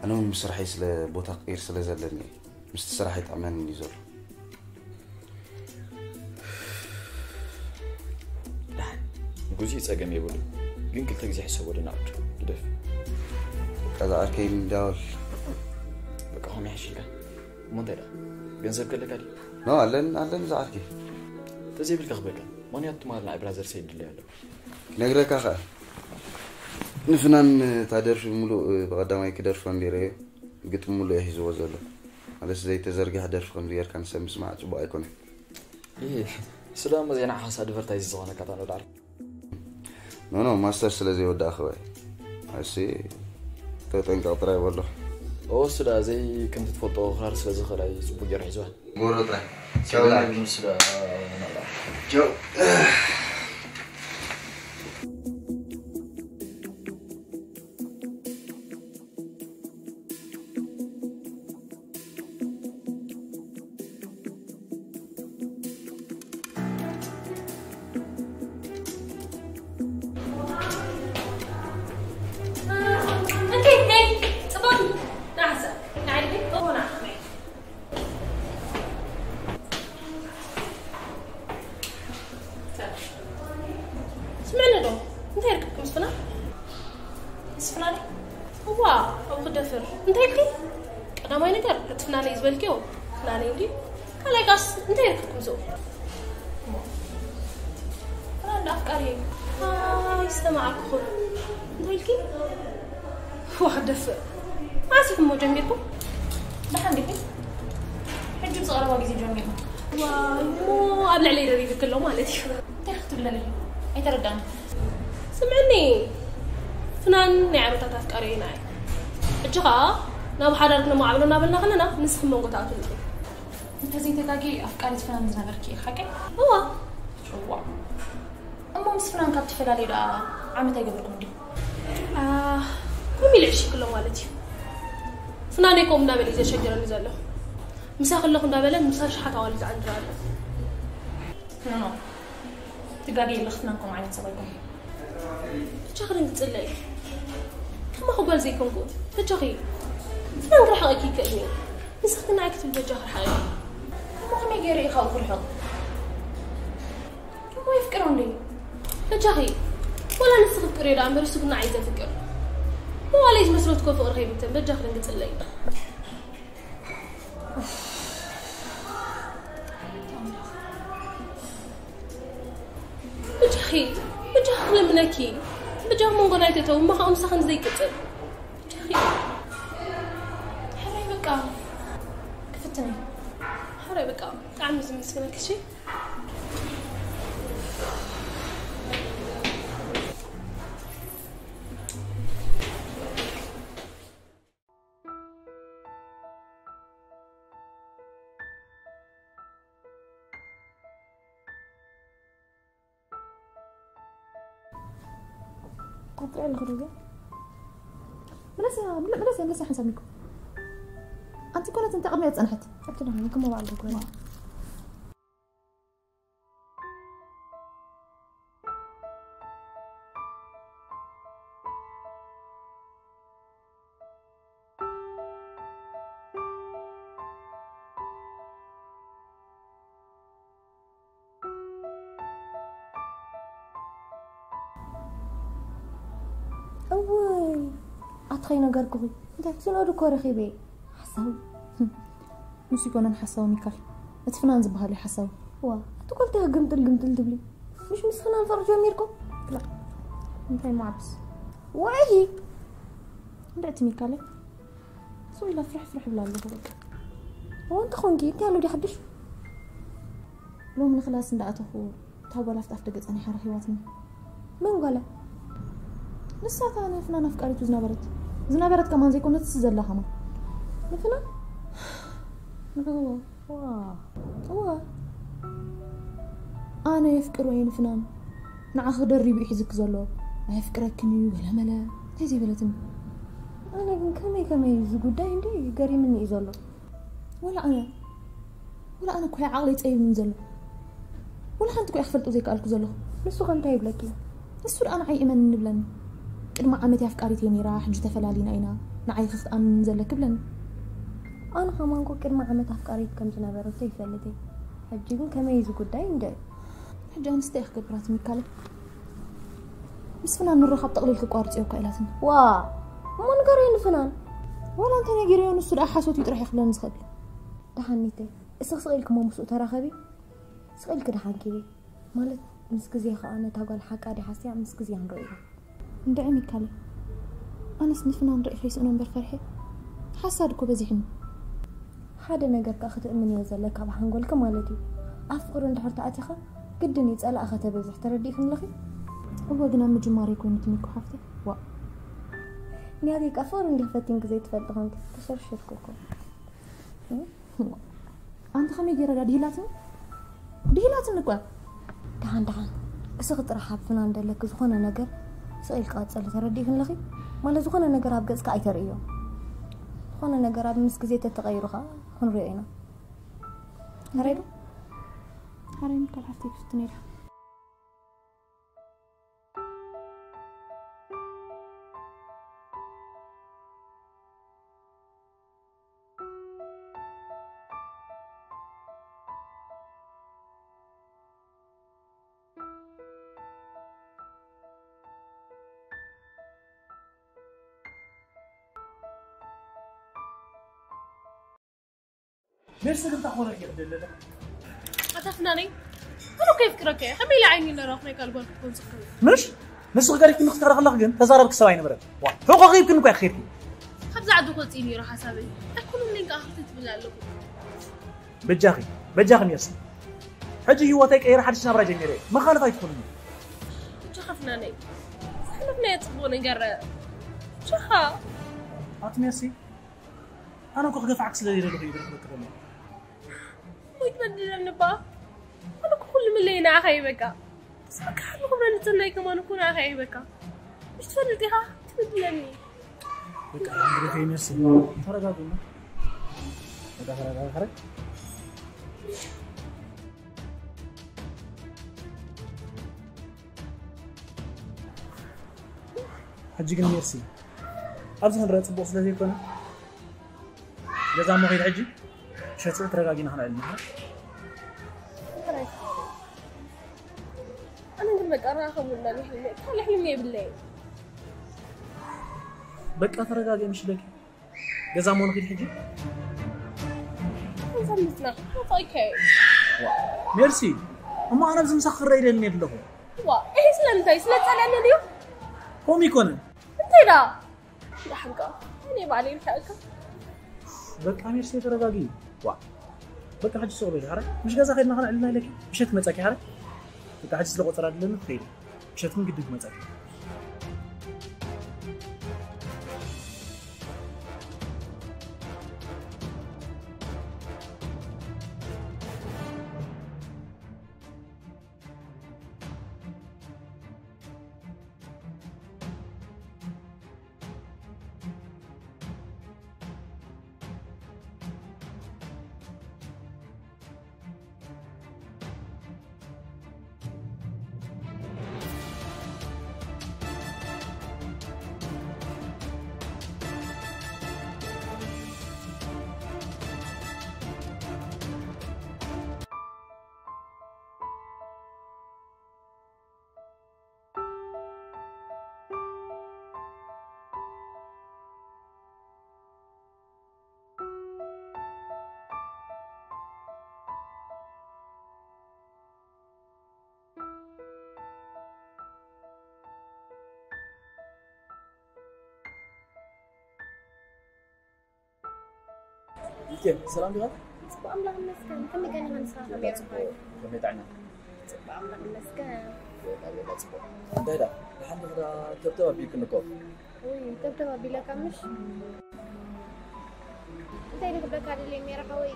ኣነ እውን ምስ ስራሐይ ስለ ቦታ ክቅይር ስለ ዘለኒ እየ። ምስቲ ስራሕ ይጥዕመኒ እዩ ዘሎ። ንጉዚ ጸገም የብሉ ግን ክልተ ግዜ ሕሰቦ ደናቁድ ግደፍ። ቀዛ ዓርከይ እንዳወል በቃ ኾም ይሕሽልካ። እሞ እንታይ ደኣ ገንዘብ ከለካ ድዩ? ኖ ኣለን ኣለን ዝዓርከይ። ተዘይብልካ ክበልካ ምክንያቱ ትማል ናይ ብራዘርሰይ ይድለይ ኣሎ። ክነግረካ ከኣ ንፍናን እታ ደርፊ ሙሉእ ብቐዳማይ ክደርፎ እንዲረዮ ግጥም ሙሉእ እየ ሒዝዎ ዘሎ። ማለት ዘይተዘርግሐ ደርፊ ከምዚ ጌርካ ንሰብ ምስማዕ ጽቡቕ ኣይኮነን። ይሄ ስለ እሞ ዜና ሓስ ኣድቨርታይዝ ዝኾነ ካታ ነው ዳር። ኖ ኖ ማስተር ስለ ዘይወዳእኽዎ እየ። እሲ ተጠንቀቕ ጥራይ በሎ። ኦ ስዳ ዘይ ከምቲ ትፈልጦ ክራር ስለ ዝኽእል ኣይ ጽቡቕ ገይሩ ሒዝዋ። ጎሮ ጥራይ። ቻው ዳር። ስዳ ናላ ቻው። ስምዕኒ ዶ እንታይ ርክብኩም ምስ ፍናን? ምስ ፍናን? እዋ ኣብኡ ክደፍር እንታይ ኢልኪ? ቀዳማይ ነገር እቲ ፍናነይ ዝበልክዮ ፍናነይ እንዲ ካልኣይ ካስ እንታይ ርክብኩም ዝኡ? ፍናን ኣፍቃሪ ኣይሰማዕኩኹም እንታይ ኢልኪ? ዋሕ ደፍእ ኣሲኹሞ ጀሚርኩም? ደሓን ዲኺ? ሕጂ ምስ ቀረባ ግዜ ጀሚርና። ዋይ እሞ ኣብ ልዕለይ ደሪብክ ኣሎ ማለት እዩ። እንታይ ክትብለኒ? ኣይተረዳኒ። ስምዕኒ ፍናን ናይ ዓመታት ኣፍቃሪ ኢና ሕጂ ኸዓ ናብ ሓዳር ክነማዕብሎ እናበልና ከለና ንስኺ መንጎ ትኣትውና። እንተዘይተጋጊ ኣፍቃሪት ፍናን ዝነበርኪ ኢኺ ሓቀይ? እዋ። እዋ። እሞ ምስ ፍናን ካብ ትፈላለዩ ደኣ ዓመት ኣይገበርኩም እንዲኹም? ኣህ፣ ከምኡ ኢለ ዕሽክሎ ማለት እዩ። ፍናነይ ከምኡ እናበለ እዩ ዘሸግረኒ ዘሎ። ምሳኺ ኣለኹ እንዳበለ ምሳ ሸሓት ኣዋልድ ዝዓንድር ኣሎ። ኖ ኖ። ትጋገ የለኽ ፍናን ከምኡ ዓይነት ሰብ ኣይኮነን። በጃኺ ደንግጽለይ። ከማኺ ጓል ዘይኮንኩ። በጃኺ። ፍናን ክርሕቐኪ ይክእል እዩ። ንስኺ ግን ንዓይ ክትብል በጃኺ ርሓቂ። እሞ ከመይ ገይሩ እዩ ካብኡ ክርሕቕ? እሞ የፍቅሮ እንዴ? በጃኺ ዋላ ንስኺ ፍቅር እዮ ደኣ እምበር እሱ ግን ንዓይ ዘፍቅር። መዋለይ ዝመስሎ ትኮ ፍቅሪ ከይብተን በጃኺ ደንግጽለይ። በጃኺ በጃኺ ክልምነኪ በጃኺ መንጎና ይተተው እማ ከኣ ምሳኺ ንዘይቅጽል በጃኺ። ሕራይ በቃ ክፍትነይ። ሕራይ በቃ ብጣዕሚ ዝመስለኪ እሺ። ኣጥሪዐ ኣለኹ ዶ ግን? መለስያ፣ መለ- መለስያ፣ መለስያ ሓንሳብ ሚኮ። ኣንቲ ኮነት እንተ ቅድሚያ ዝጸንሐት። ኣብቲ ደሃኒ ክሞ በዓል ዶ ኣቲ ከይነገርኩኺ፣ እንታይ? ስኖድ እኮ ረኺበ። ሓሳዊ። ንሱ ይኮነን ሓሳዊ ሚካል፣ እቲ ፍናን ዝበሃል እዩ ሓሳዊ። ዋ፣ ኣቲ ኮልተ ግምጥል ግምጥል ትብሊ። ምሽ ምስ ፍናን ፍቕሪ ጀሚርኩም? ላ፣ እንታይ ማዕብስ? ወይ እንደ እቲ ሚካል፣ ስቕ ኢላ ፍርሕ ፍርሕ ብላ ኣለኹ በቃ። እዎ፣ እንተ ኾንኪ፣ እንታይ ኣሎ ድዩ ሓድሽ? ሎሚ ንክላስ እንዳኣተኹ፣ እታ ጓል ኣብቲ ኣፍ ደገ ጸኒሓ ረኺባትኒ። መን ጓላ? ንሳ እታ ንፍናን ኣፍቃሪቱ ዝነበረት። ዝነበረት ከማን ዘይኮነት፣ እስ ዘላ ከማን። ንፍናን? ንዕኡ። ዋ። እዋ። ኣነ የፍቅሮ እየ ንፍናን። ንዓኺ ደሪቡ እዩ ሒዝኪ ዘሎ። ኣየፍቅረክን እዩ፣ ገለመለ። እንታይ ዘይበለትኒ? ኣነ ግን ከመይ ከመይ እዩ እዚ ጉዳይ እንዲ ገሪምኒ እዩ ዘሎ። ወላ ኣነ፣ ወላ ኣነ እኮ ዓቕለይ ጸቢብኒ ዘሎ። ወላ ሓንቲ እኮ እየ ክፈልጦ ዘይከኣልኩ ዘለኹ። ንሱ ከ እንታይ ይብለኪ? ንሱ ደኣ ንዓይ እመን እንብለኒ። ቅድሚ ዓመት እያ ኣፍቃሪት እየ ነይራ፣ ሕጂ ተፈላሊና ኢና። ንዓይ ኢኺ ክትኣምኒ ዘለኪ ብለኒ። ኣነ ከማን እኮ ቅድሚ ዓመት ኣፍቃሪት ከም ዝነበረቶ ይፈልጥ እየ። ሕጂ ግን ከመይ እዩ እዚ ጉዳይ እንደ ሕጂ ኣንስቲ እያ ክገብራት ሚካለ። ምስ ፍናን ንራኸብ ጠቕሊል ክቋርጽ እየ እኳ ኢላትኒ። ዋ፣ እሞ ንገረዮ ንፍናን። ወላ እንተ ነጊረዮ ንሱ ደኣ ሓሶት እዩ ጥራሕ እዩ ክብለኒ ዝኽእል። ደሓን ኒተይ፣ እስኺ ስቕ ኢልኪ እሞ ምስኡ ተራኸቢ። ስቕ ኢልኪ ደሓን ኪቢ። ማለት ምስ ግዜ ከኣ ነታ ጓል ሓቃ ድያ ሓስያ ምስ ግዜ ንርእዮ። እንድዒ ሚካለ፣ ኣነስ ንፍናን ርኢ ከይስእኖ እምበር ፈርሐ። ሓሳድ እኮ በዚሕኒ። ሓደ ነገር ከኣ ክትእምንዮ ዘለካ ኣብ ሓንጎልኪ ማለት እዩ። ኣብ ፍቕሪ እንድሕር ተኣቲኻ ግድን እዩ ጸላእኻ ተበዝሕ ተረዲእኪ ኣለኺ? እወ ግን ኣብ ምጅማር ኣይኮይኑትን እኮ ሓፍተይ። ዋ። ኒያተይ ከኣ ፍቕሪ እንዲኺ ፈቲንኪ ዘይትፈልጢ ኮንኪ ተሸርሽርኪ እኮ። ኣንቲ ከመይ ገይራ ድያ ድሂላትኒ? ድሂላትኒ እኳ። ደሓን ደሓን እስኺ ጥራሕ ኣብ ፍናን ደለኪ ዝኾነ ነገር ስቕ ኢልኪ ቀጽሊ ተረዲእኪ ኣለኺ? ማለት ዝኾነ ነገር ኣብ ገጽካ ኣይተርእዮ። ዝኾነ ነገር ኣብ ምስ ግዜ ተተቐይሩ ኸኣ ክንሪኦ ኢና። ተረዱ? ሓረይ ምካል ሓፍተይ ክፍትን ኢላ። ነብሲ ግን ታኾነ ይዕደለለ ኣታ ፍናነይ ኣነ እኮ የፍቅረካ እየ ከመይ ኢለ ዓይኒ እናረኣኹ ናይ ካልእ ጓል ክትኮን ዝኽእል ምሽ ንስኺ ገሪፍክኒ ክትከረ ከለኺ ግን ተዛረብኪ ሰብ ኣይነበረን። ዋ ሕቆ ኺብክኒ እኮ ኢኺ ኸድኪ። ካብዛ ዓዲ ክወፅእ እዩ ነይሩ ሓሳበይ ኣይኮነለይን ከዓ ክትት ትብል ኣለኹ። በጃኺ በጃኺ ሜርሲ ሕጂ ህይወተይ ቀይረ ሓድሽ ናብራ ጀሚረ እየ። መኻልፍ ኣይትኾንኒ። በጃኻ ፍናነይ ዘሕለፍናዮ ፅቡቕ ነገር በጃኻ። ኣቲ ሜርሲ ኣነ እኮ ክገፍዓክ ስለ ዘይደለኹ እዩ ዝረኽበኪ ዘለኹ። ወይ ትበድለኒ እባ ኣነ እኮ ኩሉ ምለይ ንዓኻ እዩ በቃ። ተስፋ ክሓሉ ክብረ ንፅናይ ከማን እኮ ንዓኻ እዩ በቃ። ምሽ ትፈልጥ ኢኻ ትበድለኒ። በቃ እንግዲህ ከይነስ ተረጋጉ። በቃ ተረጋጋ። ሕጂ ግን ሜርሲ ኣብዚ ክንረአ ፅቡቕ ስለ ዘይኮነ ገዛ እሞ ከይድ ሕጂ ሸትዕ ተረጋጊና ክንዕል ንኽእል። ኣነ ግን በቃ ራኸቡና ንሕልመ ካልእ ሕልሚ የብለይ። በቃ ተረጋጊ ምሽ ለኪ ገዛ እሞ ንኺድ ሕጂ እንሰምትና ፋይከ ሜርሲ እሞ ኣነ ኣብዚ ምሳኽ ክረአ ኢለኒ ኣለኹ። ዋ ይሄ ስለምንታይ ስለጸለኒ ድዩ? ኮም ይኮነ እንታይ ዳ ዳሕንካ እኔ ባዕለይ ንሕአካ በቃ ሜርሲ ተረጋጊ። ዋ በቃ ሕጂ ስቕ በሊ ሓረ ምሽ ገዛ ከድና ከነዕልና ኢለኪ ምሸት መጸኪ ሓረ በቃ ሕጂ ስለ ቆጸራ ድለኒ ትኸይድ ምሸት ግን ግድግ መጸኪ። ሚኪ፣ ሰላም ዲኻ? ጽቡቕ ኣምላኽ ይመስገን። ከመይ ቀኒኻ ንስኻ ከመይ ጽቡቕ፣ ከመይ ጥዕና? ጽቡቕ ኣምላኽ ይመስገን። የላ፣ የላ፣ ጽቡቕ። እንታይ ዳ? ደሓን ዲኻ? ተብተብ ኣቢልክኒ እኮ። ውይ፣ ተብተብ ኣቢለካ ምሽ? እንታይ ኢለ ክብለካ ደልየ ሜራ ሓወይ?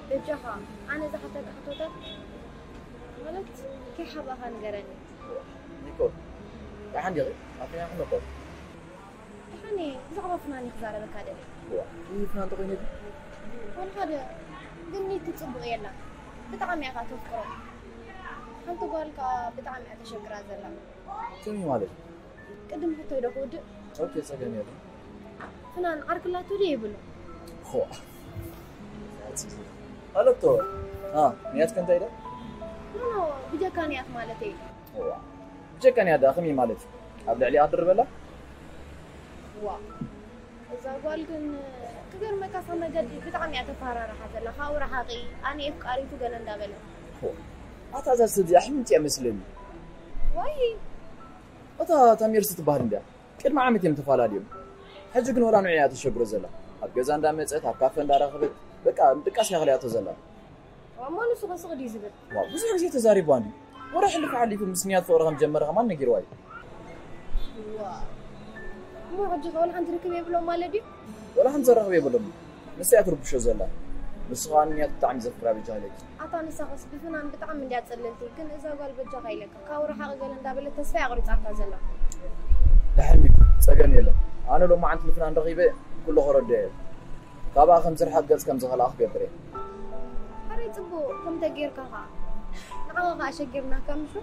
በጃኻ፣ ኣነ ዝሓተካ ሕቶታት ማለት ከይሓባእኻ ንገረኒ። ሚኮ፣ ደሓን ዲኺ? ኣፍሪሃ ክነኮ። ደሓን እየ፣ ብዛዕባ ፍናን እየ ክዛረበካ ደልየ። ዋ፣ ይህ ፍናን ተኾይነ ድዩ? ወላ ሓደ፣ ግን ኒቲ ጽቡቕ የላ። ብጣዕሚ እያ ከኣ ተፍቅሮ። ሓንቲ ጓል ከኣ ብጣዕሚ እያ ተሸግራ ዘላ። ከመይ ማለት? ቅድም ሕቶይ ዶ ክውድእ? ኦኬ፣ ጸገም የለን። ፍናን ዓርኪ ኣላቶ ድዩ የብሉን? ዋ። ኣለቶ። አ፣ ንያትከ እንታይ ኢለ? ኖ፣ ኖ፣ ብጀካ ንያት ማለተይ። ዋ። ብጀካ ንያት ደኣ ከመይ ማለት እዩ? ኣብ ልዕሊኣ ክድርበላ? ዋ። እዛ ጓል ግን ክገርመካ፣ እዛ መገዲ ብጣዕሚ እያ ተፈራርሓ ዘላ። ካብኡ ረሓቒ፣ ኣነ የፍቃሪቱ ገለ እንዳበለት። ዋ። ኣታ እዛ ሰብ እዚኣ ሕምምቲ እያ መስለኒ። ዋይ። እታ፣ እታ ሜርሲ ትበሃል እንድያ። ቅድሚ ዓመት እዮም ተፈላለዮም። ሕጂ ግን ወላ ንዑ እያ ተሸግሮ ዘላ። ኣብ ገዛ እንዳመጸት፣ ኣብ ካፈ እንዳረኸበት፣ በቃ ምድቃስ እያ ከሊኣቶ ዘላ። እሞ ንሱ ከ ስቕ ድዩ ዝብል? ዋ፣ ብዙሕ ግዜ ተዛሪብዋ እንድዩ። ወረ ሕልፍ ሓሊፉ ምስ ንያት ፍቕሪ ከም ጀመረ ከማን ነጊርዋ እዩ። ዋ። እሞ ሕጂ ከ ወላ ሓንቲ ርክብ የብሎም ማለት ድዩ? ወላ ሓንቲ ዘራኽብ የብሎም። ንሳ እያ ትርብሾ ዘላ። ንሱ ከኣ ንንያት ብጣዕሚ ዘፍቅራ በጃ ኢለኪ። ኣታ ንሳኸስ ብፍናን ብጣዕሚ እንድያ ጽልልቲ፣ ግን እዛ ጓል በጃኻ ኢለካ፣ ካብኡ ረሓቒ ገለ እንዳበለት ተስፋ እያ ኣቑሪጻታ ዘላ። ደሓን ዲዩ? ጸገም የለን። ኣነ ሎማዓንቲ ንፍናን ረኺበ ኩሉ ከረድኦ እየ። ካብኣ ከም ዝርሓቕ ገጽ ከም ዝኸልኣ ክገብር እየ። ሕራይ ጽቡቕ፣ ከምኡ ተጌርካ ኸኣ። ንዓኻ ኸኣ ኣሸጊርናካ ምሹ?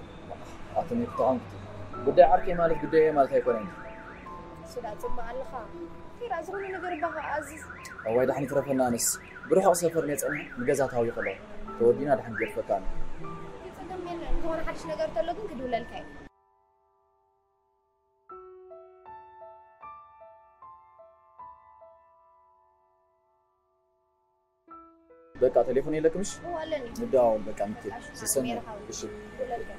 ኣቲ ኒኪ ተቐምቲ። ጉዳይ ዓርከይ ማለት ጉዳየይ ማለት ኣይኮነን። እሱ ደኣ ጽቡቕ ኣለኻ። ፊራ፣ ዝኾነ ነገር እባ ኸኣ ኣዝዝ። እዋይ፣ ዳሕኒ ትረፈና ኣነስ። ብርሑቕ ሰፈር መጸና ንገዛ ተሃዊኸ ኣለኹ። ተወዲና ዳሕኒ ገድፈካ ኣነ። ጸገም የለን። ዝኾነ ሓድሽ ነገር ተሎ ግን ክድውለልካ እየ። በቃ ቴሌፎን የለክምሽ? እወ ኣለኒ። ንደዋወል በቃ ሚኪ። በቃ እሺ፣ ሰሰን። ሜራ ሓወይ። እሺ። ደውለልካ።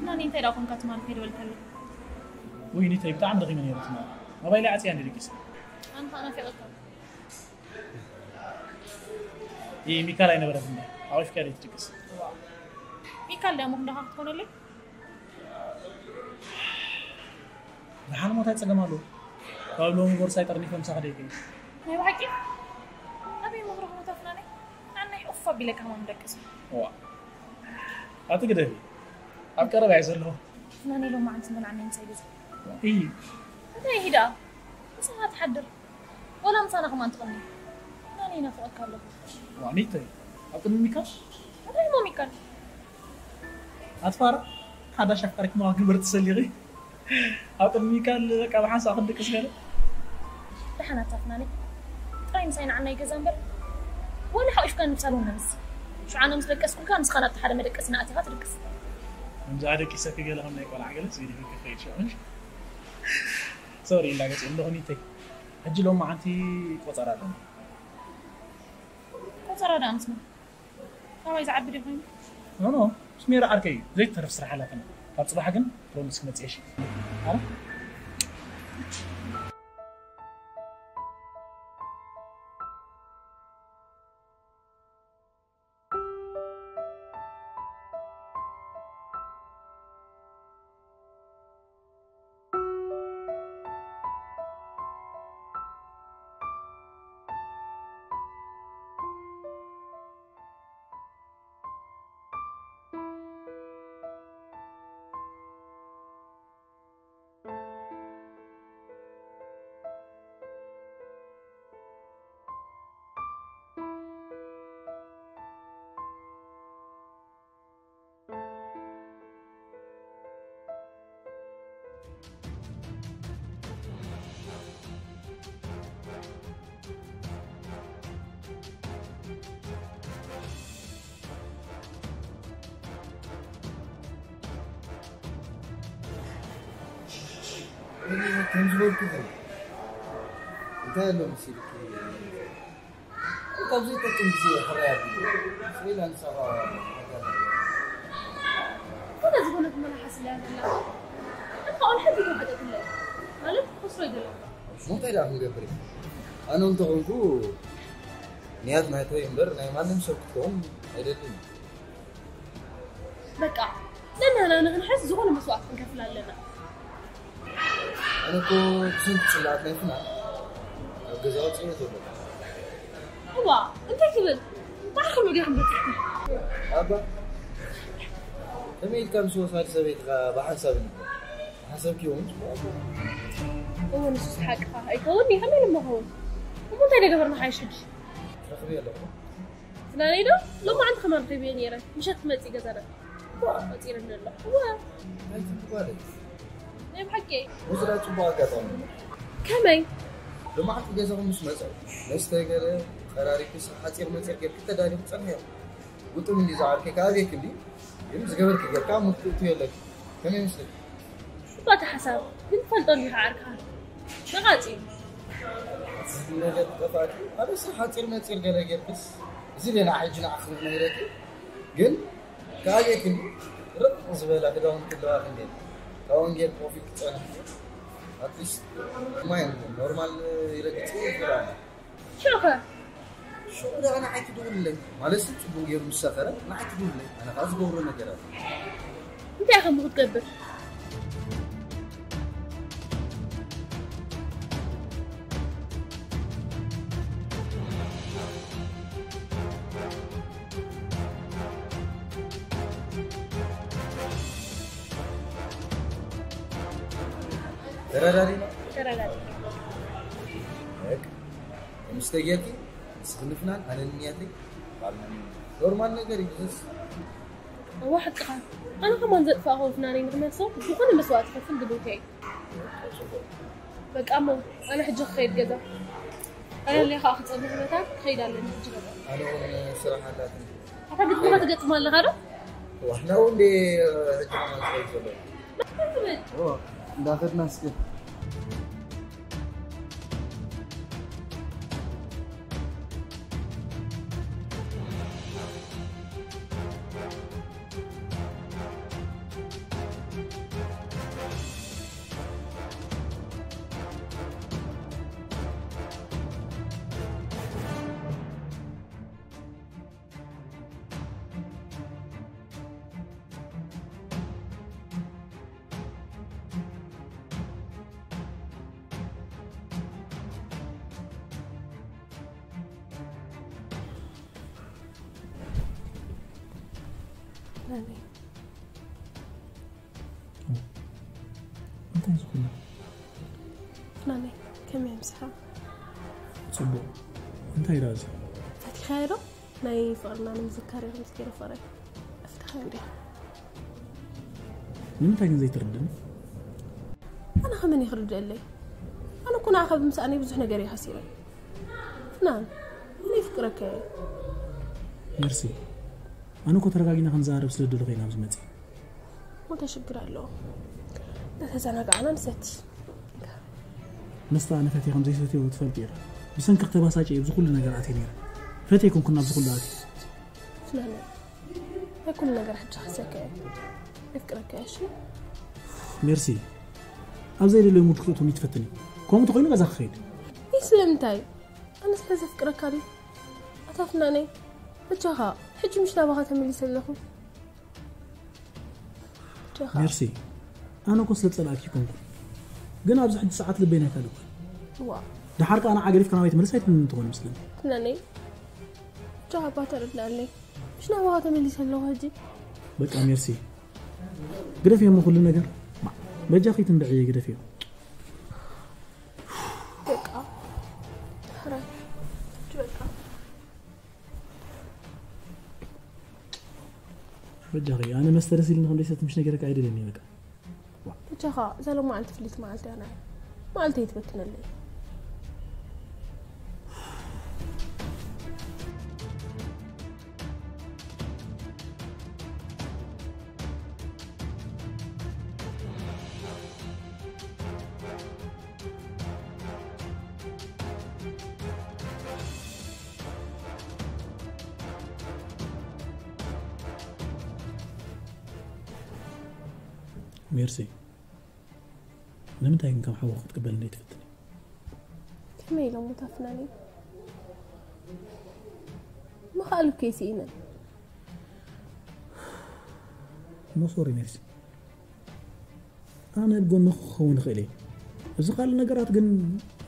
ናኒ እንታይ ደኣ ኮንካ ትማሊ ከይደወልካለይ? ውይ ኒተይ ብጣዕሚ ደኺመ ነይረ ትማሊ። ሞባይለይ ዓጽየ እንድየ ደቂሰ። ኣነ ከኣ ናፊቐካ። ኢ ሚካል ኣይነበረትን ድያ? ኣቒፍካያ ደይ ትድቅስ? ሚካል ድያ እሞ ክንዳኻ ክትኮነለይ? ደሓን እሞ እንታይ ጸገም ኣለዎ? ካብ ሎሚ ቦርሳይ ጠርኒፈ ምሳኺ ደይከይድ። ናይ ብሓቂ? ኣበይ እሞ ክረኽቦ ኣፍናነይ? ኣነይ ኡፍ ኣቢለ ከማን ደቅስ። ዋ። ኣቲ ግደፊ። ኣብ ቀረባ እየ ዘለኹ። ኣፍናነይ ሎማዓንቲ ምንዓመይ ምሳይ ገዛ። እይ። እንታይ ኢሂ ደኣ? ምሳኻ ትሓድር። ወላ ምሳና ከማን ትቕኒ። ኣፍናነይ ይናፍቐካ ኣለኹ። ዋ፣ ኒተይ። ኣብ ቅድሚ ሚካል? እንታይ እሞ ሚካል? ኣትፋራ፣ ሓዳሽ ኣፍቃሪት ምዃን ግበር ትሰሊኺ። ኣብ ቅድሚ ሚካል በቃ ብሓንሳእ ክንድቅስ ገለ። ደሓን ኣታ ፍናነይ። ጥራይ ምሳይ ንዓናይ ገዛ እምበር። ወላ ሓቂፍካ ንብሳል እውን ነምስ። ሽዑ ኣነ ምስ ደቀስኩልካ፣ ንስኻ ናብቲ ሓደ መደቀሲና ኣቲኻ ትድቅስ። ከምዚ ኣደቂሰኪ ገለ ከም ናይ ቆልዓ ገለ፣ ዘይደፊርኪ ክኸይድ ሽዑ። ሶሪ፣ ይላገጽ ኣለኹ ኒተይ። ሕጂ ሎማዓንቲ ቆጸራ ኣለኒ። ቆጸራ ደኣ ምስ መን? ካባይ ዝዓቢ ድዩ ኮይኑ? ኖ፣ ኖ፣ ምስ ሜሪ ዓርከይ እዩ። ዘይተርፍ ስራሕ ኣላትና። ካብ ጽባሕ ግን ፕሮሚስ ክመጽእ እየ፣ እሺ? ኣረ? ከም ዝበልኩ እንታይ ኣሎ መሲልኪ? ካብዚ ጠቅም ግዜ ሕራይ ኣቢሉ ፍሪላንስ ኣባ ኮነ ዝኾነት መላሓስ ኢላ ዘላ እኳ ኦልሓንቲ ተዋሕጠትለ ማለት ክስሮ ይደለካ እንታይ ደኣ ክንገብር እዩ? ኣነ እንተኾንኩ ንያት ናይተይ እምበር ናይ ማንም ሰብ ክትከውን ኣይደልን። በቃ ነናና ንክንሕዝ ዝኾነ መስዋእት ክንከፍል ኣለና። ኣነ እኮ ብስንት ጽላኣት ናይ ፍና ኣብ ገዛ ወፂኦ ዘሎ። እዋ እንታይ ትብል? ባዕልኩም ዲኹም በፂሕኩም? ኣባ ከመይ ኢልካ ምስ ወሳዲ ሰበይትኻ ብሓንሳብ ንበር ሓሰብኪ እውን እዎ ንሱስ ሓቅኻ ኣይከውን እዩ ከመይ ኢሉ መኸውን? እሞ እንታይ ደገበርና ሓይሽ ሕጂ? ረኽቢ ኣለኹ። ፍናነይ ዶ ሎማዓንቲ ከማን ረኺብዮ ነይረ ምሸት ትመፅእ ገዛና። ቆፂርኒ ኣሎ እዋ ናይቲ ትጓለይ ናይ ብሓቂ ወስዳ ጽቡቕ ኣጋጣሚ ከመይ ብመዓልቲ ገዛኹም ምስ መጸ መስተ ገለ ቀራሪብኪ ሓጺር መጺር ጌርኪ ተዳሊኹ ጸኒሐ ግጥም እንዲ ዝዓርከ ከኣብየክ እንዲ ግን ዝገበርኪ ጌርካ ምክትእቱ የለኪ ከመይ ምስልኪ ባቲ ሓሳብ ግን ትፈልጦ እንዲኻ ዓርካ መቓፂ ነገር ጠፋእኪ ኣበሳ ሓጺር መጺር ገለ ጌርክስ እዚ ሌላ ሕጂ ንዓኽ ነይረኪ ግን ከኣብየክ እንዲ ርቕ ዝበላ ክዳውንቲ ኣለዋ ክንዴ ካብ ወንጌል ኮፊ ክጸንሕ ኣትሊስት ማይ ኖርማል ይረግጽ ይፈራና ሽዑኸ ሽዑ ደኣ ንዓይ ትድውልለይ ማለት ሲ ጽቡቅ ገይሩ ምስ ሰኸረ ንዓይ ትድውልለይ ኣነ ኸዓ ዝገብሮ ነገራት እንታይ ከም ክትገብር ተረዳዲና ተረዳድ በቃ ምስ ተጌርኪ ንስኺ ንፍናን ኣነ ንንያተይ ባልና ኖርማል ነገር እዩ ዝስ እዋ ሓቅኻ ኣነ ከማን ዘጥፋእኹ ፍናነይ ንክመልሶ ዝኾነ መስዋእቲ ክፍል ግዴታ እዩ በቃ እሞ ኣነ ሕጂ ክኸይድ ገዛ ኣነ ሌኻ ክፀንሕ መታ ክኸይድ ኣለኒ ሕጂ ገዛ ኣነ እውን ስራሕ ኣላትኒ ኣታ ግጥምኻ ትገጥም ኣለኻ ዶ ዋሕና እውን እንደ ሕጂ ከማን ዝኸይድ ዘሎ እንዳኸድና እስኪ እንታይ ዝኾነ ናመይ ከመይ ምሳኻ ፅቡቕ እንታይ ዳዚ ፈቲኻዮ ዶ ናይ ፍቕርና ንምዝካር ኢኹም ዝገይረ ፍቕረይ ኣፍትኻ እንዲ ንምንታይ ግን ዘይትርድን ኣነ ከመን ይኽርድአለይ ኣነ እኮ ንዓኻ ብምስኣነይ ብዙሕ ነገር እየ ሓሲረ ፍናን ኣነ ይፍቅረካ እየ መርሲ ኣነ እኮ ተረጋጊና ክንዛረብ ስለ ደለኹ ኢና ኣብዚ መፅእ ሞተ ሽግር ኣለዎ እናተዘናጋዕና ንሰቲ መስተ ኣነ ፈትየ ከም ዘይሰትዮ ትፈልጥ ኢኻ ብሰንኪ ክተባሳጨ ኣብዚ ኩሉ ነገር ኣትየ ነይረ ፈትየ ኮንኩ ናብዚ ኩሉ ኣትየ ፍናን ናይ ኩሉ ነገር ሕጂ ሓሰካ እየ የፍቅረካ እየ እሺ ሜርሲ ኣብ ዘይደለዩ ሙድ ክትእትውኒ ትፈትኒ ከምኡ ተኮይኑ ገዛ ክኸይድ ይህ ስለምንታይ ኣነ ስለ ዘፍቅረካ ድዩ ኣታ ፍናነይ በጃኻ ሕጂ ምሽ ናባኻ ተመሊሰ ኣለኹ በጃኻ ሜርሲ ኣነ እኮ ስለ ጸላእኪ ይኮንኩ ግን ኣብዚ ሕጂ ሰዓት ልበይ ናይ ካልእ ኮይኑ ዋ ድሓር ከኣ ንዓ ገዲፍካ ናበይ ትምልስ ኣይትብልኒ ትኾን ምስለኒ ፍናነይ በጃኻ እባ ተረድኣለይ ምሽ ናባኻ ተመሊሰ ኣለኹ ሕጂ በቃ ሜርሲ ግደፍዮ እሞ ኩሉ ነገር በጃኺ ትንድዕየ ግደፍዮ በቃ ሕራይ በቃ በጃኺ ኣነ መስተ ደስ ኢልኒ ከም ዘይሰቲ ምሽ ነገረካ ኣይደልን እየ በቃ በጃኻ እዛ ሎማዓልቲ ፍልይቲ መዓልቲ እያ ናይ መዓልቲ ይትበትነለይ ሜርሲ፣ ንምንታይ ግን ከም ሓወኹ ክትቅበልኒ ትፍትኒ? ከመይ ኢሎም ታፍናኒ? ምኽኣል እኮ ይስኢነን። ኖ ሶሪ ሜርሲ፣ ኣነ ኣብ ጎንኺ ክኸውን እኽእል እየ። እዚ ካልእ ነገራት ግን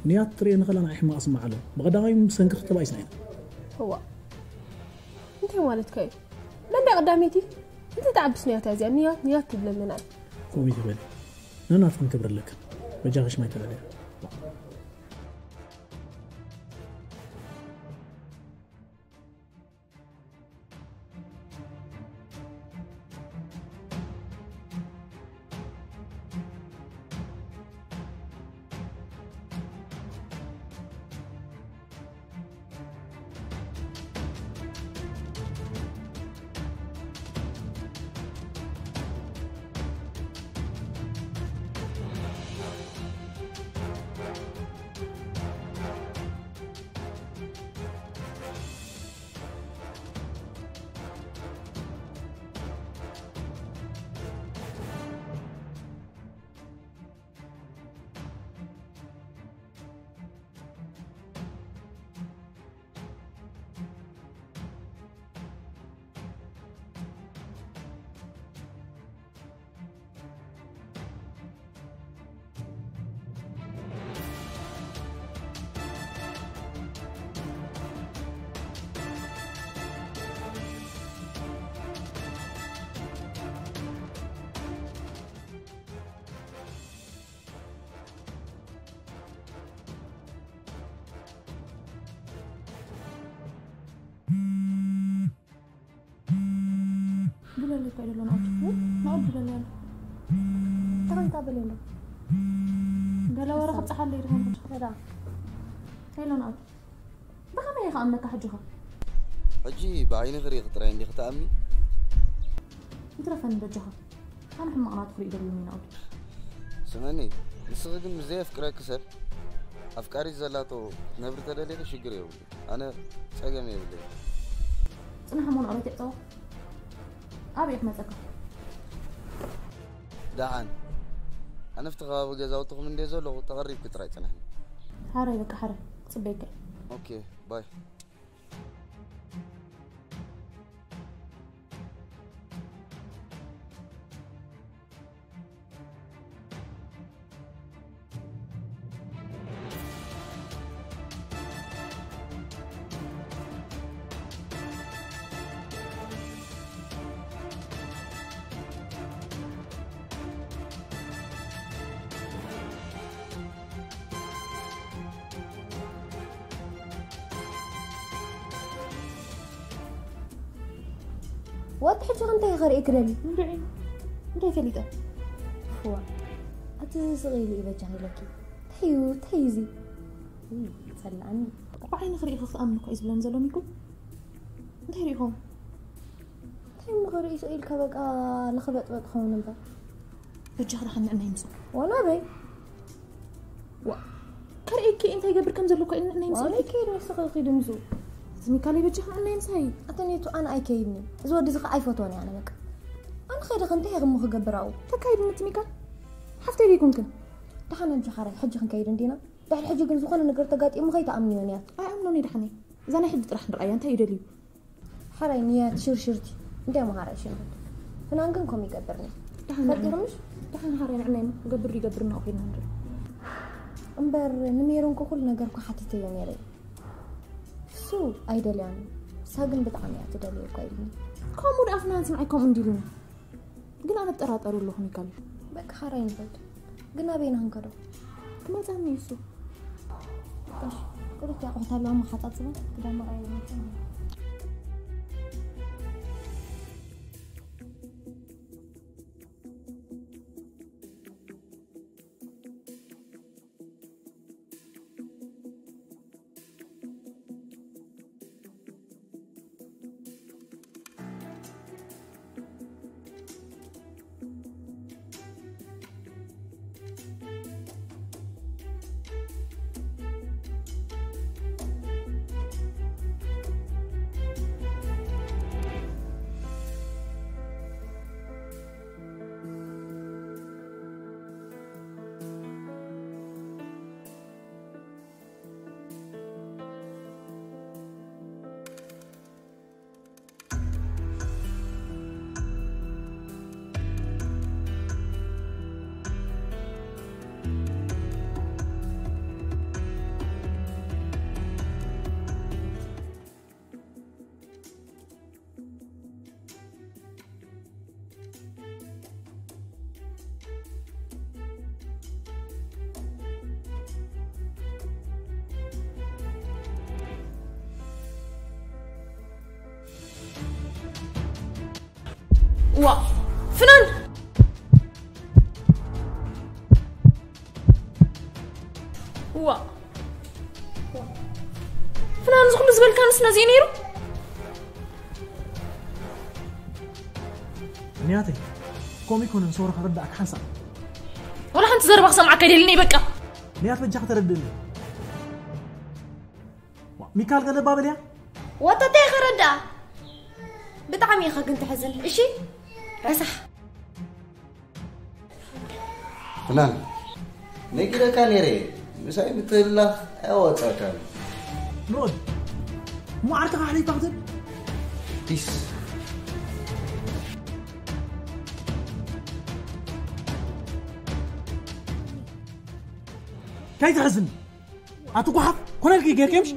ንያት ትርእየኒ ከላ ንዓይ ሕማቕ ስምዓ ኣሎ። ብቐዳማይ ብሰንክኺ ተባኢስና ኢና። እዋ፣ እንታይ ማለትካ እዩ? መን ድያ ቀዳመይቲ? እንታይ ትዓብስ ንያት እያ እዚኣ? ንያት፣ ንያት ትብለኒ ንዓይ። ከምኡ ይትበሊ። ንናትክን ክብሪ ኣለክን። በጃኺ ሽማይ ተላልያ። ብለለይ እኮ እዩ ዘሎ ናኦድ። እ? ናኦድ ብለለይ ኣሎ። እንታይ በለ ኣሎ? ገለ ወረ ክብጽሓለይ ድኾን? ሄሎ ናኦድ። ብኸመይ እየ ክኣምነካ ሕጂ ኸ? ሕጂ ብዓይኒ ክርኢ ጥራይ እንዲኺ ትኣምኒ? ይትረፈኒ በጃኻ። ኣነ ሕማቕ ናቱ ክርኢ ደልዩኒ ናኦድ። ስምዕኒ፣ ንስኺ ግን ምስ ዘየፍቅረኪ ሰብ ኣፍቃሪት ዘላቶ ክትነብሪ ተደሊኺ ሽግር የብሉ። ኣነ ጸገም የብለይ። ጽናሕ እሞ ንቕረት ይዕጸዋ። ኣበይ ክመጸካ? ደሓን። ኣነ ኣብቲ ከባቢ ገዛውትኹም እንደ ዘለኹ ተቐሪብኪ ጥራይ ጽናሕኒ። ሓራይ በቃ ሓራይ። ጽበይካ። ኦኬ፣ ባይ። ዋት ሕጂ ከ እንታይ ከርኢ ክደሊ? እንድዒ፣ እንታይ ፈሊጠ? ፍዋ፣ ኣቲ እዚ ስቕ ኢሉ እዩ በጃኺ ኢለኪ። እንታይ እዩ፣ እንታይ እዩ እዚ? ውይ፣ ጸላኣኒ። ብዓይኒ ክርኢ ክትኣምኑ እኮ እዩ ዝብለኒ ዘሎ ሚኩ። እንታይ ርኢኹም? እንታይ እሞ ክርኢ ስቕ ኢልካ በቃ ንኽበጥበጥ ኸውን እምበር። በጃኺ ደሓን ንዕናይ ምጹ። ዋላ በይ። ዋ፣ ከርእየኪ እንታይ ይገብር ከም ዘሎ እኮ ንዕናይ ምጹ። ዋላ ከይድ ንስኺ ኺዲ ምጹ። እዚ ሚካለይ በጃኺ ንዕናይ ምሳይ። ኣቲ ኔቱ ኣነ ኣይከይድን። እዚ ወዲ እዚ ኸዓ ኣይፈትዎን እየ ኣነ በቃ። ኣነ ኸይደ ከ እንታይ እየ እሞ ክገብር ኣብኡ? ተካይድኒ እቲ ሚካል። ሓፍተይ ደይኮንክን? ደሓን ሕጂ ሓራይ ሕጂ ክንከይድ እንዲና? ድሕሪ ሕጂ ግን ዝኾነ ነገር ተጋጢሙ ከይትኣምንዮ ንያት። ኣይኣምኖን እየ ደሓን እየ። እዛ ናይ ሕጂ ጥራሕ ንርኣያ እንታይ እዩ ደልዩ? ሓራይ ንያት ሽርሽርቲ። እንታይ እሞ ሓራይ ሽርሽርቲ? ፍናን ግን ከምኡ ይገብርኒ። ደሓን ፈጢሩምሽ? ደሓን ሓራይ ንዕናይ እሞ ክገብር ይገብር እናኡ ኮይና ንርኢ። እምበር ንሜሮን እኮ ኩሉ ነገር እኮ ሓቲተዮ ነይረ። እሱ ኣይደልያን። እሳ ግን ብጣዕሚ እያ ትደልዮ እኮ ኢሉኒ። ከምኡ ደኣ ፍናን ስምዓይ ከምኡ እንዲሉኒ። ግን ኣነ እጠራጠር ኣለኹ ሚካል። በቃ ሓራይ ንኸይድ። ግን ኣበይ ኢና ክንከዶ? ክመጸኒ እዩ እሱ። እሺ፣ ክልተ ኣቑሑት ኣለዋ፣ መሓጻጽበን ክዳን መቐየሪ መኪና። ዋ ፍናን ዋ ፍናን፣ እዚ ኩሉ ዝበልካ ንስና እዚ ነይሩ። ንያተይ፣ ከምኡ ይኮነን ሶሪ፣ ከረዳእካ ሓንሳብ። ወላ ሓንቲ ዘረባ ክሰምዓካ ኣይደልን እየ፣ በቃ። ንያት፣ በጃ ከተረድእኒ። ሚካል ገለ ባበል እያ። ወተተይ ከረዳ። ብጣዕሚ ኢኻ ግን ትሕዝን። እሺ፣ ረሳሕ። ፍናን፣ ነጊረካ ነይረ፣ ምሳይ ምትህልላኽ ኣያዋጻካን። ንኦድ፣ እሞ ዓርክኻ ኣሕሊፍካ ክትህብ? ፒስ። ከይትሕዝኒ። ኣቲ ጓሓፍ፣ ኮነ ኢልኪ ጌርክዮ ምሽ?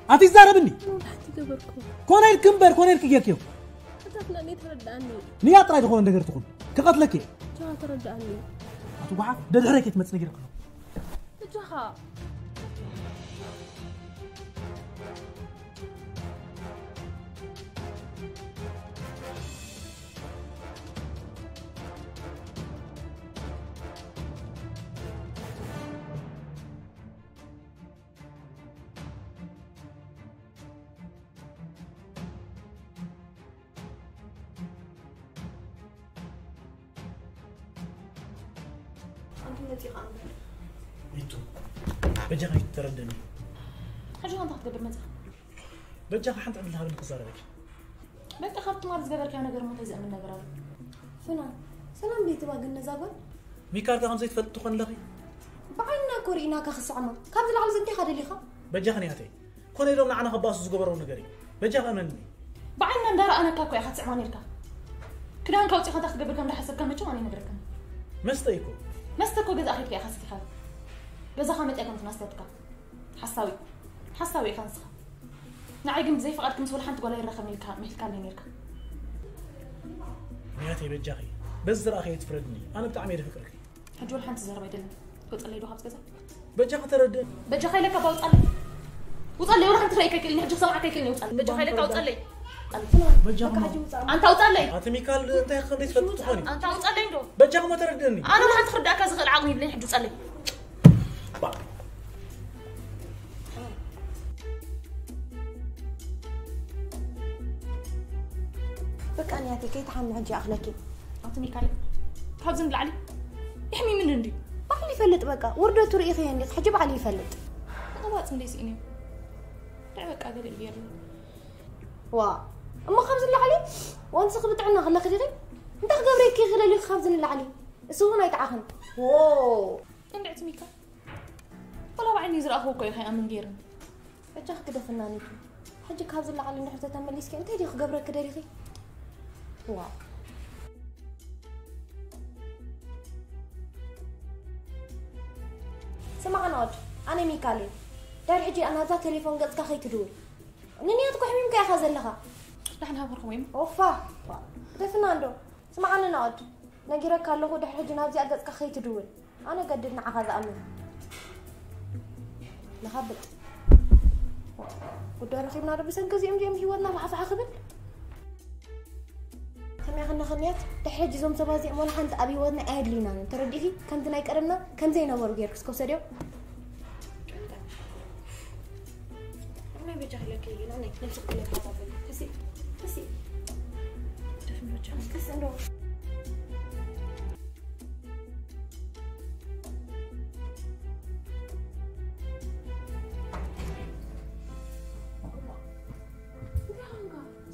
ኣቲ ይዛረብኒ። ሓንቲ ገበርኩ። ኮነ ኢልኪ እምበር፣ ኮነ ኢልኪ ጌርክዮ። ኣታትና እኔ ተረዳእኒ። ንያ ጥራይ ዝኾነ ነገር ትኹን። ክቐትለኪ እየ። ቻ ተረዳእኒ። ኣቲ ጓሓፍ፣ ደድሕረይ ከይትመጽእ ነጊረካ። እጃኻ። ኣንቲ መፂኻ እምበር ይቱ በጃኻ ይተረደኒ። ሕጂ እንታይ ክትገብር መፂኻ? በጃኻ ሓንቲ ዕድል ሃብኒ ክዛረበኪ። በቃ ካብ ትማል ዝገበርካዮ ነገር እሞ እንታይ ዘእምን ነገር ኣሎ? ፍና ሰላም ቤትባ ግን ነዛ ጓል ሚካል ከ ከምዘይ ትፈልጥ ትኾን ኣለኺ? ብዓይንና እኮ ርኢናካ ክስዕማ ካብዚ ላዕሊ እንታይ ኢኻ ደሊኻ? በጃኺ ንያተይ ኮነ ኢሎም ንዓና ከባእሱ ዝገበረው ነገር እዩ። በጃኺ እመንኒ። ብዓይንና እንዳረኣናካ እኮ ኢኻ ትስዕማ ነርካ። ክዳንካ ኣውጺእኻ እንታይ ክትገብር ከም እንዳሓሰብካ መቸም ኣነ ኣይነግረካን። መስተ እዩ እኮ። መስተ እኮ ገዛ ኸድካ ኢኻ ሰቲኻ። ገዛኻ መጺኣ ከም ትናስተትካ። ሓሳዊ ሓሳዊ ኢኻ ንስኻ። ንዓይ ግን ብዘይ ፍቓድኪ ምስ ወላ ሓንቲ ጓል ኣይራኸብን ኢልካ ምሒልካለይ ነርካ። ንያተይ በጃኺ በዚ ዝረኣኸዮ ትፍረድኒ። ኣነ ብጣዕሚ እየ ዘፍቅረኪ። ሕጂ ወላ ሓንቲ ዘረባ ኣይደልን። ወጸለይ ዶ ካብዚ ገዛ? በጃኺ ተረድእኒ። በጃኻ ኢለካ እባ ውጻለይ። ውጻለይ ወላ ሓንቲ ክርእየካ ኣይክእልን ሕጂ ክሰምዓካ ኣይክእልን ውጻለይ። በጃኻ ኢለካ ውጻለይ። በጃኻ እማ። ኣንታ ውጻለይ። ኣቲ ሚካል እንታይ ከም ዘይትፈልጥ ትኾኒ። ኣንታ ውጻለይ እንዶ። በጃኺ እማ ተረድእኒ። ኣነ ወላ ሓንቲ ክርዳእካ ዝኽእል ዓቕሚ የብለይን ሕጂ ውጻለይ። በቃ ንያተይ ከይትሓሚ ሕጂ ይኣኽለኪ። ኣቲ ሚካል ካብዚ ንላዕሊ የሕሚምኒ እንድዩ። ባዕሉ ይፈልጥ በቃ ውርደቱ ርኢኽዮ እንዲኺ ሕጂ ባዕሉ ይፈልጥ። ምቕባጽ እንድዩ ስኢነ። እንታይ በቃ ገለ እዩ ገይሩኒ። ዋእ እሞ ካብዚ ንላዕሊ ወንስኺ ብጥዕና ከለኺ ዲኺ እንታይ ክገብረኪ ኢኺ ደሊኺ ካብዚ ንላዕሊ? እሱ እውን ኣይጠዓኽን። ዎው። እንድዒ ኣቲ ሚካል ወላ ብዓይነይ ዝረኣኽዎ እኮ እዩ ከይኣምን ገይሩኒ። በጃኺ ግደፍና ኒቱ። ሕጂ ካብዚ ንላዕሊ እንድሕር ተተመሊስኪ እንታይ ድዩ ክገብረኪ ደሊኺ? ዋእ። ስማዕ ንኦድ ኣነ ሚካል እየ። ድሕሪ ሕጂ ናብዛ ቴሌፎን ገጽካ ከይትድውል። ንንያት እኮ ሕሚምካ ኢኻ ዘለኻ። ዳሕና ሃብርኩም ወይም ኦፋ። ደፍና እንዶ። ስምዓኒ ንኦድ። ነጊረካ ኣለኹ ድሕሪ ሕጂ ናብዚኣ ገጽካ ከይትድውል። ኣነ ገድድ ንዓኻ ዝኣምን። ንኻብጥ። ጉዳይ ረኺብና ዶ ብሰንኪ እዚኦም እዚኦም ህይወትና ፋሕፋሕ ክብል? ከመይ ክንኽንያት ድሕሪ ሕጂ እዞም ሰባት እዚኦም ወላ ሓንቲ ኣብ ህይወትና ኣየድልዩናን እዮም። ተረዲእኺ? ከምቲ ናይ ቀደምና ከም ዘይነበሩ ጌርኪ እስከ ውሰድዮም። ናይ በጃ ክለኪ እዩ ናይ ነብሲ ክለካ ታበል። እሲ እሲ ደፍን በጃ እስከስ እንዶ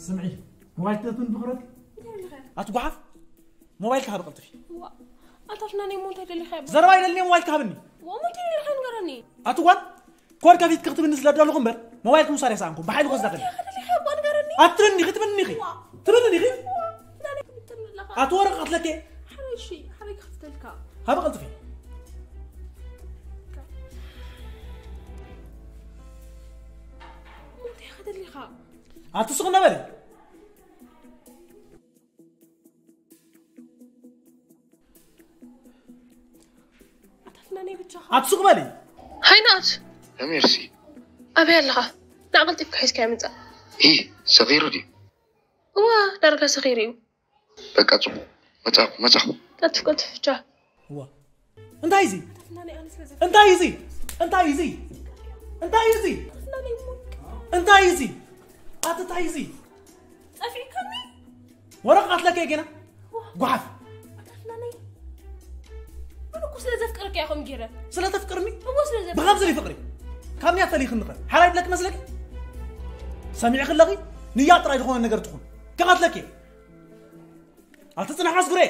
ስምዒ ሞባይል ትነትን ብኽረት ኣቲ ጓሓፍ ሞባይል ክሃብ ቀልጥፊ። ኣታፍና ናይ ሞንታይ ደሊኻ? ዘረባ ይደልኒ ሞባይል ክሃብኒ። ሞንታይ ደሊኻ ንገረኒ። ኣቲ ጓል ኮድ ከፊት ክትብኒ ስለ ደለኹ እምበር ሞባይል ክውሳድ የሰኣንኩም ብሓይሊ ክወስዳ ከኒ። ኣትብኒ ክትብኒ ኺ ትብኒ ኺ ኣቲ ወረቕ ቀትለኬ። ሓረይ እሺ ሓረይ ክፍተልካ። ሃብ ቀልጥፊ። ሞንታይ ኸደሊኻ? ኣቲ ስቕ ነበሪ። ኣቲ ሱቕ በሊ። ሃይናት ሜርሲ። ኣበይ ኣለኻ? ንዓ ቀልጢፍካ ሒዝካዮ ምጻእ። ሂ ሰኺሩ ድዩ? እዋ ዳርጋ ሰኺሩ እዩ። በቃ ጽቡቕ። መጻኹ፣ መጻኹ። ቀጥፍ፣ ቀጥፍ፣ ቻው። እዋ። እንታይ እዚ? እንታይ እዚ? እንታይ እዚ? እንታይ እዚ? እንታይ እዚ? ኣቲ እንታይ እዚ? ጠፊእካኒ? ወረቕ ኣትለከ ገና? ጓሓፍ። ኣነ እኮ ስለ ዘፍቅረካ እየ ከምኡ ገይረ። ስለ ተፍቅርኒ? እዎ ስለ ዘፍቅረካ። ብኸምዚ ዘይፍቕሪ። ካብ ንያት ፈሊኽኒ ኸ? ሓራይ ብለኪ መስለኪ? ሰሚዕኺ ኣለኺ? ንያት ጥራይ ዝኾነ ነገር ትኹን። ከቐትለኪ እየ። ኣቲ ጽናሕ ኣስጉረ።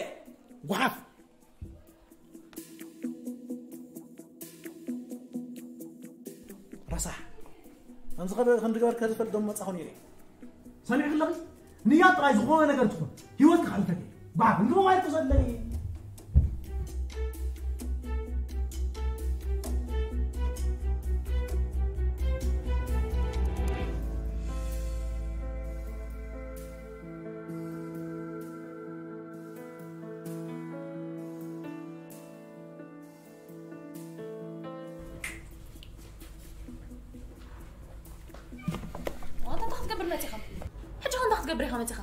ጓሓፍ። ረሳሕ። ከምዚ ከ-፣ ከም ዝገበርካ ዝፈልጥ ደሞ መጻኹ ነይረ። ሰሚዕኪ ኣለኺ? ንያ ጥራይ ዝኾነ ነገር ትኹን። ህይወት ክሓልፈኪ። ጓሓፍ። እንዲ ሞባይል ተሰለኒ። ዋንታ እንታይ ክትገብር መፂኻ? ሕጂ ኸ እንታይ ክትገብር ኢኻ መፂኻ?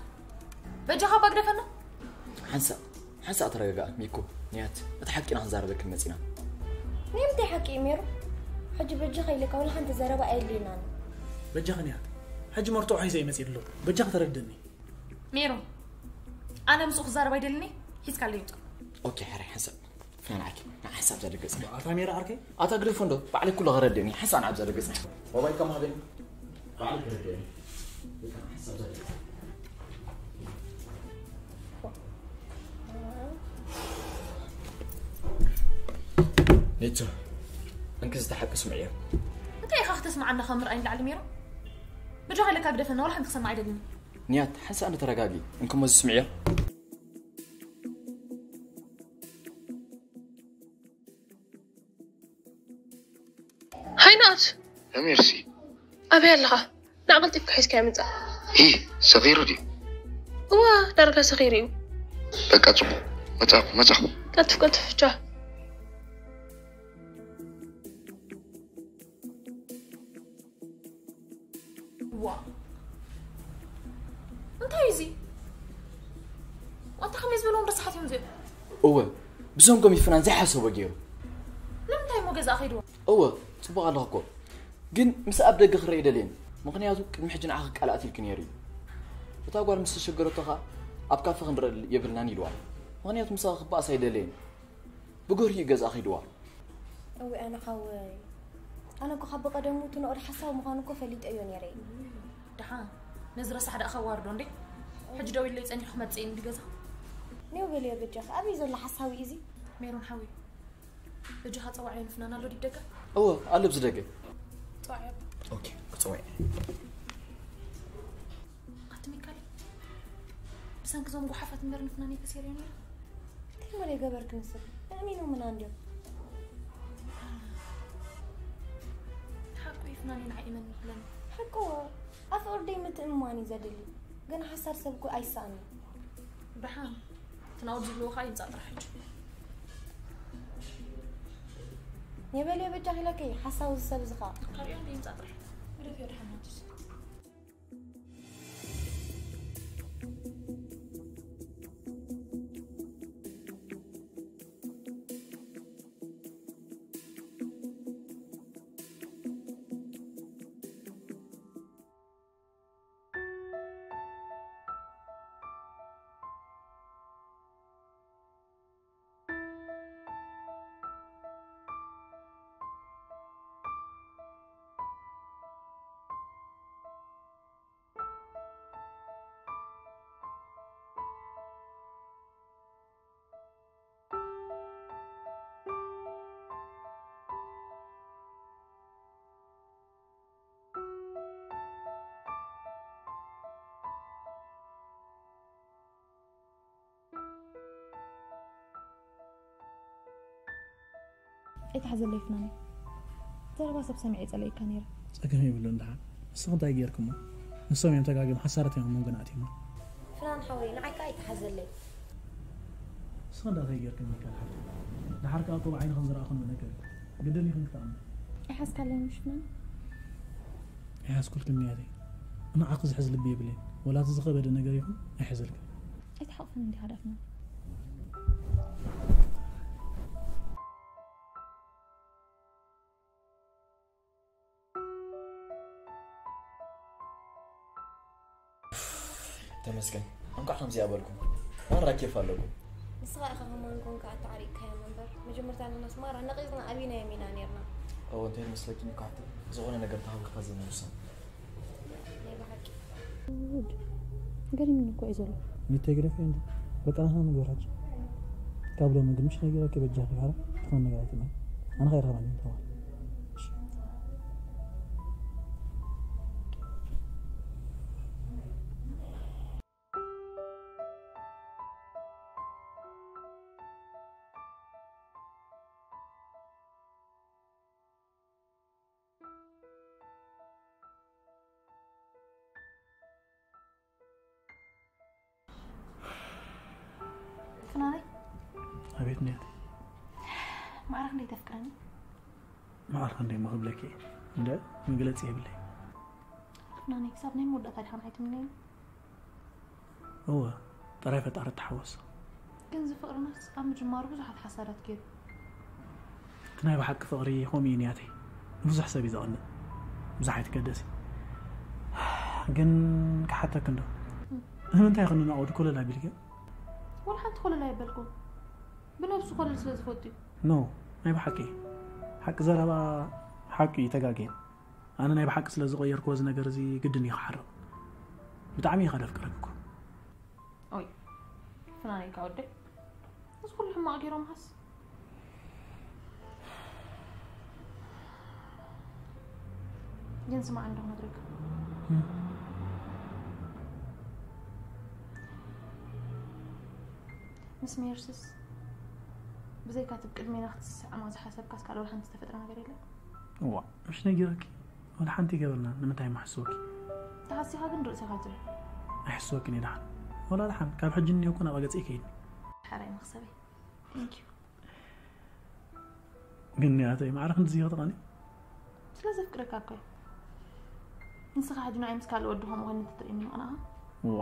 በጃኻ ባግደፈና። ሓንሳእ ሓንሳእ ተረጋጋእ ሚኩ። ንያት፣ እቲ ሓቂ ኢና ክንዛረበክን መፂና። ናይ ምንታይ ሓቂ እዩ ሜሩ? ሕጂ በጃኻ ኢለካ ወላ ሓንቲ ዘረባ ኣየድልየናን። በጃኺ ንያት፣ ሕጂ መርትዖ ሒዘ እየ መፂእ ኣሎ። በጃኺ ተረድእኒ። ሜሩ፣ ኣነ ምስኡ ክዛረብ ኣይደልኒ። ሒዝካለይ ውፃእ። ኦኬ፣ ሕራይ ሓንሳእ ፍናን ዓርኪ፣ ንዓ ሓንሳእ ኣብዛ ደገፅና። ኣታ ሜራ ዓርከይ? ኣታ ግደፎ እንዶ፣ ባዕለይ ኩሉ ከረድእኒ። ሓንሳእ ንዓ ኣብዛ ደገፅና። ሞባይልካ ማሃበኒ። ባዕለይ ከረድእኒ። ሓንሳእ ኣብዛ ደገፅና። ኔቶ፣ እንኪ ዝተሓቂ ስምዕዮ። እንታይ ኢኻ ክተስምዓና ካብ ምርኣይ ንላዕሊ ሜሮ? በጃኻ ኢለካ ግደፈና፣ ወላ ሓንቲ ክሰምዕ ኣይደልን። ንያት፣ ሓንሳእ ንተረጋጊ። እንክሞ ዝስምዕዮ። ሃይናት፣ ሜርሲ፣ ኣበይ ኣለኻ? ንዓ ቀልጢፍካ ሒዝካዮ ምጻእ። ሂ፣ ሰኺሩ ድዩ? እዋ፣ ዳርጋ ሰኺሩ እዩ። በቃ ጽቡቕ፣ መጻኹ፣ መጻኹ። ቀልጥፍ፣ ቀልጥፍ፣ ቻው። ዋ፣ እንታይ እዩ እዚ? ኣንታ ከመይ ዝበሎም ረሳሓት እዮም እዚኦም። እወ፣ ብሰንኮም ይፍናን ዘይሓሰቦ ገይሩ። ንምንታይ እሞ ገዛ ከይድዎ? እወ፣ ጽቡቕ ኣለኹ እኮ። ግን ምስ ኣብ ደገ ክረኢ ደልየን። ምኽንያቱ ቅድሚ ሕጂ ንዓኺ ቃል ኣትዩልኪ ነይሩ እዩ። እታ ጓል ምስ ተሸገረቶ ኸኣ ኣብ ካፈ ክንረአ የብልናን ኢልዋ። ምኽንያቱ ምሳኺ ክበኣስ ኣይደለየን። ብገርሂ እዩ ገዛ ከይድዋ። እወ ኣነ ሓወይ፣ ኣነ እኮ ካብ ብቐደሙ እቲ ንኦድ ሓሳዊ ምዃኑ እኮ ፈሊጠዮ ነይረ እዩ። ደሓን ነዚ ረሳሕ ደኣ ከዋርዶ እንዴ? ሕጂ ደው ኢለይ ጸኒሑ ክመጽእ እዩ እንዲ ገዛ። ኔው በልዮ በጃኺ፣ ኣበይ ዘሎ ሓሳዊ እዩ እዚ? ሜሮን ሓወይ፣ በጃኻ ጸዋዕዮ ንፍናን ኣሎ ድዩ ደገ? እወ ኣሎ ኣብዚ ደገ። ጸዋዕዮ። ኦኬ፣ ክጸውዕ። ኣቲ ሚካኤል፣ ብሰንኪ እዞም ጓሓፋት እምበር ንፍናን ኣይተሰይረዮ ነይሩ። እንታይ መለ ገበርክ ንስኺ? ኣእሚኖምና እንድዮም። ሓቁ እዩ ፍናን እዩ ንዓይ እመን ይብለኒ። ሓቁ ኣፍቕር ደይ ምትእምማን እዩ ዘድሊ። ግን ሓሳድ ሰብ እኮ ኣይሰኣን እዩ። ደሓን እቲ ናውድ ዝብልዎ ከዓ ይምፃእ ጥራሕ ሕጂ። የበልዮ በጃ ኢለኪ ሓሳዊ እዚ ሰብ እዚ ከዓ። ካሪኦም ይምፃእ ጥራሕ። ግደፍዮ ደሓን ናውድስ። ኣይትሓዘለይ ፍናነይ። ዘረባ ሰብ ሰሚዐ ይጸልእካ ነይረ። ጸገም የብሉን ደሓን። ንስኺ እንታይ ጌርክሞ? ንሶም እዮም ተጋግዮም ሓሳራት እዮም ኣብ መንጎና ኣትዩሞ። ፍናን ሓወይ ንዓይ ከኣ ኣይትሓዘለይ። ንስኺ እንዳ እንታይ ጌርክኒ ኢልካ ደሓር። ደሓር ከኣ እኮ ብዓይኒ ከም ዝረኣኹኒ ነገር እዩ። ግድን ኢኺ ክትኣምኒ። ኣይሓዝካለይ ምሽ ፍናን? ኣይሓዝኩልክን ንያተይ። ንዓኺ ዝሕዝ ልቢ የብለይን። ወላ እቲ ዝኸበደ ነገር ይኹን ኣይሕዘልክን። ኣይትሓቕፍን እንዲኻ ዳፍና። ተመስገን። እንኳዕ ከምዚኣ በልኩም። ማራ ኬፍ ኣለኩም። ንስኻ ኢኻ ከማን ኮንካ ኣተዓሪቕካዮም እምበር፣ መጀመርታ ንናስ ማራ ነቒዝና ኣቢናዮም ኢና ነይርና። እዎ፣ እንታይ መስለኪ እኮ ሓፍተይ፣ ዝኾነ ነገር ተሃዊኽካ ዘይምውሳን። ናይ ብሓቂ ገሪምኒ እኮ እዩ ዘሎ። ሚተይ ግደፍ እንጂ በቃ ንሕና ንግበር ሕጂ። ካብ ሎሚ ግን ምሽ ነገር ከበጃ ይባረ ትኾን ነገር ኣይትመን። ኣነ ኸይረኸበኒ ተዋ። ፍናነይ ኣቤት ኒያት ማዕረ ክንደይ ተፍቅረኒ? መዓር ክንደይ መኽብለኪ እንደ መግለፂ የብለይ። ፍናነይ ክሳብ ናይ መወዳእታ ዲኻ ንዓይ ትምነየኒ? እወ ጥራይ ፈጣሪ ተሓወሶ። ግን እዚ ፍቅርናስ ኣብ ምጅማሩ ብዙሓት ሓሳዳት ገይሩ። እቲ ናይ ብሓቂ ፍቅሪ ከምኡ እዩ ኒያተይ። ንብዙሕ ሰብ እዩ ዘቐንእ። ብዙሕ ኣይትገደሲ። ግን ክሓተክ እንዶ ንምንታይ ክንናቆድ ኮለል ኣቢልክዮ? ወላ ሓንቲ ኮለል ኣይበልኩም። ብነብሱ ኮለል ስለ ዝፈቱ እዩ። ኖ ናይ ብሓቂ ሓቂ ዘረባ ሓቂ እዩ ተጋግየ። ኣነ ናይ ብሓቂ ስለ ዝቐየርክዎ እዚ ነገር እዚ ግድን እዩ ክሓርቕ። ብጣዕሚ እዩ ከደፍቅረክ እኮ። ኦይ ፍናነይ ካብ ወደይ እዚ ኩሉ ሕማቕ ገይሮም ሃስ ግን ስማዕ እንዶ ክነግረካ ምስ ሜርስስ ብዘይካ እቲ ብቅድሜና ክትስዕማ ዝሓሰብካስ ካልእ ወላ ሓንቲ ዝተፈጥረ ነገር የለን? እዋ ምሽ ነጊረኪ ወላ ሓንቲ ይገበርና ንምንታይ ማሕስወኪ? ተሓሲኻ ግን ርእሰኻ ትብል ኣይሕስወኪን እየ ደሓን ወላ ደሓን ካብ ሕጂ እኒኦ እኮ ናብኣ ገፀይ ከይድኒ። ሓራይ መኽሰበይ። Thank you። ግን ያተይ ማዕረ ክንድዚ ይኸጥቐኒ ስለ ዘፍቅረካ እኮ እዩ። ንስኻ ሕጂ ንዓይ ምስ ካልእ ወዲ ከምኡ ኮይኑ እንተትርእየኒ ምቕናእኻ? ዋ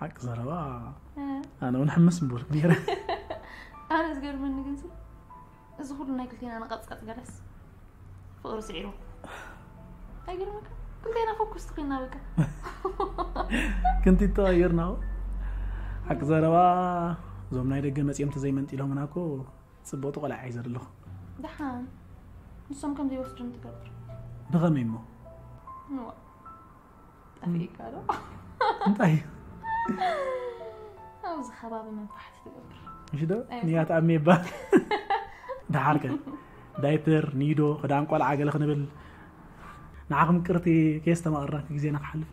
ሓቂ ዘረባ ኣነ እውን ሕምስ ምበልኩ ነይረ። ኣነ ዝገርመኒ ግን ሲ እዚ ኩሉ ናይ ክልቴና ንቐጥቀጥ ገለስ ፍቕሪ ስዒሩ ኣይገርመካ? ክልቴና ፈኩስ ትኮና በቃ ክንቲት ተቐይርና ሓቂ ዘረባ እዞም ናይ ደገ መፂኦም ተዘይመንጢሎምና እኮ ፅቡቕቲ ቆልዓ እዩ ዘለኹ። ደሓን ንሶም ከም ዘይወስዱን ትገብር። ብኸመይ እሞ? ንዋ ጠፊእካ ዶ? እንታይ? ኣብዚ ከባቢ መንፋሕቲ ትገብር። እሺ ዶ? ንያት ኣሜባ። ደሓርከ ዳይፐር፣ ኒዶ፣ ክዳን ቆልዓ ገለ ክንብል ንዓኹም ቅርቲ ከየስተማቕርና ግዜና ክሓልፍ።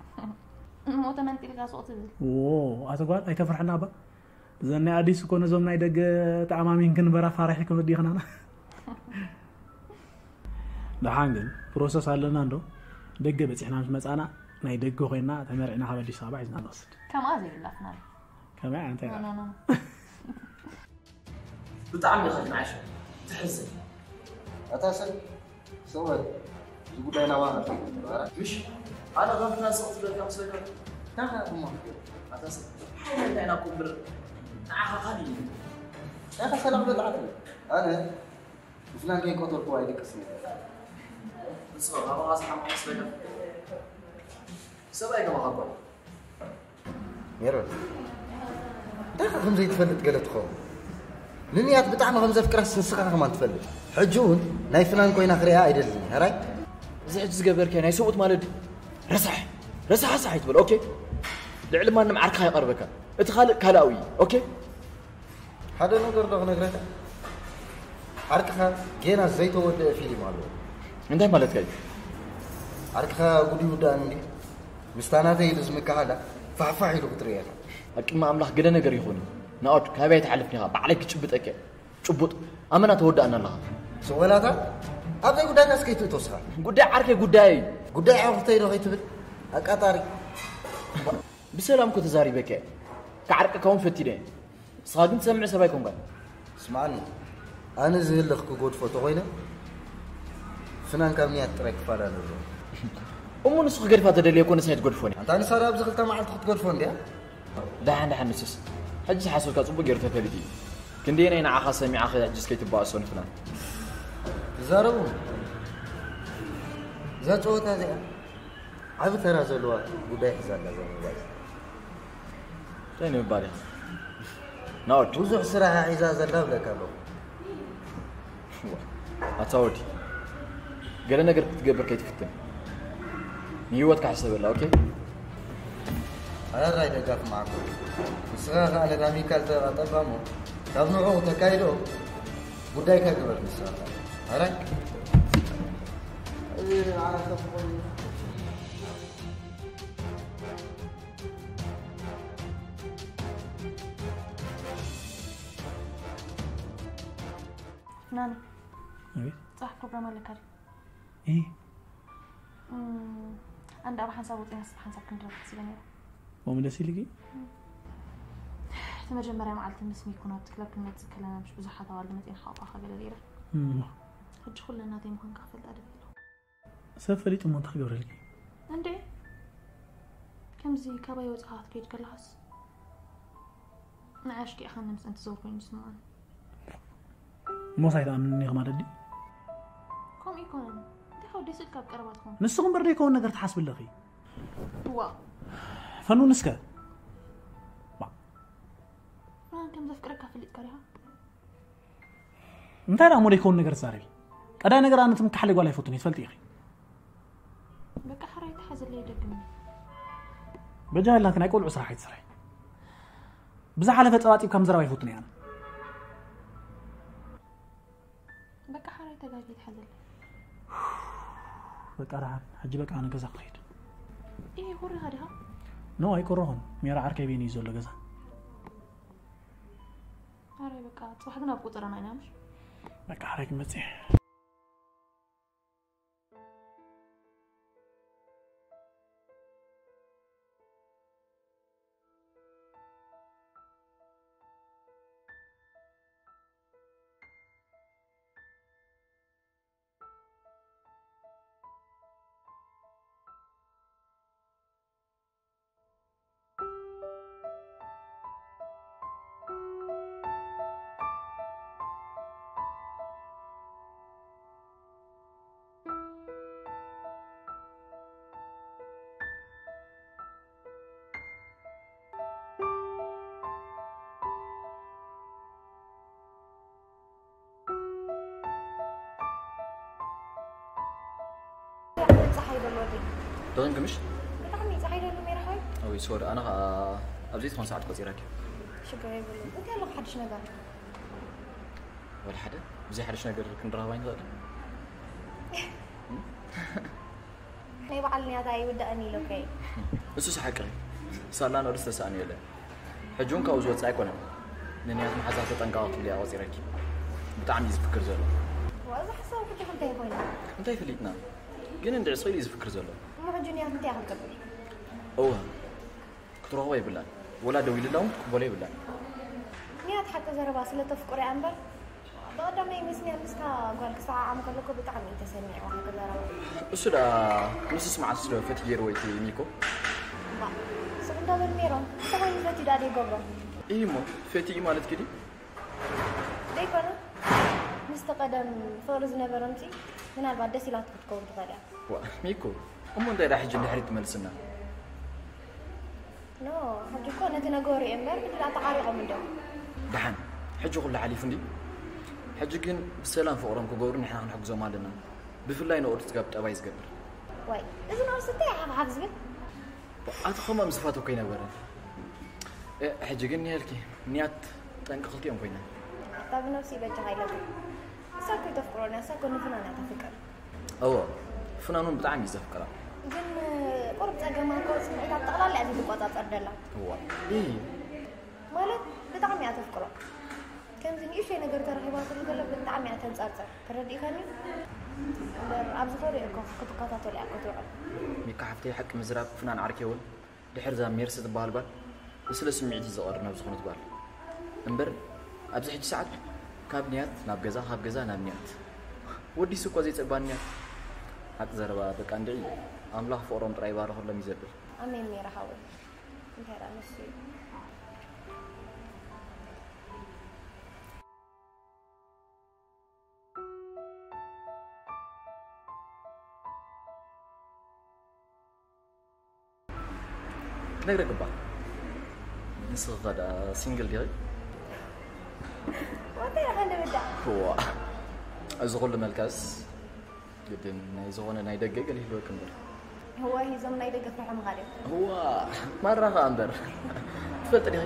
እሞ ተመንጢልካ ሱቕ ትብል። ዎ ኣቲ ጓል ኣይተፍርሕና ባ። እዘን ናይ ኣዲስ እኮ ነዞም ናይ ደገ ተኣማሚን ክንበራ ፋራሕ ይክብድ ይኽናና። ደሓን ግን ፕሮሰስ ኣለና እንዶ ደገ በፂሕና ምስ መፃና ናይ ደገ ኮይና ተመርዕና ካብ ኣዲስ ኣበባ ሒዝና ንወስድ። ከምኣ ዘይብላ ፍናን ከመይ እንታይ ኖ ኖ ኖ ብጣዕሚ ኢኻ ዝንዓሽ ትሕዝን። ኣታ ሰብ ሰወር እዚ ጉዳይ ናባና ምሽ ኣነ ከም ፍናን ስቕ ዝበልካ ምስለካ ታኻ ድማ ኣታ ሰብ ሓይና እንታይ ኢና ኩምብር ንዓኻ ካል እዩ ታኻ ሰላም በልዓት ኣነ ብፍላን ከይቆተርኩ ኣይደቅስን ንስኻ ካባኻ ዝሓማ ምስለካ ሰብኣይ ከማኻ እኮ ሜሮን እንታይ ከም ዘይትፈልጥ ገለ ትኸውን ንንያት ብጣዕሚ ከም ዘፍቅራስ ንስኻ ከማን ትፈልጥ ሕጂ እውን ናይ ፍናን ኮይና ክሪኣ ኣይደልን ሕራይ እዚ ሕጂ ዝገበርካዮ ናይ ሰብኡት ማለት ረሳሕ ረሳሕ ረሳሕ ኣይትበል ኦኬ ልዕሊ ማንም ዓርካ ይቐርበካ እቲ ካልእ ካልኣዊ ኦኬ ሓደ ነገር ዶ ክነግረካ ዓርክኻ ጌና ዘይተወደአ ፊልም ኣለዎ እንታይ ማለትካ እዩ ዓርክኻ ጉድ ይውዳእን እንዲ ምስታ ናተይ ኢሉ ዝምካሓላ ፋሕፋሕ ኢሉ ክትርእየካ ኣብ ቅድሚ ኣምላኽ ገለ ነገር ይኹን እዩ ናኦድ ካበይ ትሓልፍኒ ኢኻ ባዕለይ ክጭብጠካ እየ ጭቡጥ ኣመና ተወዳእና ኣለኻ ስቕ በላታ ኣብዘይ ጉዳይካ እስከ ይትእቶ ስኻ ጉዳይ ዓርከይ ጉዳይ እዩ ጉዳይ ዓርክተይ ዶ ከይትብል ኣቃጣሪ ብሰላም እኮ ተዛሪበካ እየ ክዓርቀካ እውን ፈቲነ እየ ንስኻ ግን ትሰምዕ ሰብ ኣይኮንካን ስማዕኒ ኣነ ዝህልኽ ክጎድፎ ተኾይነ ፍናን ካብ ንያት ጥራይ ክፋል ኣለዎ እሞ ንሱ ክገድፋ ተደልየ እኮ ንሳ ኣይትገድፎን እያ ኣንታ ንሳ ዳ ኣብዚ ክልተ መዓልቲ ክትገድፎ እንድያ ደሓን ደሓን ንስስ ሕጂ ሓሶትካ ጽቡቅ ገይሩ ተፈሊጡ እዩ። ክንደየናይ ንዓኻ ሰሚዓ ኸ ሕጂስ ከይትባእሶ ንፍናን። ትዛረቡ እዛ ጨወታ እዚኣ ዓብ ተራ ዘለዋ ጉዳይ ሒዛ ኣላ እዛ ሞባይል። እንታይ ንምባል ኢኻ ናወድ? ብዙሕ ስራሕ ሒዛ ዘላ ብለካ ኣለኹ። ኣታ ወዲ ገለ ነገር ክትገብር ከይትፍትን ንህይወትካ ሕሰበላ። ኦኬ። ኣራይ ደጋፍ ማዕኮ ንስኻ ከኣ ነታ ሚካል ተቐጠባ እሞ ካብ ንዑ ተካይዶ ጉዳይካ ግበር ንስኻ ከኣ ኣራይ ናኒ ኣቤት። ፅባሕ ፕሮግራም ኣለካ ድዩ? እ እም፣ ኣንድ ኣብ ሓንሳብ ወፂና ስብ ሓንሳብ ክንድረብ ሓሲበ ነይረ። ኦም ደስ ኢልኪ? እቲ መጀመርያ መዓልቲ ምስ ሚኩ ናብቲ ክለብ ክንመፅእ ከለና ምሽ ብዙሓት ኣዋልድ መፂን ሓቋኻ ገለ ነይረ። እም፣ ሕጂ ኩለን ናተይ ምዃንካ ክፈልጣ ደልየ ኣለኹ። ሰብ ፈሊጡ እሞ እንታይ ክገብረልኪ? እንዴ ከምዚ ካባይ ወፂኻ ክትከይድ ከለኻስ ንዓይ ኣሽኪዕኻኒ ምስ እንትን ትዘውር ኮይኑ ዝስምዓኒ። እሞስ ኣይትኣምንኒ ኢኺ ማለት ድዩ? ከምኡ ይኮነን እንታይ ካብ ደስ ኢልካ ኣብ ቀረባ ትኾን ንስኹም እምበር ዘይከውን ነገር ትሓስቢ ኣለኺ። ዋ ፈኑ ንስከ ፍናን ከም ዘፍቅረካ ፈሊጥካ ዲኻ? እንታይ ደኣ እሞ ዘይከውን ነገር ትዛረቢ? ቀዳይ ነገር ኣነ ትምክሓለይ ጓል ኣይፈቱን እየ ትፈልጢ ኢኺ። በቃ ሕራይ ተሓዘለይ ይደግም። በጃ ኢልናኪ ናይ ቆልዑ ስራሕ ኣይትስርሒ። ብዝሓለፈ ጸባጺብካ ምዝራብ ኣይፈቱን እየ ኣነ። በቃ ሓራይ ተጋጊ ትሓዘለ። በቃ ደሓን ሕጂ በቃ ኣነ ገዛ ክኸይድ። ይሄ ኮሪኻ ዲኻ? ኖ ኣይኮረኹን። ሜራ ዓርከይ ቤኒ እዩ ዘሎ ገዛ። ሓራይ በቃ ጽባሕ ግን ኣብ ቁጽረና ኢና ምሽ? በቃ ሓራይ ክመጽእ እየ። ጸሓይ ዘሎ ወዲ ደኺምኪ ምሽ? ብጣዕሚ ጸሓይ ዘሎ ሜራ ሓወይ። ኣይ ሶሪ ኣነ ኸኣ ኣብ ዘይትኾን ሰዓት ቆጺረኪ። ሽግር የብሉን። እንታይ ኣለካ ሓድሽ ነገር? ወላ ሓደ ብዘይ ሓድሽ ነገር ክንራኸብ ኣይንኽእልን። ናይ በዓል ንያት ኣይውዳእን ኢሉካ እዩ። እሱስ ሓቂ ሳላ ንወዲ ዝተሳእኖ የለን። ሕጂ እውን ካብኡ ዝወፅእ ኣይኮነን። ንንያት መሓዛ ተጠንቀቕ ክትብሊ ኣቆፂረኪ። ብጣዕሚ እዩ ዝፍክር ዘሎ። ዋ፣ እዚ ሓሳብ ሕጂ እንታይ ኮይኑ? እንታይ ፈሊጥና? ግን እንድዒ ስቕ ኢሉ እዩ ዝፍክር ዘሎ። እሞ ሕጂ ንያት እንታይ ክትገብር? እወ ክትረኽቦ የብላን። ወላ ደዊሉላ እውን ክትቅበሎ የብላን። ንያት ሓቂ ዘረባ ስለ ተፍቅሮ እያ እምበር ብቐዳማይ ምስ ንያት ምስታ ጓል ክሰዓዓም ከለኮ ብጣዕሚ እዩ ተሰሚዕዋ ሓቂ ዘረባ። እሱ ደኣ ንሱስ መዓስ ዶ ፈትየር ወይ ሚኮ? ባ ስቕ እንዳበል ሜሮን እንተኾይኑ ፈትዩ ደኣ ደይገብሮ። እዩ እሞ ፈትዩ ማለት ክዲ ደይኮነ ምስቲ ቀደም ፍቕሪ ዝነበሮምሲ ምናልባት ደስ ኢላቶ ክትከውን ትኽእል እያ። ዋ ሚኮ እሞ እንታይ ደኣ ሕጂ ንድሕሪት ትመልስና? ኖ ሕጂ እኮ ነቲ ነገሩ እየ እምበር ብድላ ተዓሪቖም እንዲዮም። ደሓን ሕጂ ኩሉ ሓሊፉ እንዲ ሕጂ ግን ብሰላም ፍቕሮም ክገብሩ ንሕና ክንሕግዞም ኣለና። ብፍላይ ንኦዱ ስጋብ ጠባይ ዝገብር ዋይ እዚ ንኡስ እንታይ ሓብሓብ ዝብል ኣቲ ኸምኦም ዝፋተኮ ኣይነበረን። እ፣ ሕጂ ግን ንያልኪ ንያት ጠንቂ ክልቲኦም ኮይና። ኣታ ብነብሲ በጃኻ ኢለካ እሳ እኮ ይተፍቅሮ እያ እሳ እኮ ንፍናን እያ ተፍቅር እዎ ፍናኑን ብጣዕሚ እዩ ዘፍቅራ። ግን ቁሩብ ጸገማ እኮ ስምዒታት ጠቕላላ እያ ዘይትቆጻጸር ደላ እዋ እዩ ማለት ብጣዕሚ እያ ተፍቅሮ ከምዚ ንእሽተይ ነገር ተረኺባ ትብል ከሎ ብጣዕሚ እያ ተንጸርጸር ተረዲእካኒ እምበር ኣብዚ ኾደ እኮ ክትከታተሎ እያ እኮ ትውዕል ሚካ ሓፍተይ ሓቂ ምዝራብ ፍናን ዓርከይ እውን ድሕር እዛ ሜርሲ ትበሃል ጓል ንስለ ስምዒት እዩ ዝቐርብ ናብ ዝኾነት ጓል እምበር ኣብዚ ሕጂ ሰዓት ካብ ንያት ናብ ገዛ ካብ ገዛ ናብ ንያት ወዲሱ እኳ ዘይጸግባን ንያት ሓቂ ዘረባ በቃ እንድዒ ኣምላኽ ፍቕሮም ጥራይ ይባርኸሎም እዩ ዘብል ኣሜን ሜራ ሓወይ እንታይ ደኣ ንሱ እዩ? ክነግረ ግባእ። ንስኺ ኸ ደኣ ሲንግል ዲኺ? ወንታ ኢኻ ንብዳ። ዋ፣ እዚ ኩሉ መልካስ ግድን ናይ ዝኾነ ናይ ደገ ገለ ይህልወክ እምበር። እዋይ፣ እዞም ናይ ደገ ፍርሖም ኻልእ። ዋ፣ ማራ ኸኣ እምበር። ትፈልጢ ዲኺ?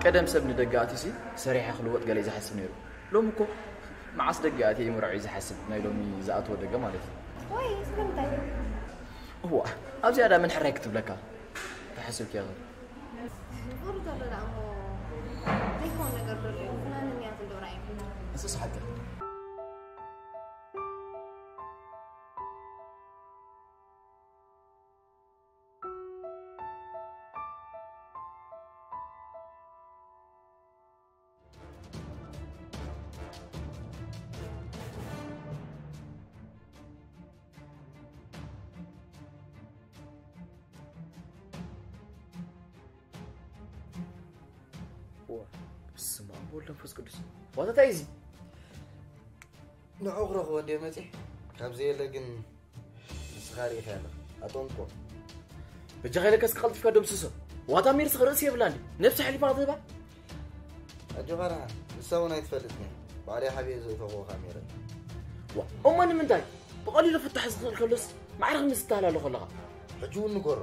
ቀደም ሰብ ንደገ ኣትዩሲ ሰሪሐ ክልወጥ ገለ እዩ ዝሓስብ ነይሩ። ሎሚ እኮ መዓስ ደገ ኣትየ ይምርዖ እዩ ዝሓስብ፣ ናይ ሎሚ ዝኣተወ ደገ ማለት እዩ። ወይ ስለምንታይ? እዋ፣ ኣብዚኣ ዳ መን ሕራይ ክትብለካ? ተሓስብኪ ኢኺ። ቁሩ ዘሎ ደኣ እሞ ዘይኮን ነገር ዘሎ እዩ። ፍናንን እያ ትንዶ ራእዩ። እሱስ ሓቂ። በስመ ኣብ ወወልድ ወመንፈስ ቅዱስ። ዋታ እንታይ እዚ? ንዑ ክረኽቦ እንድየ መፅየ። ካብ ዘየለ ግን ንስኻ ርኢኻ ኣለኻ። ኣጠንቅቆ። በጃኻ ኢለካ እስኪ ቀልጢፍካ ደምስሶ። ዋታ ሜርሲ ርእሲ የብላን ድዩ? ነብሲ ሓሊፋ ክትህባ? ኣጆኻ ደሓን። ንሳ እውን ኣይትፈልጥን እያ። ባዕለይ ሓቢኤ ዘእተኹዎ ካሜራ እዩ። ዋ፣ እሞ ንምንታይ? ብቐሊሉ ፍታሕ ዝኽእል ከሎስ ማዕረ ክንዲ ዝስተሃላሎ ከለኻ። ሕጂ እውን ንገሮ።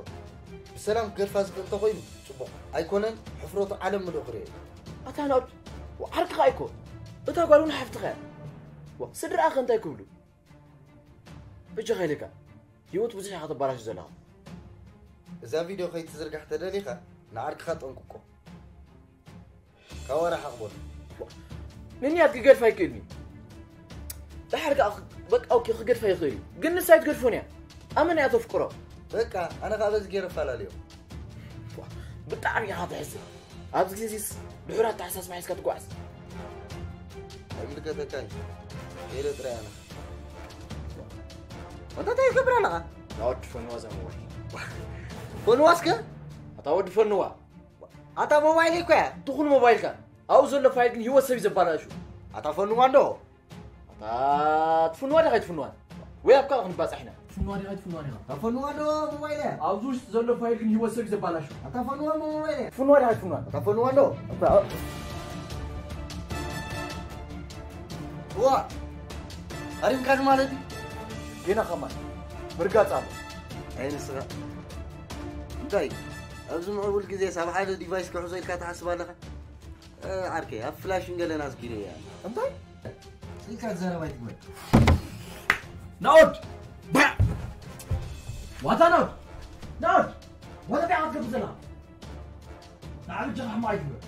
ብሰላም ክገድፋ ዝኽእል እንተኾይኑ ጽቡቕ። ኣይኮነን ሕፍረቱ ዓለም ምሉእ ክርእዮ እዩ። ኣታ ናኡድ፣ ዓርክኻ ኣይኮ። እታ ጓል እውን ሓፍትኻ እያ። ዋ፣ ስድራኣኸ እንታይ ክብሉ? በጃኻ ኢለካ። ህይወት ብዙሕ ኢኻ ተባላሹ ዘለኻ። እዛ ቪድዮ ከይትዝርጋሕ ተደሊኻ ንዓርክኻ ጠንቅቆ። ካብ ወረ ሓቕቦን። ንንያት ክገድፋ ይክእልኒ። ድሓር ከኣ በቃ ኦኬ ክገድፋ ይኽእል እዩ። ግን ንሳ ኣይትገድፎን እያ። ኣመና እያ ተፍቅሮ። በቃ ኣነ ከኣ በዚ ገይረ ኣፈላለዮ። ብጣዕሚ ኢኻ ተሕዝን። ኣብዚ ግዜስ ድሑር ኣተሓሳስባ ሒዝካ ትጓዓዝ። ኣይምልከተካን እዩ። ገለ ጥራይ ኣነ። ኣንታ እንታይ ትገብር ኣለኻ? ኣታ ወዲ ፈንዋ እዛ ሞባይል። ፈንዋ እስከ? ኣታ ወዲ ፈንዋ። ኣታ ሞባይል እኮ እያ። ትኹን ሞባይልካ። ኣብኡ ዘሎ ፋይል ግን ህይወት ሰብ እዩ ዘባላሹ። ኣታ ፈንዋ እንዶ። ኣታ ትፍንዋ ዲኻ ኣይትፍንዋን? ወይ ኣብ ካልእ ክንባጻሕ ኢና። ትፍንዋ ዲኻ ኣይትፍንዋን ኢኻ? ኣታ ፈንዋ እንዶ ሞባይል እያ። ኣብዚ ውሽጢ ዘሎ ፋይል ግን ህይወት ሰብ እዩ ዘባላሹ። ኣታ ፈንዋ እሞ ሞባይል እያ። ትፍንዋ ዲኻ ኣይትፍንዋን? ኣታ ፈንዋ እንዶ። ኣታ ዋ፣ ኣሪምካ ማለት እዩ። ጌና ኸማን ምርጋጽ ኣሎ። ኣይ ንስኻ እንታይ ኣብዚ ምዕቡል ግዜ ሳብ ሓደ ዲቫይስ ክሕዞ ኢልካ ትሓስብ ኣለኻ? እ፣ ዓርከይ ኣብ ፍላሽን ገለን ኣስጊረ እያ። እንታይ? ስልካ ዘረባ ይትግበር። ናኦድ! ባ! ዋታ ናኦድ! ናኦድ! ዋታ እንታይ ኣትገብር ዘለኻ? ንዓቢ ጀኻ ሕማቕ ኣይትግበር።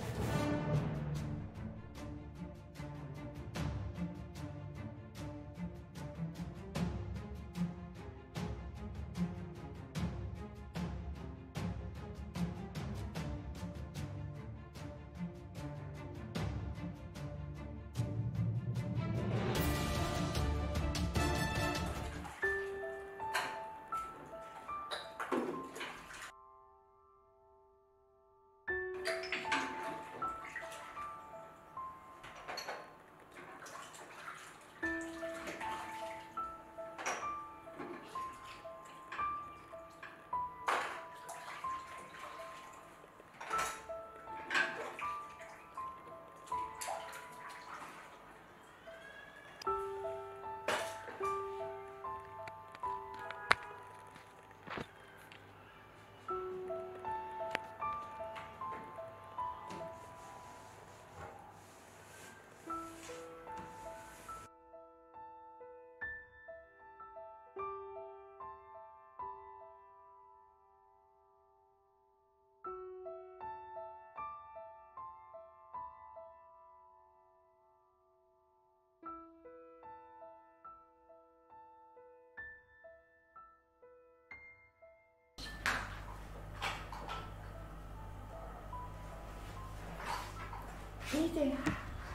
ቤተይ፣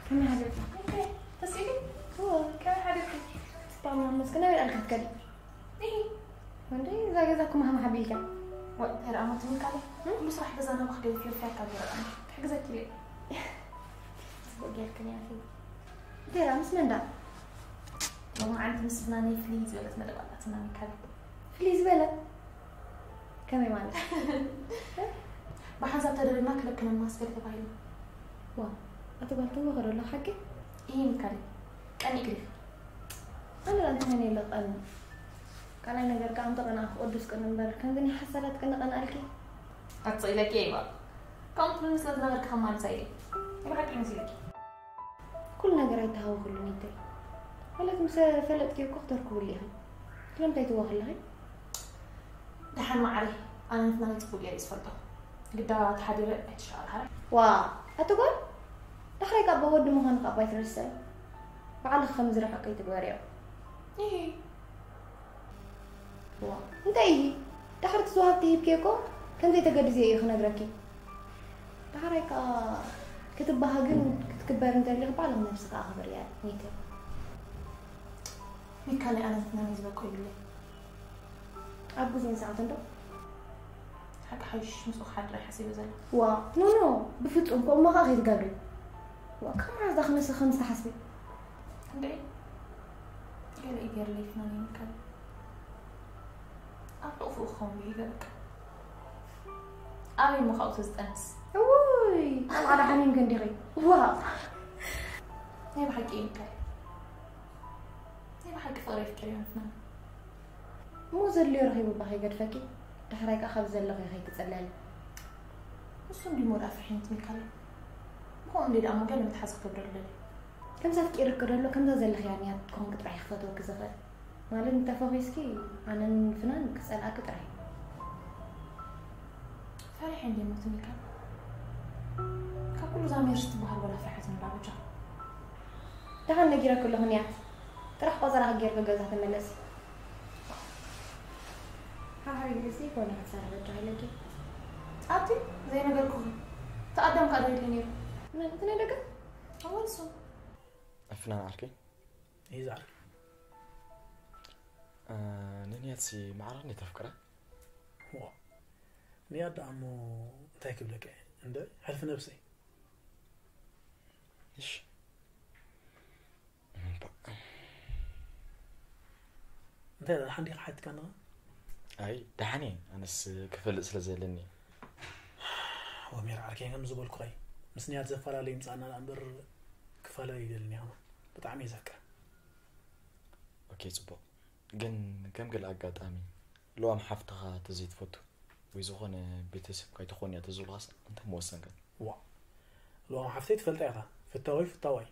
ከመይ ሓደርኪ? ቤተይ፣ ተስኢሊ? እወ፣ ከመይ ሓደርኪ? ጽባሕ ምናምን መስገን ኣበይ ኣልካ ትከዲ? እሂ። እንዴ፣ እዛ ገዛ እኮ ማህማ ሓቢልካ። ወይ፣ እንታይ ደኣ ትብል ካለ? እም? ኩሉ ስራሕ ገዛ ኣነ ክደይ ፊርፊያ ካብ ዘረባ ትሕግዘኪ ኢለ። ጽቡቅ ጌርክን ያኺ። ዴራ ምስ መን ዳ? ሎማዓንቲ ምስ ፍናነይ ፍልይ ዝበለት መደብ ኣላትና ሚካል። ፍልይ ዝበለ? ከመይ ማለት? ብሓንሳብ ተደሪብና ክለክነን ማስገር ተባሂሉ። ዋ፣ ኣቲ ጓል ተወኸዶ ኣሎ ሓቂ? እይ ሚካል፣ ቀኒ ግሪፍ። ኣነ ዳ እንታይ የለ ቀኑ። ካልኣይ ነገር ከኣ እንተቐናእኩ ቅዱስ ቅን እምበር፣ ከምዚ ናይ ሓሳዳት ቅን ቀንኣልኪ? ኣትጸኢለኪ እየ እባ። ከምኡ ትብልኒ ስለ ዝነበርኪ ከማልሳ ኢለ። ናይ ብሓቂ መሲልኪ። ኩሉ ነገር ኣይተሃወኹሉን ኢተይ። ማለት ምስ ፈለጥኪ እኮ ክተርክብሉ ኢኺ። ስለምንታይ ትዋኽ ኣለኺ? ደሓን መዓረይ፣ ኣነ ንፍናነይ ጽቡቅ ገይረ እየ ዝፈልጦ። ግዳ ተሓዲረ ኣይትሸቃል ሓራይ። ዋ፣ ኣቲ ጓል፣ ዳሕራይ ካብ ወዲ ምዃኑ ካብ ኣይትረስዒ። ባዕልኺ ከም ዝረሕቂ ኣይትግበርዮ። ኢሂ። ዋ፣ እንታይ ኢሂ? ዳሕሪ እቲ ዝወሃብቲ ሂብኪ እኮ ከም ዘይተገድዝዮ እዩ ክነግረኪ። ዳሕራይ ከኣ ክትበሃግን ክትክበርን ተደሊኺ ባዕልኺ ነብስኺ ኣኽብርያ፣ ኒተ። ሚካለይ፣ ኣነ ንፍናነይ ዝበቆ ይብለይ። ኣብ ግዜን ሰዓትን ዶ? ሓቂ ሓይሽ ምስኡ ክሓድር እየ ሓሲበ ዘለኹ። ዋ፣ ኖ፣ ኖ፣ ብፍጹም ከምኡ ከኣ ከይትገብሪ። ዋ፣ ካብ መዓዝ ዳ ክነስኺ ከምዚ ትሓስቢ? እንዴ፣ ገለ እዩ ገይርለይ ፍናነይ ሚካል። ኣብ ሕቑፉ ክኸውን እዩ ይገብር። ኣበይ እሞ ካብኡ ተዝጠንስ? እውይ፣ ቆልዓ ዳ ሓሚምኪ እንዲኺ። ዋ። ናይ ብሓቂ እዩ ሚካል። ናይ ብሓቂ ፍቕሪ የፍቅር እዩ ፍናን። እሞ ዘድልዮ ረኺቡ እባ ከይገድፈኪ፣ ዳሕራይ ከኣ ካብ ዘለኺ ከይትጽለሊ። ንሱ እንዲሞ ደኣ ፍርሒ ምትሚካለይ። ብኸምኡ እንዴ ደኣ እሞ ገለ መትሓዚ ክገብረሉ ደልየ። ከምዚ ኣፍቂርኪ ደሎ፣ ከምዛ ዘለኽያ ንያት ክኾንኪ ጥራሕ እዩ ክፈትወኪ ዝኽእል። ማለት እንተፈኺስኪ፣ ኣነን ፍናን ክጸልኣኪ ጥራሕ እዩ። ፈሪሐ እንዴ ምትሚካል? ካብ ኩሉ እዛ ሜርሲ ትበሃል ወላ ፍርሓት ንብላ በጃ። ደሓን ነጊረኪ ኣለኹ ንያት። ጥራሕ ቆጸራኺ ጌርኪ ገዛ ተመለሲ። ሓሓ ኢልሲ ኮነ ክትሰርሒ በጃ ኢለኪ። ኣቲ ዘይነገርኩኺ። እቲ ኣዳም ከኣ ዶ ኢሉ ነይሩ? መን? እቲ ናይ ደገ? ኣወል እሱ። ኣፍናን ዓርኪ? እዩ ዝዓርኪ። እ፣ ንንያትሲ ማዕረ እንዴት ተፍቅራ? ዋ። ንያት ደኣ እሞ እንታይ ክብለካ እየ? እንደ ሕልፊ ነብሰይ። እሺ። እምባ-፣ እንታይ ደኣ ሓንዲኻ ሓቲትካ ኣለኻ? ኣይ፣ ደሓን እየ። ኣነስ ክፈልጥ ስለ ዘለኒ። ወሚር ዓርከይ፣ ከም ዝበልኩኸይ፣ ምስ ንያት ዘፈላለዩ ይምጻእና ደኣ እምበር ክፈላለ ይደልን እየ። ብጣዕሚ እየ ዘፍቅራ። ኦኬ፣ ጽቡቕ። ግን ከም ገለ ኣጋጣሚ፣ ልዋም ሓፍትኻ ተዘይትፈቱ ወይ ዝኾነ ቤተሰብካ ኣይትኾን እያ ተዝብሉኻስ እንታይ ምወሰንካ? ዋ። ልዋም ሓፍተይ ትፈልጣ ኢኻ። ፍታወይ ፍታዋይ።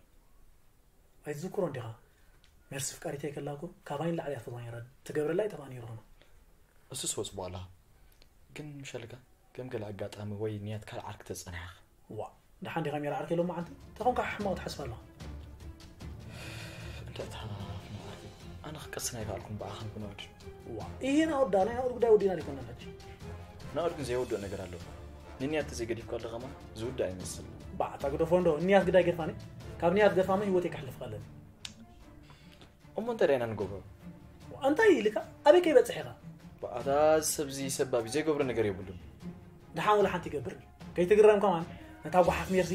ኣይትዝክሮን ዲኻ? ሜርሲ ፍቃሪተይ ከላ እኮ ካባይ ንላዕሊ እያ ትፈትዋ ነይራ። ትገብረላ ኣይጠፍኣ ነይሩ ኸማ። እሱስ ወጽቦ ኣለኻ። ግን ምሸልካ ከም ገለ ኣጋጣሚ ወይ ንያት ካልእ ዓርኪ ተጸናሕኻ። ዋ፣ ደሓን ዲኻ ሜራ ዓርከይ ሎም መዓልቲ? እንታይ ኾንካ ሕማቕ ትሓስብ ኣለኻ? እንተ እታ ዓርኪ፣ ኣነ ክቀስን ኣይከኣልኩን ብኣኻን ብናኦድ። ዋ፣ ኢሂ ናኦድ ዳ፣ ናይ ናኦድ ጉዳይ ወዲእና ዲኮና ሕጂ? ናኦድ ግን ዘይወድኦ ነገር ኣለዎ። ንንያት ተዘይገዲፍካ ኣለኻ ኸማ ዝውዳእ ኣይመስል። ባዕ፣ እታ ግደፎ እንዶ፣ ንያት ግዳይ ገድፋኒ? ካብ ንያት ገድፋ ምን ህይወተይ ከሕልፍ ከለኒ? እሞ እንታይ ደኣ ኢና ንገብሮ? እንታይ ኢልካ? ኣበይ ከይበጽሕ ኢኻ? ኣታ ሰብዚ ሰባቢ ዘይገብሮ ነገር የብሉን። ደሓን ወላ ሓንቲ ይገብር። ከይትግረም ከማን ነታ ጓሓፍ ሜርሲ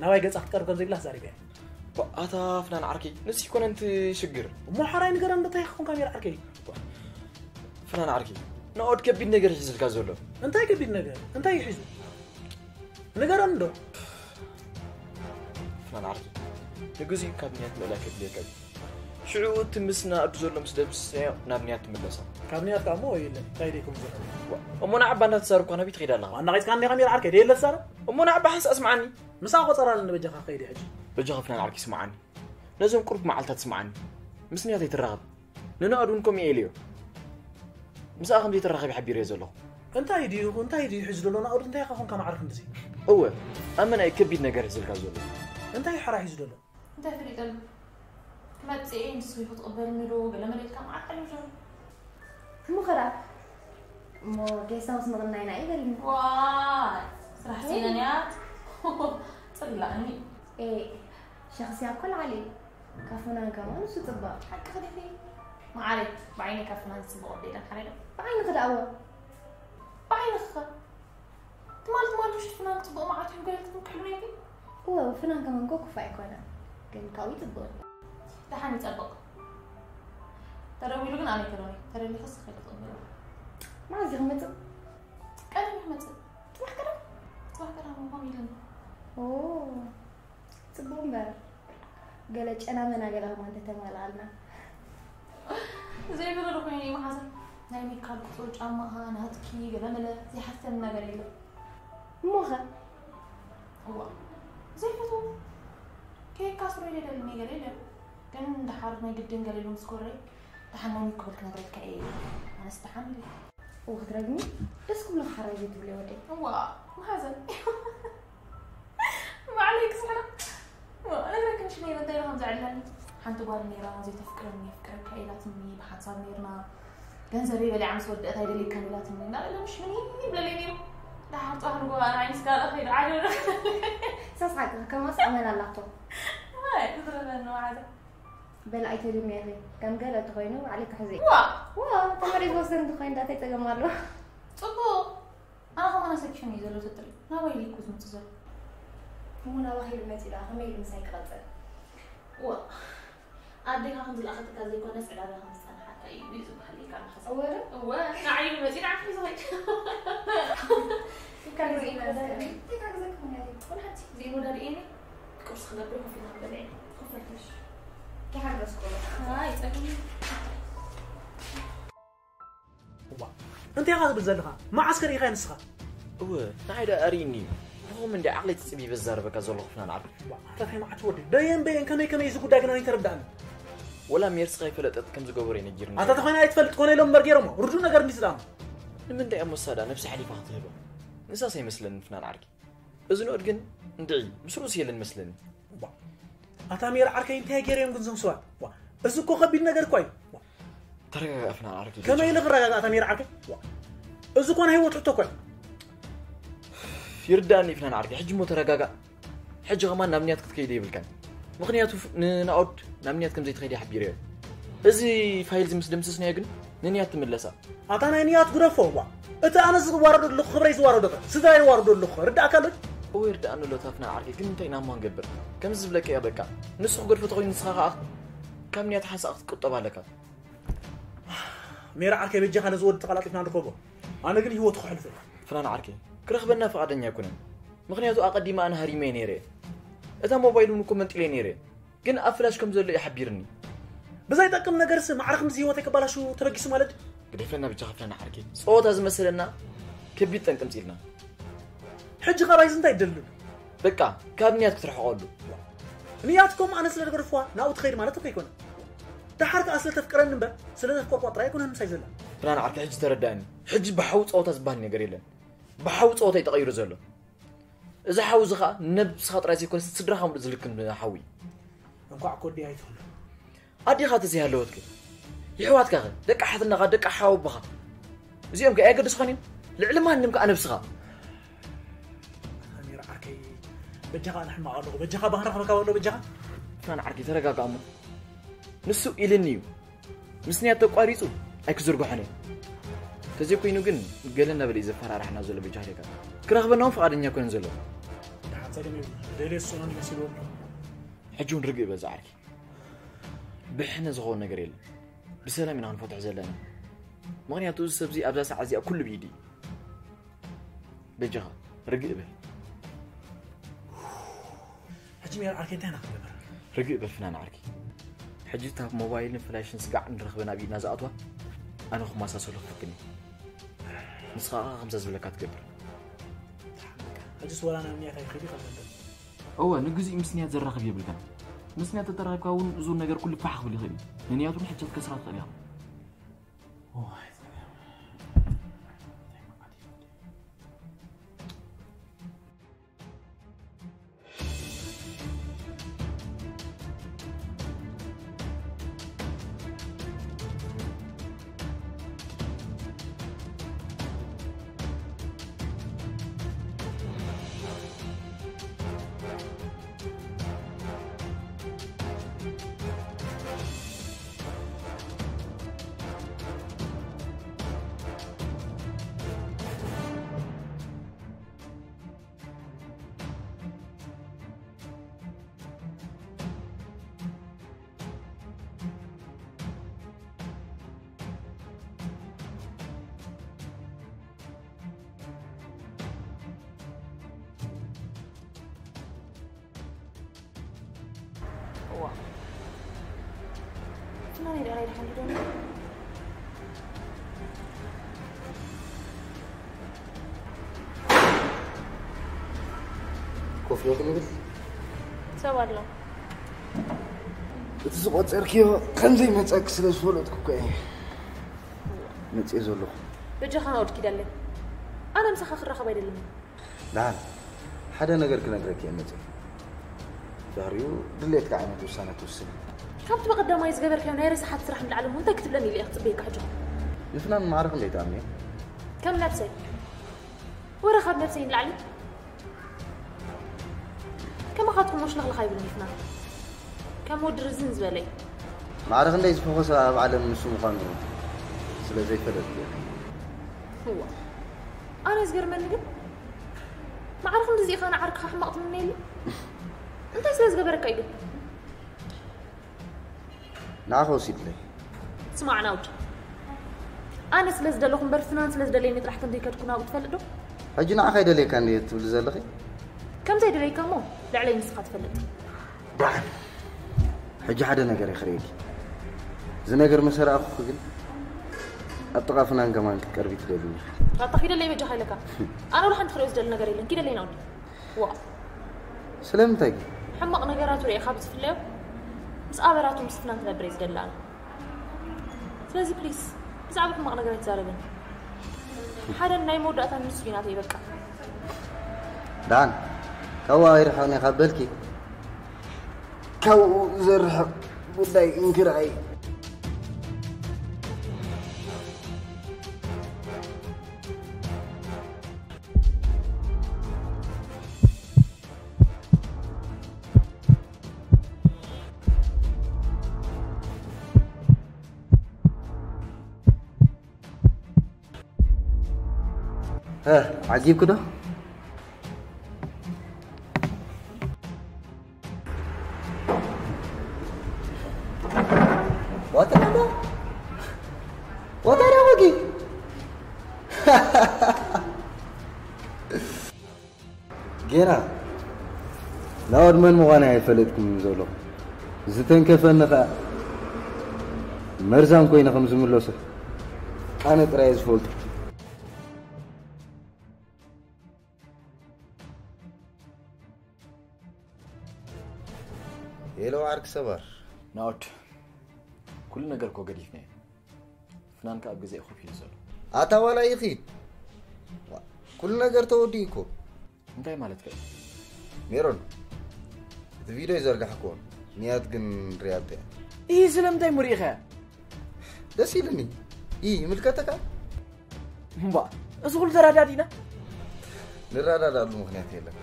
ናባይ ገጻ ክትቀርብ ከም ዘይብላ ተዛሪበ እየ። ኣታ ፍናን ዓርከይ፣ ንሱ ይኮነ እንቲ ሽግር። እሞ ሓራይ ንገረን እንታይ ኢኻ ኮንካ ሜር ዓርከይ? ፍናን ዓርከይ፣ ናኦድ ከቢድ ነገር ይሕዝልካ ዘሎ። እንታይ ከቢድ ነገር? እንታይ እዩ ሒዙ? ንገረኒ ዶ? ፍናን ዓርከይ፣ ንግዚኡ ካብ ንያት ምእላይ ከድልየካ እዩ። ሽዑ እቲ ምስ ናኦድ ዘሎ ምስ ደምስሰዮ ናብ ንያት ትምለሶ። ካብ ንያት ከኣ እሞ የለን፣ እንታይ ደይከውን ዘሎ? ዋ፣ እሞ ንዓባ እንዳተዛረብኳ ናበይ ትኸይድ ኣለኻ? ዋና ቂጽካ እንዲኻ ሜር ዓርከይ፣ ደየለ ትዛረብ? እሞ ንዓባ ሓንሳእ ስምዓኒ። ምሳኻ ቆጸራ ኣለኒ በጃኻ ከይደ ሕጂ። በጃኻ ፍናን ዓርከይ ስምዓኒ። ነዞም ቁሩብ መዓልታት ስምዓኒ። ምስ ንያት ኣይትራኸብ። ንናኦድ እውን ከምኡ እየ ኢለዮ። ምሳኣ ከም ዘይትራኸቢ ሓቢረዮ ዘለኹ። እንታይ ድዩ፣ እንታይ ድዩ ሕዚ ዘሎ ናኦድ፣ እንታይ ኢኻ ኮንካ መዓርፍ እንደዚ? እወ፣ ኣመና እዩ ከቢድ ነገር ሒዝልካ ዘሎ። እንታይ እዩ ሓራ ሒዙ ዘሎ? እንታይ ፈሊጠሉ? ክመጽእ እየ፣ ንሱ እዩ ክትቕበልኒ ዶ? ገለ መለ ኢልካ መዓት ሓሊፉ ዘሎ። እሞ ኸዳ፣ እሞ ጌስት ሃውስ ምቕናይና እዩ በልኒ። ዋይ፣ ስራሕ ስኢነን እያ። ጽላእኒ። ኤ፣ ሸኽስያ እኮ ልዓሊ እዩ። ካብ ፍናን ከማን ንሱ ጽባቕ። ሓቅኺ ዲኺ? መዓረይ፣ ብዓይነይ ካብ ፍናን ዝጽብቕ ወዲ የለን፣ ሓራይ ዶ? ብዓይንኺ ደኣ እወ። ብዓይንኺ ኸ? ትማሊ ገለ ክትምክሕሉ ነይርኪ? እወ፣ ፍናን ከማን እኮ ክፉእ ኣይኮነን፣ ግን ካብኡ ይጽብቕ። ደሓን ይጸብቕ። ተደዊሉ ግን ኣነ ኣይተደወለ። ተደሊኺ ስኺ ክትቕበሎ። መዓዝ ኢኺ መጽእ? ቀደም ይመጽእ። ጽባሕ ቀደም? ጽባሕ ቀደም ምዃን ኢሉኒ። ኦ፣ ጽቡቕ እምበር። ገለ ጨና መና ገለ ከማን ተተማልኣልና። ዘይብሉ ዶ ኮይኑ እዩ መሓዛ? ናይ ሚካል ቁጽሪ ጫማኻ፣ ናትኪ፣ ገለ መለ ዘይሓተኒ ነገር የለን። እሞኸ? እዋ፣ ዘይፈትዎ። ከይካ ስሮ ይደልኒ ገለ የለን። ግን ደሓር ናይ ግድን ገለ ኢሉ ምስ ኮረይ፣ ደሓን ናይ ሚኮል ክነግረካ እየ። ኣነስ ደሓን ኢለ። እዋ፣ ክትረግሚ? ደስ ክብሎ ሓራይ ዘይትብሊ ወደይ። እዋ፣ መሓዘን። ባዕለይ ክስሕና። እዋ፣ ነግረኪ ምሽ ነይረ እንታይ ኢሉ ከም ዘዕለኒ። ሓንቲ ጓል ነይራ፣ ዘይተፍቅረኒ የፍቅረካ ኢላትኒ፣ ብሓንሳብ ነይርና። ገንዘበይ በሊዓ ምስ ወደአት ኣይደልየካን ኢላትኒ። እናበለ ምሽ ምን ይብለለይ ነይሩ። ደሓር ጽባሕ ንግሆ ኣነ ዓይኒ ስጋለ ከይዱ ዓደረ። ሳስሓቂ፣ ከማስ ኣመል ኣላቶ። ኣይ፣ ዝረበኒ መሓዘን። በል ኣይተድምየኺ፣ ከም ገለ እንተኾይኑ ባዕለይ ክሕዞ እየ። ዋ! ዋ፣ ተመሪዝ ወሰን እንተኾይኑ ዳተይ ጸገም ኣሎ። ጽቡቕ። ኣነ ከማን ኣሰኪፉኒ እዩ ዘሎ ተጥሪ። ናባይ ኢሉ እኮ ዝመጽእ ዘሎ። እሞ ናባኺ ኢሉ መጺኡ ደኣ ከመይ ኢሉ ምሳይ ክቐጽል? ዋ! ኣዴኻ ከም ዝለኣኸትካ ዘይኮነስ ዕዳጋ ከም ዝጸንሓካ እዩ እዩ ዝበሃል ኢልካ ምሓዝ። እወ ዶ? እወ፣ ንዓይ ኢሉ መጺኡ ንዓኺ እዩ ዝኸይድ። ኢልካ ግዜ እዩ መጽእ። ኢልካ ግዜ ክኾን እያ። ወላ ሓንቲ ዘይወዳድኤኒ። ቁርሲ ክገብር ኮፍ ኢልና ክንበልዕ ኢና። ክፈልተሽ። ይሓግዝኩ። ኣይ፣ ጸገም የለን። እዋ፣ እንታይ ኢኻ ትብል ዘለኻ? መዓስ ከርእኻ ንስኻ? እወ፣ ንዓይ ደኣ ኣርእይኒ እዩ። ብኸም እንዲ ዓቕለይ ተጸቢበ ዝዛረበካ ዘለኹ ፍናን ዓርኪ። እዋ፣ ኣታ እንታይ መዓት ወዲ? በየን በየን ከመይ ከመይ እዚ ጉዳይ ግን ኣነ ኣይተረዳእኒ። ወላ ሜርስኻ ይፈለጠት ከም ዝገበሮ እዩ ነጊርኒ ኣታ ነይሩ። ተኾይና ኣይትፈልጥ ኮነ ኢሎም እምበር ገይሮሞ። ርዱእ ነገር እንዲስ ደኣ። ንምንታይ እሞ እሳ ደኣ ነብሳ ሓሊፋ ክትህባ? ንሳስ ኣይመስለንን ፍናን ዓርኪ። እዚ ንኡድ ግን እንድዒ፣ ምስ ርእሱ የለን መስለኒ። ዋ። ኣታ ሜራ ዓርከይ እንታይ ገይረዮም ግን እዞም ሰባት? ዋ። እዚ እኮ ከቢድ ነገር እኮ እዩ። ዋ። ተረጋጋእ ፍናን ዓርከይ። ከመይ ኢለ ክረጋጋእ ኣታ ሜራ ዓርከይ? ዋ። እዚ እኮ ናይ ህይወት ሕቶ እኮ እዩ። ይርዳእኒ ፍናን ዓርከይ። ሕጂ እሞ ተረጋጋእ። ሕጂ ከማን ናብ ንያት ክትከይድ የብልካን። ምኽንያቱ ፍ-፣ ንናኦድ ናብ ንያት ከም ዘይትኸይድ ሓቢረዮ። እዚ ፋይል እዚ ምስ ደምሰስናዮ ግን ንንያት ትምለሳ። ኣታ ናይ ንያት ግደፎ፣ ዋ። እቲ ኣነ ዝዋረዶ ኣለኹ ክብረይ ዝዋረዶ ከ? ስድራይ ዝዋረዶ ኣለኹ፣ ርዳእካ ኣሎ? እወ፣ ይርዳእኒ ኣሎ፣ እታ ፍናን ዓርከይ፣ ግን እንታይ ኢና እሞ ክንገብር? ከምዚ ዝብለካ እያ በቃ። ንሱ ክገድፎ ተኾይኑ ንስኻ ከኣ ካብ ንያት ሓንሳእ ክትቁጠብ ኣለካ። ሜራ ዓርከይ፣ በጃኻ ነዚ ወዲ ተቐላጢፍና ንርከቦ። ኣነ ግን ህይወቱ ከሕልፎ እየ። ፍናን ዓርከይ፣ ክረኽበና ፍቓደኛ ኣይኮነን። ምኽንያቱ ኣቐዲመ ኣነ ሃሪመዮ ነይረ እየ። እታ ሞባይል እውን እኮ መንጢለዮ ነይረ እየ። ግን ኣብ ፍላሽ ከም ዘሎ እዩ ሓቢርኒ። ብዘይጠቅም ነገርሲ ማዕረ ክንድዚ ህይወተይ ከባላሹ ተበጊሱ ማለት ድዩ? ግደፈና ብጃኻ ፍናን ዓርከይ። ጸወታ ዝመሰለና ከቢድ ጠንቂ ኣምጺእልና። ሕጂ ካባይዚ እንታይ ትደልሉ? በቃ፣ ካብ ንያት ክትርሕቐሉ። ንያት ከምኡ ኣነ ስለ ዝገደፍዋ ናብኡ ትኸይድ ማለት እኮ ኣይኮነን። ደሓር ከኣ ስለ ተፍቅረኒ እምበር ስለ ዘፍቀርኳ ጥራይ ኣይኮነን ምሳይ ዘላ። ፍናን ዓርከይ ሕጂ ተረዳእኒ። ሕጂ ብሓዊ ጸወታ ዝበሃል ነገር የለን። ብሓዊ ጸወታ እዩ ተቐይሩ ዘሎ። እዚ ሓዊ እዚ ኸኣ ነብስኻ ጥራይ ዘይኮነስ ስድራኻ ምሉእ ዝልክም ሓዊ እዩ። እንኳዕ ኮዲ ኣይትኹን። ኣዴኻ ተዘይሃለወትከ? የሕዋትካኸ? ደቂ ሓትናኻ፣ ደቂ ሓወቦኻ? እዚኦም ከ ኣየገድስኻን እዮም? ልዕሊ ማንም ከኣ ነብስኻ። ኣሚር ዓርከይ፣ በጃኻ ኣነ ሕማቕ ኣለኹ። በጃኻ ባህሪ ክረኽበካ ኣሎ፣ በጃኻ። ፍናን ዓርከይ፣ ተረጋጋእ እሞ። ንሱ ኢልኒ እዩ። ምስ ንያት ተቋሪጹ ኣይክዝርግሖን እየ። ተዘይኮይኑ ግን ገለ እናበለ እዩ ዘፈራርሓና ዘሎ በጃኻ ኢለካ። ክረኽበና እውን ፍቓደኛ ኣይኮነን ዘሎ። ደሓን ጸገም የብሉን። ደልየ ዝስእኖ ይመስልዎ ኣሎ። ሕጂ እውን ርግእ በል ዝዓርከይ። ብሕነ ዝኸውን ነገር የለን። ብሰላም ኢና ክንፈትሖ ዘለና። ምኽንያቱ እዚ ሰብ እዚ ኣብዛ ሰዓት እዚኣ ኩሉ ብኢዱ እዩ። በጃኻ ርግእ በል። ሕጂ ሜር ዓርከይ እንታይ ኢና ክንገብር? ርግእ በል ፍናን ዓርከይ። ሕጂ እታ ሞባይልን ፍላሽን ስጋዕ ንረኽበን ኣብ ኢድና ዝኣትዋ ኣነ ክመሳሰሎ ክፍትን እየ። ንስኻ ኸኣ ከምዛ ዝብለካ ትገብር። ሕጂስ ወላ ናብ ንያት ኣይትኸይድ ኢኻ ትፈልጥ። እወ፣ ንግዚኡ ምስ ንያት ዘራኽብ የብልካን። ምስ ንያት ተተራኺብካ እውን እዚ ነገር ኩሉ ፋሕ ክብል ይኽእል እዩ። ንንያት እውን ሕጂ ክትከስራ ትኽእል ኢኻ። እዋይ፣ ጸገም። ፍናን ደኣ ናይ ድሓን ዶ? ኮፍ ኢልኩም ግን ሰብ ኣሎ። እቲ ዝቆጸርክዮ ከም ዘይመጸኪ ስለ ዝፈለጥኩ እኮ እየ መጽየ ዘለኹ። በጃኻ ናኦድ ኪደለይ። ኣነ ምሳኻ ክራኸብ ኣይደልን። ደሓን ሓደ ነገር ክነግረኪ እየ መጽየ። ድሕሪኡ ድሌትካ ዓይነት ውሳነ ትውስን። ካብቲ ብቐዳማይ ዝገበርካዮ ናይ ረሳሓት ስራሕ ንላዕሊ እሞ እንታይ ክትብለኒ ኢለ እየ ክጽበየካ ሕጂ? ንፍናን ማዕረ ክንደይ ትኣምንዮ? ከም ነብሰይ። ወረ ካብ ነብሰይ ንላዕሊ። ከማኻትኩም ወሽለኽለኽ ኣይብልን ይፍና። ከም ወዲ ርዝን ዝበለይ። ማዕረ ክንደይ ዝፈኾሰ ኣብ ዓለም ንሱ ምዃኑ ስለ ዘይፈለጥኩ እየ። እዋ። ኣነ ዝገርመኒ ግን ማዕረ ክንድዚ ኢኻ ንዓርክኻ ሕማቕ ትምነየሉ? እንታይ ስለ ዝገበረካ እዩ ግን? ንዓኻ ወሲድለይ። ስማዕ ናውድ። ኣነ ስለ ዝደለኹ እምበር ፍናን ስለ ዝደለየኒ ጥራሕ ከም ዘይከድኩ ናብኡ ትፈልጥ ዶ? ሕጂ ንዓኻ ይደልየካ እንድየ ትብሊ ዘለኺ? ከም ዘይደለይካ እሞ ልዕለይ ንስኻ ትፈልጥ። ደሓን። ሕጂ ሓደ ነገር እየ ክርእየኪ። እዚ ነገር ምስ ረኣኹኺ ግን ኣብ ጥቓ ፍናን ከማን ክትቀርቢ ትደልዩ። ኣታ ኪደለይ በጃኻ ኢለካ። ኣነ ወላ ሓንቲ ክርእዮ ዝደሊ ነገር የለን። ኪደለይ ናውድ። ዋ። ስለምንታይ ግን? ሕማቕ ነገራቱ ርኤ ካብ ዝፍለዮ ምስ ኣበራቱ ምስ ፍናን ክነብር እየ ዝደሊ ኣነ። ስለዚ ፕሊስ ብዛዕባ ሕማቕ ነገር ኣይትዛረበኒ። ሓደ ናይ መወዳእታ ንሱ እዩ ናተይ በቃ። ደሓን ካብኡ ኣይርሕቕን እየ ካብ በልኪ ካብኡ ዘርሕቕ ጉዳይ እንክርኣይ። እ፣ ዓጊብኪ ዶ? What the hell? What the hell? ጌና ናኦድ መን ምዃነይ ኣይፈለጥኩምን ዘለኹ። ዝተንከፈኒ ኸኣ መርዛም ኮይነ ከም ዝምለሶ ኣነ ጥራይ እየ ዝፈልጦ። ሄሎ ዓርኪ ሰባር። ናኦድ፣ ኩሉ ነገር እኮ ገዲፍናዮ። ፍናን ከኣ ኣብ ገዛኢ ኮፍ ኢሉ ዘሎ። ኣታ ዋላ ይኺድ። ኩሉ ነገር ተወዲኡ እኮ። እንታይ ማለትካ እዩ? ሜሮን፣ እቲ ቪድዮ ይዘርጋሕክዎ። ንያት ግን ሪያት እያ። ይህ ስለምንታይ ሙሪኢኸ? ደስ ኢሉኒ። ይህ ይምልከተካ? እምባ፣ እዚ ኩሉ ተራዳዲና? ንረዳዳሉ ምኽንያት የለን።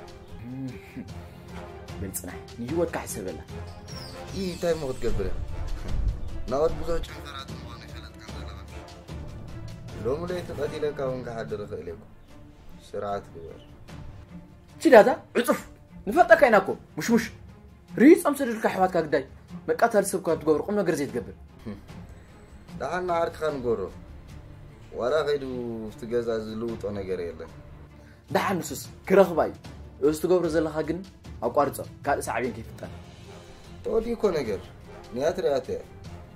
በል ጽናሕ፣ ንህይወትካ ሕሰበላ። ይህ እንታይ እሞ ክትገብር እያ? ናኦድ ብዙሕ ጨንፈራት ምዃኑ ይፈለጥካ ዘለኻ። ሎሚ ለይቲ ቀቲለካ እውን ክሓድር እኽእል እየ እኮ። ስርዓት ግበር። ቺዳታ ዕጹፍ ንፈልጠካ ኢና እኮ። ሙሽሙሽ ሪጾም ሰደዱልካ ኣሕዋትካ ግዳይ መቃታል ሰብ ካብ ትገብር ቁም ነገር ዘይትገብር። ደሓን ንዓርክኻ ንገሮ። ዋላ ከይዱ ኣብቲ ገዛ ዝልውጦ ነገር የለን። ደሓን ንሱስ ክረኽባ እዩ። እዚ ትገብሮ ዘለኻ ግን ኣቋርጾ፣ ካልእ ሳዕቤን ከይፍጠር። ተወዲኡ እኮ ነገር ንያት ሪኣቶ እያ።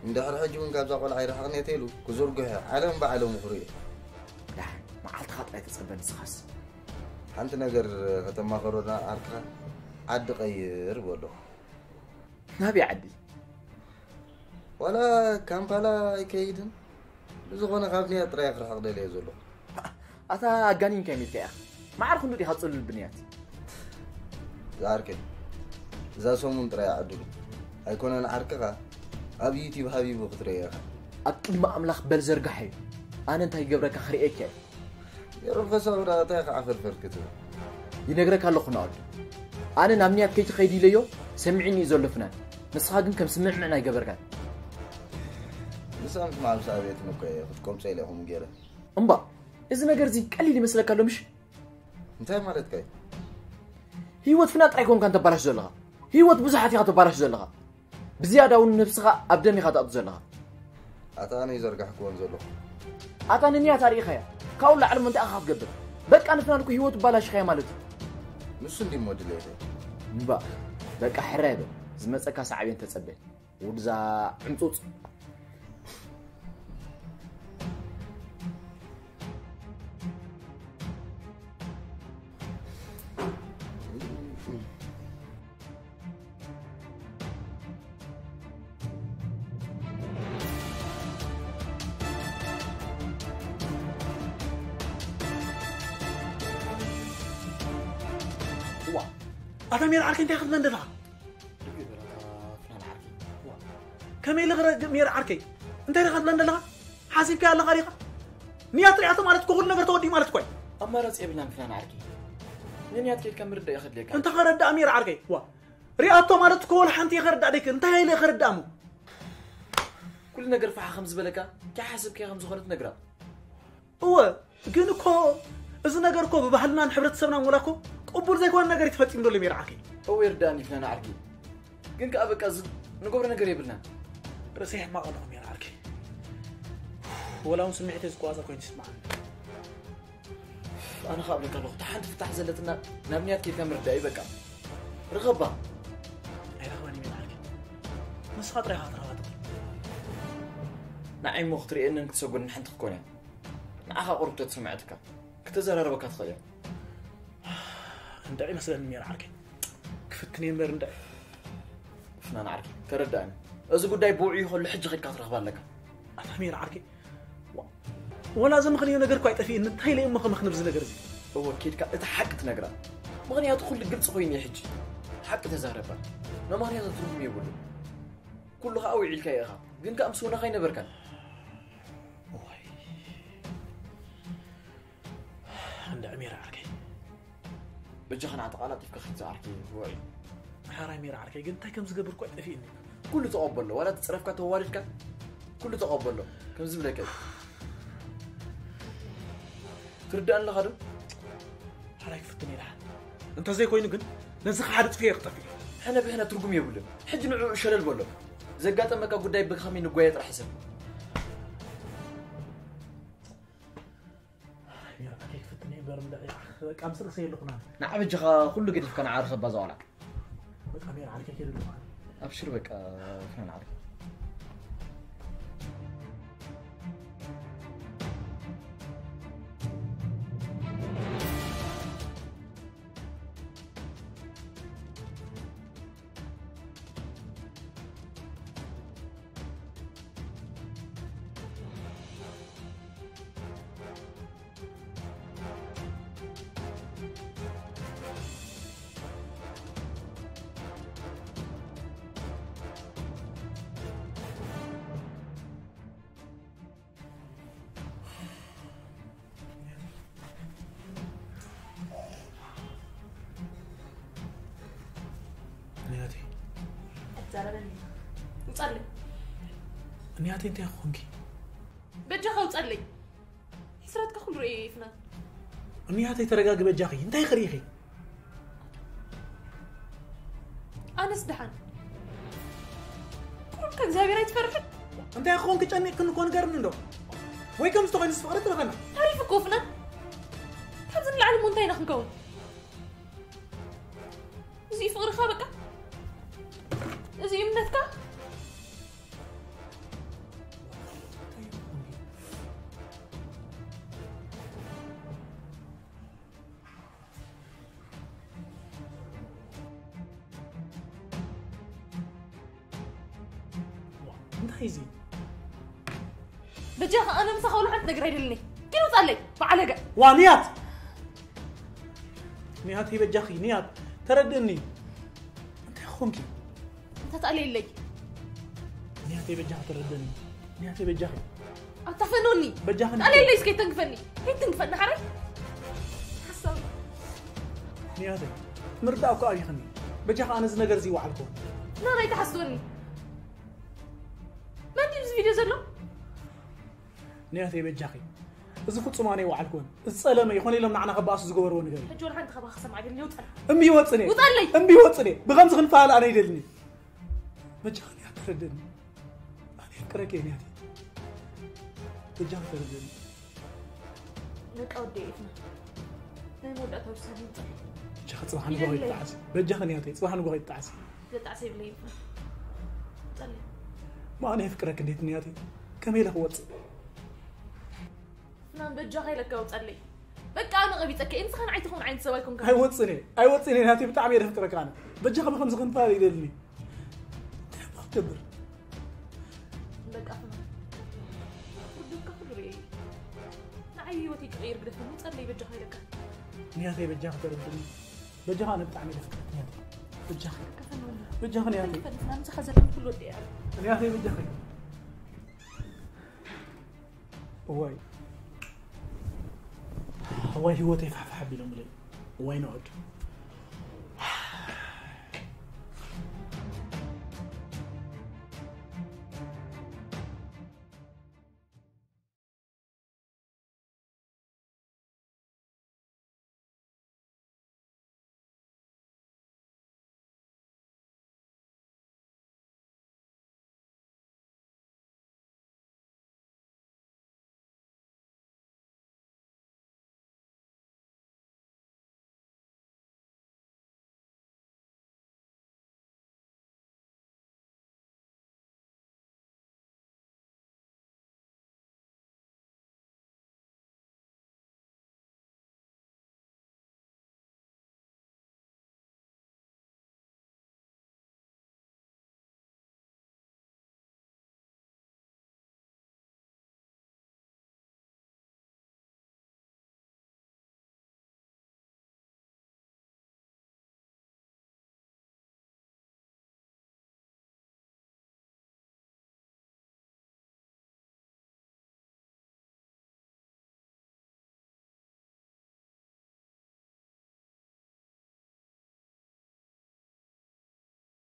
እንድሕር ሕጂ እውን ካብዛ ቆልዓ ይርሕቕኒ እየ ተይሉ ክዝርግሖ ዓለም ብዓለሙ ክርኢ። ደሓን መዓልትኻ ጥራይ ተጸበ ንስኻስ። ሓንቲ ነገር ከተማኸሮና ዓርክኻ ዓዲ ቀይር በሎ። ናበይ ዓዲ? ዋላ ካምፓላ ኣይከይድን። ብዝኾነ ካብ ንያት ጥራይ ክርሕቕ ደልየ ዘለኹ። ኣታ ኣጋኒንካ ሚልካ ኢኻ። መዓር ክንዱ ዲኻ ጽሉል ብንያት? ዝዓርከይ፣ እዛ ሰሙን ጥራይ ዓድሉ። ኣይኮነን ዓርክኻ፣ ኣብ ዩቲብ ሃቢቡ ክትርእዮ ኢኻ። ኣብ ቅድሚ ኣምላኽ በል ዘርጋሐዮ። ኣነ እንታይ ይገብረካ ክርእየካ እየ። ሜሮን ፈሳዊ ደኣ እንታይ ከዓ ፈርፈር ክትብል? ይነግረካ ኣለኹ ናኦድ። ኣነ ናብ ንያት ከይትኸይድ ኢለዮ ሰሚዕኒ እዩ ዘሎ ፍናን። ንስኻ ግን ከም ስምዕምዕን ኣይገበርካን። ንሳምኩም ኣብ ሳቤት ንኮ ክትቆምፀ ኢለ ኢኹም ገይረ። እምባ፣ እዚ ነገር እዚ ቀሊል ይመስለካ ኣሎ ምሽ? እንታይ ማለትካ እዩ? ህይወት ፍናን ጥራይ ኮንካ እንተባላሽ ዘለኻ። ህይወት ብዙሓት ኢኻ ተባላሽ ዘለኻ። ብዝያዳ እውን ነብስኻ ኣብ ደም ኢኻ ተኣቱ ዘለኻ። ኣታ ኣነ ይዘርጋሕክዎን ዘለኹ። ኣታ ንንያት ኣርኢኻያ። ካብኡ ላዕሊ ሞ እንታይ ኢኻ ክትገብር? በቃ ንፍናን እኮ ህይወቱ ባላሽኻያ ማለት እዩ። ንሱ እንዲሞ ድሌተይ። እምባ፣ በቃ ሕራይ በል። ዝመጸካ ሳዕቤን ተጸበ። ውድዛ ዕምጹጽ። ዋ ኣታ ሜር ዓርከይ እንታይ ክትብለን ደለኻ? ከመይ ኢለ ክረግእ ሜር ዓርከይ? እንታይ ኢኻ ትብለን ደለኻ? ሓሲብካያ ኣለኻ ዲኻ? ንያት ሪኣቶ ማለት እኮ ኩሉ ነገር ተወዲኡ ማለት እኮ እዩ። ኣማራፂ የብልናን ፍናን ዓርከይ። ንንያት ከይድካ ምርዳእ እዩ ከድልየካ። እንተ ከረዳእ ሜር ዓርከይ ዋ ሪኣቶ ማለት እኮ ወላ ሓንቲ እየ ከረዳእ ደይክእል። እንታይ ኢለ እየ ከረዳእ እሞ? ኩሉ ነገር ፋሓ ከም ዝበለካ እንታይ ሓስብካዮ ከም ዝኾነ ትነግራ። እወ ግን እኮ እዚ ነገር እኮ ብባህልናን ሕብረተሰብናን ወላ እኮ ቅቡል ዘይኮነ ነገር እዩ ተፈፂሙ ዘሎ ሜር ዓርከይ። እወ ይርዳእኒ ፍናን ዓርከይ። ግን ከኣ በቃ እዚ ንገብሮ ነገር የብልናን። ርእሰይ ሕማቕ ኣለኹ ሜር ዓርከይ። ወላ እውን ስምዒተይ ዝቆጻጸር ኮይኑ ይስምዓኒ። ኣነ ከኣ እብለካ ኣለኹ እታ ሓንቲ ፍታሕ ዘለትና ናብ ንያት ከይድካ ምርዳእ እዩ በቃ። ርኸባ። ኣይረኽባን እየ ሜር ዓርከይ። ንስኻ ጥራይ ኢኻ ክትረኽባ ትኽእል። ንዓይ እሞ ክትርእየንን ክትሰጉድን ሓንቲ ክትኮን እያ። ንዓኻ ቁሩብ ተትስምዐትካ፣ ክተዘራርበካ ትኽእል እያ። እንድዒ መስለኒ ሜር ዓርከይ። ክፍትን እየ እምበር እንድዒ። ፍናን ዓርከይ፣ ተረዳእኒ። እዚ ጉዳይ ብውዕዩ ከሎ ሕጂ ኸድካ ክትረኽባ ኣለካ። ኣታ ሜር ዓርከይ፣ ዋ-፣ ወላ እዚ ምኽንዮ ነገር እኳ ኣይጠፍእኒ። እንታይ ኢለ እሞ ከመኽንብ እዚ ነገር እዚ? እወ፣ ኬድካ እቲ ሓቂ ትነግራ። ምኽንያቱ ኩሉ ግልጺ ኮይኑ እዩ ሕጂ። ሓቂ ተዛረባ። መማርያታት ትርጉም የብሉን። ኩሉ ኸኣ ውዒልካዮ ኢኻ። ግን ከኣ ምስ ውነኻ ኣይነበርካን። እዋይ። እንዳ ሜራ ዓርከይ። በጃኻ ንዓ ተቓላጢፍካ ኺድ ዝዓርከይ ውዒ። ሓራይ ሜራ ዓርከይ፣ ግን እንታይ ከም ዝገብር እኮ ኣይጠፍእኒ። ኩሉ ተቐበሎ፣ ዋላ ትጽረፍካ ተዋሪድካ፣ ኩሉ ተቐበሎ። ከም ዝብለካ እዩ። ትርዳእ ኣለኻ ዶ? ሓራይ ክፍትን ኢልሓን። እንተዘይኮይኑ ግን፣ ነዚ ኸሓዲ ጥፍዮ ክጠፍእ እዩ። ሕነ ብሕነ ትርጉም የብሉን። ሕጂ ንዕኡ ሸለል በሎ። ዘጋጠመካ ጉዳይ ብኸመይ ንጓየ ጥራሕ ሕሰብ። ሜራ ዓርከይ ክፍትን እየ እምበር፣ በቃ ምስ ርእሰይ ኣለኹ ኣነ። ንዓ በጃኻ ኩሉ ገዲፍካ ንዓ ርኸባ እዛ ቆልዓ። በቃ ሜራ ዓርከይ ከይደ ኣለኹ ኣነ። ኣብሽር በቃ ፍናን ዓርከይ። ንያተይ። ኣትዛረበኒ። ውጻለይ። ንያተይ እንታይ ኾንኪ? በጃኻ ውጻለይ። ሕስረትካ ኩሉ ርእየ ይፍናን። ንያተይ ተረጋጊ በጃኺ። እንታይ ክሪኢኺ? ኣነስ ደሓን። ቁሩብ ከእግዚኣብሔር ኣይትፈርሕን? እንታይ ክኾንኪ ጨኒቕክኒ እኮ ንገርኒ እንዶ። ወይ ከምዚ ተኾይኑስ ፍቕሪ ትረኸና። ተሪፉ እኮ ፍናን። ካብዚ ንላዕሊ እሞ እንታይ ኢና ክንከውን? እዚ እዩ ፍቕርኻ በቃ? እዚ እዩ እምነትካ? እንታይ እዚ? በጃኻ ኣነ ምሳኻ ወላ ሓንቲ ነገር ኣይደልኒ። ኪድ ውጻለይ፣ በዓለገ። ዋ፣ ንያት! ንያተይ በጃኺ፣ ንያት፣ ተረድእኒ። እንታይ ኾንኪ? እንተ ተኣለየለይ። ንያተይ በጃኺ ተረድእኒ። ንያተይ በጃኺ። ኣታ ፈኖኒ። በጃኺ ንያተይ። ተኣለየለይ እስከ ይተንክፈኒ። ይተንክፈኒ ሓራይ። ሓሳብ። ንያተይ። ምርዳእ እኮ ኣብይኽኒ። በጃኺ ኣነ እዚ ነገር እዚ ይወዓልኩ። ናናይ ተሓስወኒ። መን ድዩ ኣብዚ ቪድዮ ዘሎ? ንያተይ በጃኺ። እዚ ፍጹም ኣነ ይወዓልኩን። እዚ ጸለመ ይኾነ ኢሎም ንዓና ከባእሱ ዝገበርዎ ነገር እዩ። ሕጂ ወላ ሓንቲ ካባኻ ክሰምዓ ኣይደልን፣ ይውጸል። እምቢ ይወጽን እየ። ውጸለይ። እምቢ ይወጽን እየ። ብኸምዚ ክንፈሃል ኣነ ይደልኒ። በጃኺ ንያት ተረድእኒ። ኣነ የፍቅረኪ እየ ንያተይ። በጃኺ ተረድእኒ። በቃ ወዲ ኢፍና። ናይ መወዳእታ ውሳኔ ይውጸል። በጃኺ ጽባሕ ንግሆ ይደልለይ። ይጣዓስ። በጃኺ ንያተይ ጽባሕ ንግሆ ይጣዓስ። ዘጣዕሰ ይብለይ ይፋን። ጸለይ። ما أنا أفكرك أنت نياتي كم يلك واتس ፍናን በጃኻ ኢለካ ውጸለይ። በቃ ኣነ ቀቢጸካ እየ። ንስኻ ንዓይ ትኸውን ዓይነት ሰብ ኣይኮንካ። أي واتس ني أي واتس ني نياتي بتعمي أنا أفكرك أنا بجاك بخمس خنفال يدلني تحب أختبر በቃ ፍናን ፍርድካ ኩሉ ርእየ። ንዓይ ህይወተይ ክቕይር ግደፈኒ ውጸለይ በጃኻ ኢለካ። نياتي بجاك تردني بجاك أنا بتعمي أفكرك نياتي بجاك ከፈኖኒ بجاك نياتي ከፈኒ ፍናን ምሳኻ ዘለኒ ኩሉ ወዲኣ። نياتي بجاك واي واي هو تيفح فحب لهم لي واي نقعد